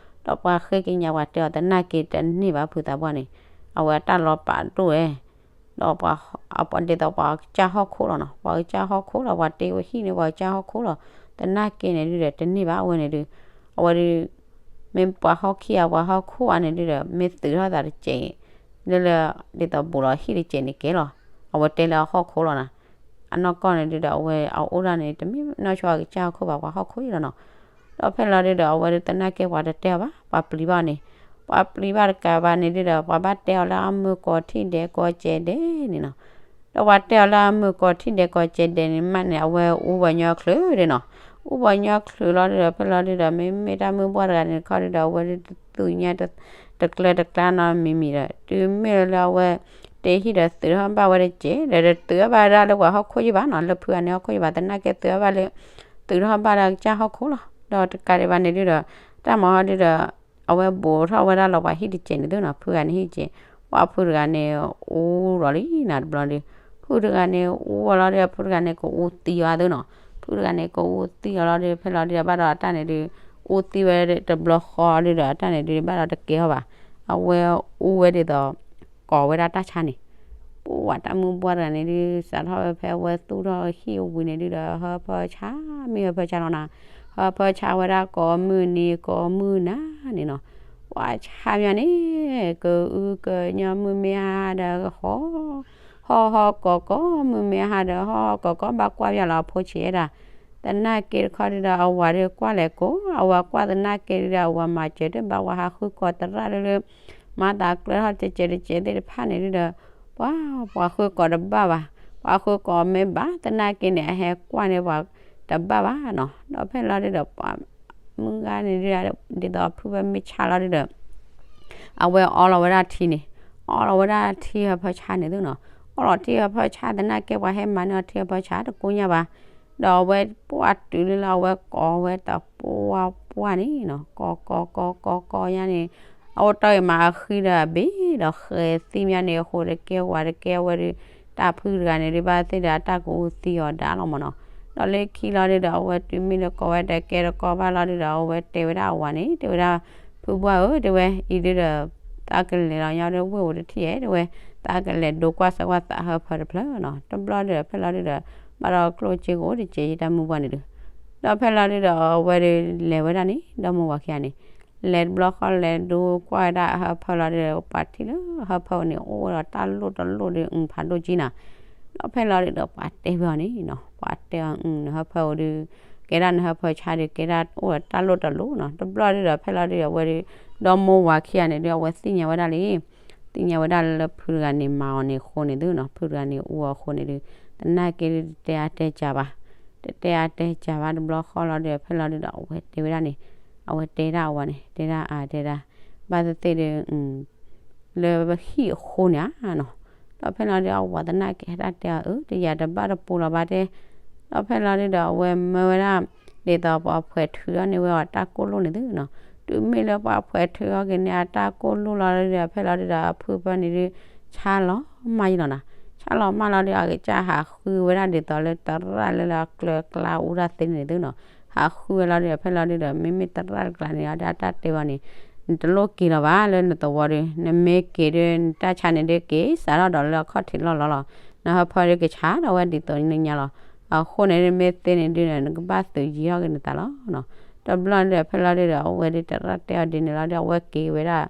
ဒီးပှၤဃ့ကညးပှၤတဲအီၤ သနာ်က့တန့ၢ်ဘၣ်ဖုသးပှၢ်န့ၣ် အဝဲအတၢ်လီၤပာ်ဒိၣ်ဝဲ ဒီးပှၤ ဒ်သိးပှၤကစၢ်ဟီၣ်ခိၣ်လီၤနီၤ. ပှၤကစၢ်ဟီၣ်ခိၣ်လီၤ ပှၤတဲဝဲဟံၣ်န့ၣ် ပှၤကစၢ်ဟီၣ်ခိၣ်လီၤ. သနာ်က့န့ၣ်ဒုဒီး တန့ၢ်ဘၣ်အဝဲန့ၣ်ဒု အဝဲဒု မ့ၢ်ပှၤဟီၣ်ခံဂၤ ပှၤဟီၣ်ခိၣ်ဂၤန့ၣ်ဒုဒီး မ့ၢ်သုးထီၣ်သးတစဲး လၢလၢ ဒ်သိးဘူးလီၤဟံၣ်တစဲးန့ၣ်ကဲလီၤ. အဝဲတဲလၢအဟီၣ်ခိၣ်လီၤနီၤ. အနီၢ်ကီၢ်န့ၣ်ဒုဒီး အဝဲအအိၣ်ဒၣ်န့ၣ် တမ့ၢ်နီၢ်ဆိအကစၢ်ဟီၣ်ခိၣ်ဘၣ် ပှၤဟီၣ်ခိၣ်အံၤလီၤနီၤ. ဒီးဖဲလီၤဒုဒီး အဝဲဒု သနာ်က့ပှၤတတဲအီၤဘၣ် ပှၤပျံၤဘၣ်အီၤန့ၣ်. ပှၤပျံၤဘၣ်တကးဘၣ်န့ၣ်ဒုဒီး ပှၤဘၣ်တဲအီၤလၢအမုၢ်ကိးထံၣ်ဒဲးကိးစဲးဒဲးန့ၣ်နီၤ. ဒီးပှၤတဲအီၤလၢအမုၢ်ကိးထံၣ်ဒဲးကိးစဲးဒဲးန့ၣ်မးန့ၣ် အဝဲအူပှၤညီချုးဒၣ်နီၤ. အူပှၤညီချုးလီၤဒုဒီး ဖဲလီၤဒုဒီး မ့မ့ၢ်တၢ်မုၢ်ပှၢ်တဂၤန့ၣ်တခီဒုဒီး အဝဲဒုတသူၣ်ညါ တကျၢၤတကျါနီတမံၤမံၤဒီး တုၤမ့ၢ်လၢအဝဲ တဲဟံၣ်ဒီးသုးထီၣ်ဘၣ်ဝဲတကဲး ဒီးတသုးထီၣ်ဘၣ်ဒၣ်လၢပှၤဟီၣ်ခိၣ်ယံၣ်ဘၣ်နီၤ, လၢဖုဂၤန့ၣ်ဟီၣ်ခိၣ်ယံၣ်ဘၣ် သနာ်က့သုးထီၣ်ဘၣ်လၢ သုးထီၣ်ဘၣ်လၢကစၢ်ဟီၣ်ခိၣ်လီၤ. ဒီးတကးဒံးဘၣ်န့ၣ်ဒုဒီး တၢ်မၤဟီၣ်ဒုဒီး အဝဲဘူးထီၣ်ဝဲဒၣ်လီၤပှၤဟံၣ်တကဲးန့ၣ်သုနီၤ, ဖုဂၤန့ၣ်ဟံၣ်တကဲး, ပှၤဖုတဂၤန့ၣ် အူလီၤလံနီၤတဘျီဒီး ဖုတဂၤန့ၣ် အူဝဲလီၤဒီး ဖုတဂၤန့ၣ် ကအူသံအီၤသုနီၤ, ဖုတဂၤန့ၣ် ကအူသံအီၤလီၤဒီး ဖဲလီၤဒုဒီး ဘၣ်ဒီးအတၢ်န့ၣ်ဒု အူသံဝဲတဘျီဃီဒုဒီး အတၢ်န့ၣ်ဒု ဘၣ်ဒီးတကဲထီၣ်ဘၣ်, အဝဲအူဝဲဒ်သိး ကိးဝဲဒၣ်တၢ်ဆါန့ၣ် ပှၤတၢ်မုၢ်ပှၢ်တဂၤန့ၣ်ဒု စးထီၣ်ဝဲဖဲအဝဲသူၣ်ထီၣ်ဟံၣ်အဝံၤန့ၣ်ဒုဒီး ဟၢဖၢဆါ မ့ၢ်ဟၢဖၢဆါလီၤနၤ, ဟၢဖၢဆါဝဲဒၣ်ကိးမုၢ်နံၤ ကိးမုၢ်နၤန့ၣ်နီၤ, ပှၤဆါမးန့ၣ် ကအုကညီမုၢ်မ့ၢ်ဟါဒီး ဟီၣ်ဟီၣ်ကိးကိး မုၢ်မ့ၢ်ဟါဒီး ဟီၣ်ဟီၣ်ကိးကိးဘၣ်ကွၢ်ပၠးလီၤအဖိဆံးဝဲဒၣ်, သနာ်က့တခီဒုဒီး အဝၤဒုကွၢ်လဲၤကိး အဝၤကွၢ်သနာ်က့ဒုဒီး အဝၤမၤစၢၤတဘၣ် ဝၤဟးဃုကိးသရၣ်လၢလၢ မၤသးကျၢထီၣ်တစဲးတစဲးသ့ၣ်တဖၣ်န့ၣ်ဒုဒီး ပှၤ ပှၤဃုကိးတဘၣ်ဘၣ်, ပှၤဃုကိးမ့ၢ်ဘၣ်သနာ်က့န့ၣ် အဟဲကွၢ်န့ၢ်ပှၤတဘၣ်ဘၣ်နီၤ, ဒီးဖဲလီၤဒုဒီး ပှၤမုၢ်ဂၤန့ၣ်ဒုဒီး ဒ်သိးဖုဝဲမ့ၢ်ဆါလီၤဒုဒီး အဝဲအီလီၤဝဲဒၣ်ထံန့ၣ်, အီလီၤဝဲဒၣ်ထံဟၢဖၢဆါန့ၣ်သုနီၤ, အီလီၤထံဟၢဖၢဆါသနာ်က့ ပှၤဟဲမၤန့ၢ်အီၤထံဟၢဖၢဆါတကိညါဘၣ်, ဒီးအဝဲပှၤတုၤလၢလၢအဝဲကိးဝဲတပှၢ်ပှၢ်န့ၣ်နီၤ, ကိးကိးကိးကိးကိးညါန့ၣ်, အအိၣ်တ့ၢ်ဂ့ၤမးအဃံဒီးအဘ့ၣ်ဒီးဃဲၤသံမးန့ၣ် အဃိတကဲဝၤတကဲဝဲဒုး, တၢ်ဖုတဂၤန့ၣ်ဒုး ဘၣ်သ့ၣ်ဒီးအတၢ်ကအူသံအီၤဒါလီၤမးနီၤ, ဒီးလၢခံလီၤဒုဒီး အဝဲတုၤမ့ၢ်လၢကိးဝဲတကဲတကိးဘၣ်လီၤဒုဒီး အဝဲတဲဝဲဒၣ်အဝၤန့ၣ် တဲဝဲဒၣ် ဖုပှၢ်ဧၢ တဲဝဲ အံၤဒုဒီး သးကလဲၤလီၤညီဒီးဝ့ၢ်အိၣ်တထံၣ်ဧဲ တဲဝဲ, သးကလဲၤဒိကွၢ်စၢကွၢ်သးဟၢဖၢတဖျၢၣ်နီၤ, တဘျီဒုဒီးဖဲလီၤဒုဒီး ဘၣ်ဒီးကျိၣ်စ့ကအိၣ်တကဲးယတၢ်မုၢ်ပှၢ်န့ၣ်ဒု, ဒီးဖဲလီၤဒုဒီး အဝဲဒုးလဲၤဝဲဒၣ်န့ၣ် ဒီမိၢ်ဝၤခံဂၤန့ၣ် လဲၤတဘျီဃီလဲၤဒိကွၢ်ဝဲဒၣ်အဟၢဖၢလီၤဒုဒီး ပှၤထံၣ်လၢဟၢဖၢန့ၣ် အိၣ်ဝဲဒီးတၢ်လိၣ်တလိၣ်ဒုး အဖးဒိၣ်ကံနီၤ, ဒီးဖဲလီၤဒုဒီး ပှၤတဲဝဲအီၤန့ၣ်နီၤ, ပှၤတဲအီၤ နဟၢဖၢအိၣ်ဒုး ကဲဒၣ်နဟၢဖၢဆါဒုး ကဲဒၣ်အိၣ်ဒီးတၢ်လိၣ်တလိၣ်နီၤ, တဘျီဒုဒီး ဖဲလီၤဒုဒီး အဝဲဒုး ဒီမိၢ်ဝၤခံဂၤန့ၣ်ဒုး အဝဲသ့ၣ်ညါဝဲဒၣ်လံ သ့ၣ်ညါဝဲဒၣ်လၢဖုတဂၤန့ၣ်မၤအီၤန့ၣ်အဃိန့ၣ်သုနီၤ, ဖုတဂၤန့ၣ်အူအီၤအဃိန့ၣ်ဒုး သနာ်က့ဒုးတတဲအါတဲစှၤဘၣ်, တတဲအါတဲစှၤဘၣ်တဘျီဃီလီၤဒုဒီး ဖဲလီၤဒုဒီး အဝဲတဲဝဲဒၣ်န့ၣ်, အဝဲတဲဒၣ်အဝၤန့ၣ် တဲဒၣ်အါတဲဒၣ်, ဘၣ်သ့ၣ်သ့ၣ်ဒုး လၢဟံၣ်အဃိန့ၣ်ဧါနီၤ, ဒီးဖဲလီၤဒုး အဝၤသနာ်က့ဟဲတၢ်တဲအီၤ အၢ တယာ်တဘၣ်တပူၤလီၤဘၣ်တဲ, ဒီးဖဲလီၤဒုဒီး အဝဲမၢဝဲဒၣ် ဒ်သိးပှၤဖှဲးထုးထီၣ်န့ၢ်ဝဲအီၤတၢ်ကိၢ်လိၣ်န့ၣ်သုနီၤ, တုၤမ့ၢ်လၢပှၤဖှဲးထုးထီၣ်က့ၤန့ၢ်အတၢ်ကိၢ်လိၣ်လီၤဒုဒီး ဖဲလီၤဒုဒီး အဖုဖၢန့ၣ်ဒုး ဆါလီၤမၢ်ယလီၤနီၤ, ဆါလီၤမၢ်လီၤဒုဒီး အကစၢ်ဟးဃုဝဲဒၣ်ဒ်သိးလၢသရၣ်လၢလၢအကျၢၤအကျါအူတၢ်သ့န့ၣ်သုနီၤ, ဟးဃုဝဲလီၤဒုဒီး ဖဲလီၤဒုဒီး မ့မ့ၢ်သရၣ်တကျါန့ၣ် အဒၣ်တၢ်တဲဝဲန့ၣ် နတလိၣ်က့ၤလီၤဘၣ်လၢနသဝီဒုး, နမ့ၢ်က့ၤဒုး နတၢ်ဆါန့ၣ်ဒုးက့ၤ စးထီၣ်ဒီးလၢအခီၣ်ထံးလီၢ်လီၤလီၤ, နဟၢဖၢဒုးကဆါဒီးဝဲဒ်သိးနညါလီၤ, အဃိန့ၣ်ဒုး မ့ၢ်သ့န့ၣ်ဒုး နကဘၣ်သုးယံၤထီၣ်က့ၤနသးလီၤနီၤ, တဘျီဒုဒီး ဖဲလီၤဒုဒီး အဝဲဒုးသရၣ်တဲအီၤဒ်န့ၣ်လီၤဒုဒီး အဝဲက့ၤဝဲဒၣ်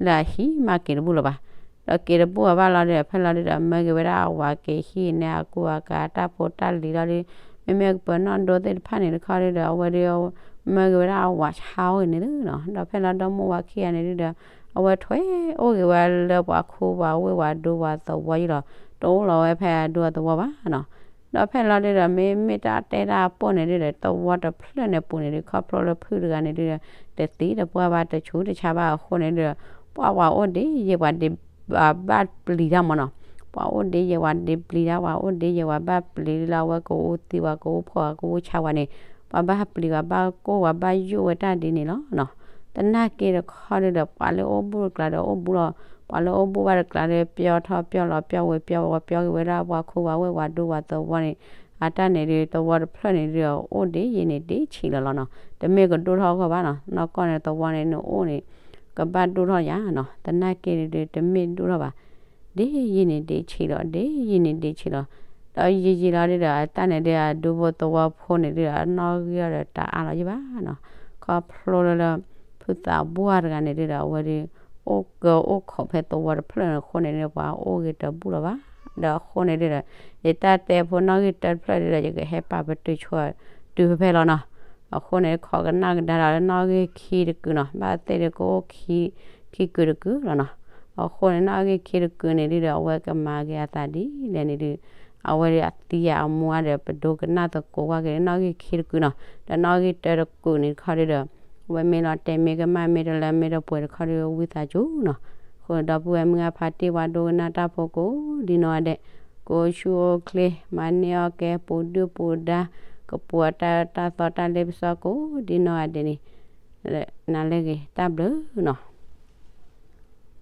လၢအဟံၣ်မးက့ၤတဘူၣ်လၢၤဘၣ်, ဒီးက့ၤတဘူၣ်အဘၣ်လီၤဒုဒီး ဖဲလီၤဒုဒီး မၢက့ၤဝဲဒၣ်အဝၤက့ၤဟံၣ်န့ၣ် အကူအကၤတၢ်ဖိတၢ်လံၤလီၤဒုး, မ့မ့ၢ်ကပၢၤနီၣ်ဒိသ့ၣ်တဖၣ်န့ၣ်တခီဒုဒီး အဝဲဒုး မၢက့ၤဝဲဒၣ်အဝၤဆါအိၣ်ဂ့ၤန့ၣ်သုနီၤ, ဒီးဖဲလီၤဒီမိၢ်ဝၤခံဂၤန့ၣ်ဒုဒီး အဝဲထွဲအိၣ်ဂ့ၤဝဲလၢပှၤခူ ပှၤဝ့ၢ်ဝၤဒိဝၤသဝီယံၤလီၤ, တအိၣ်လီၤဝဲဖဲအဒိအသဝီဘၣ်နီၤ, ဒီးဖဲလီၤဒုဒီး မ့မ့ၢ်တၢ်တဲတၢ်ပိၢ်န့ၣ်ဒုဒီး သဝီတဖျၢၣ်န့ၣ်ပူၤန့ၣ်ဒုး ခီဖျိလၢဖုတဂၤန့ၣ်ဒုဒီး တသံတပှၢ်ဘၣ် တဆူးတဆါဘၣ်အဃိန့ၣ်ဒုဒီး ပှၤဝၤအိၣ်ဒ်ယဲၢ်ပှၤဒ့ ဘၣ်ပျံၤတၢ်မးနီၤ, ပှၤအိၣ်ဒ်ယဲၢ်ဝၤဒ့ပျံၤတၢ် ပှၤအိၣ်ဒ်ယဲၢ်ဝၤဘၣ်ပျံၤလၢအဝဲကအိၣ်သံ ပှၤကအိၣ်ဖှီၣ် ပှၤကအိၣ်ဆါဝဲန့ၣ် ပှၤဘၣ်ပျံၤ ပှၤဘၣ်ကိၢ် ပှၤဘၣ်ယိၣ်ဝဲတၢ်ဒ်န့ၣ်လီၤနီၤ, သနာ်က့တခီဒုဒီး ပှၤလၢအိၣ်ဘူးတကျါဒီးအိၣ်ဘူးလီၤ, ပှၤလၢအိၣ်ဘူးဘၣ်တကျါဒီး ပျီထီၣ်ပျီလီၤ ပျီဝဲပျီဝဲပျီက့ၤဝဲဒၣ်ပှၤခူပှၤဝ့ၢ်ပှၤဒိပှၤသဝီန့ၣ်, အတၢ်န့ၣ်ဒုး သဝီတဖျၢၣ်န့ၣ်ဒုး အိၣ်ဒ်ယဲၢ်န့ၣ်ဒ်ဆံးလီၤလီၤနီၤ, တမ့ၢ်ကဒိၣ်ထီၣ်အဂီၢ်ဘၣ်နီၤ, နီၢ်ကီၢ်န့ၣ်သဝီန့ၣ်နအိၣ်န့ၣ် ကဘၣ်ဒိၣ်ထီၣ်ယၤနီၤ, သနာ်က့ဒုး တမ့ၢ်ဒိၣ်ထီၣ်ဘၣ် ဒ်ယဲၢ်န့ၣ်ဒ်ဆံးဒီး ဒ်ယဲၢ်န့ၣ်ဒ်ဆံးလီၤ, ဒီးယံာ်ယံာ်လီၤဒုဒီး အတၢ်န့ၣ်ဒုး အဒူဖိသဝီဖိန့ၣ်ဒုဒီး အနီၣ်ဂံၢ်အီၤဒီးတအါလီၤယံၤဘၣ်နီၤ, ခီဖျိလၢလၢ ဖုသးပှၢ်တဂၤန့ၣ်ဒုဒီး အဝဲဒုး အိၣ်ကၢအိၣ်ခိးဖဲသဝီတဖျၢၣ်န့ၣ်အဃိန့ၣ်ဒုး ပှၤအိၣ်ဂ့ၤတဘူၣ်လီၤဘၣ်, ဒီးအဃိန့ၣ်ဒုဒီး ယတၢ်တဲဖိနီၣ်ဂံၢ်တၢတဖျၢၣ်ဒုဒီး ယကဟဲပာ်ပတုာ်ဆိ တုၤဖဲဖဲလီၤနီၤ, အဃိန့ၣ် ခိးကနၣ်ကဒါဒီးလၢနီၣ်ဂံၢ်ခံတကုာ်နီၤ, ဘၣ်သ့ၣ်ဒုးကအိၣ်ခံ ခံကုာ်တကုာ်လီၤနီၤ, အဃိန့ၣ် နီၣ်ဂံၢ်ခံတကုာ်န့ၣ်ဒုဒီး အဝဲကမၤက့ၤအသးဒ်လဲၣ်န့ၣ်ဒုး အဝဲဒုးအသံအမူအါဒီး ပဒိကနၣ်သကိးကွၢ်က့ၤ နီၣ်ဂံၢ်ခံတကုာ်နီၤ, ဒီးနီၣ်ဂံၢ်တၢတကုာ်န့ၣ်တခီဒုဒီး အဝဲမ့ၢ်လီၤတဲာ်မ့ၢ်ကမၣ်မ့ၢ်တလၢမ့ၢ်တပှဲၤတခီဒုး ဝံသးစူၤနီၤ အဃိဒီပုၢ်ဝဲၢ်မုၢ်အဖါတ့ၢ်ဝဲဒိကနၣ်တၢ်ဖိကိးဒ်နီၢ်ဂၤဒဲး, ကအိၣ်ဆူၣ်အိၣ်ချ့ မၤန့ၢ်အီၣ်ကဲ ပူၤဒုၣ်ပူၤဒါ, ကပူၤအတၢ်တၢ်သီတၢ်လ့ပစီကိးဒ်နီၢ်ဂၤဒဲးန့ၣ်, နၤလၢအဂ့ၤ တၢ်ဘျုးနီၤ.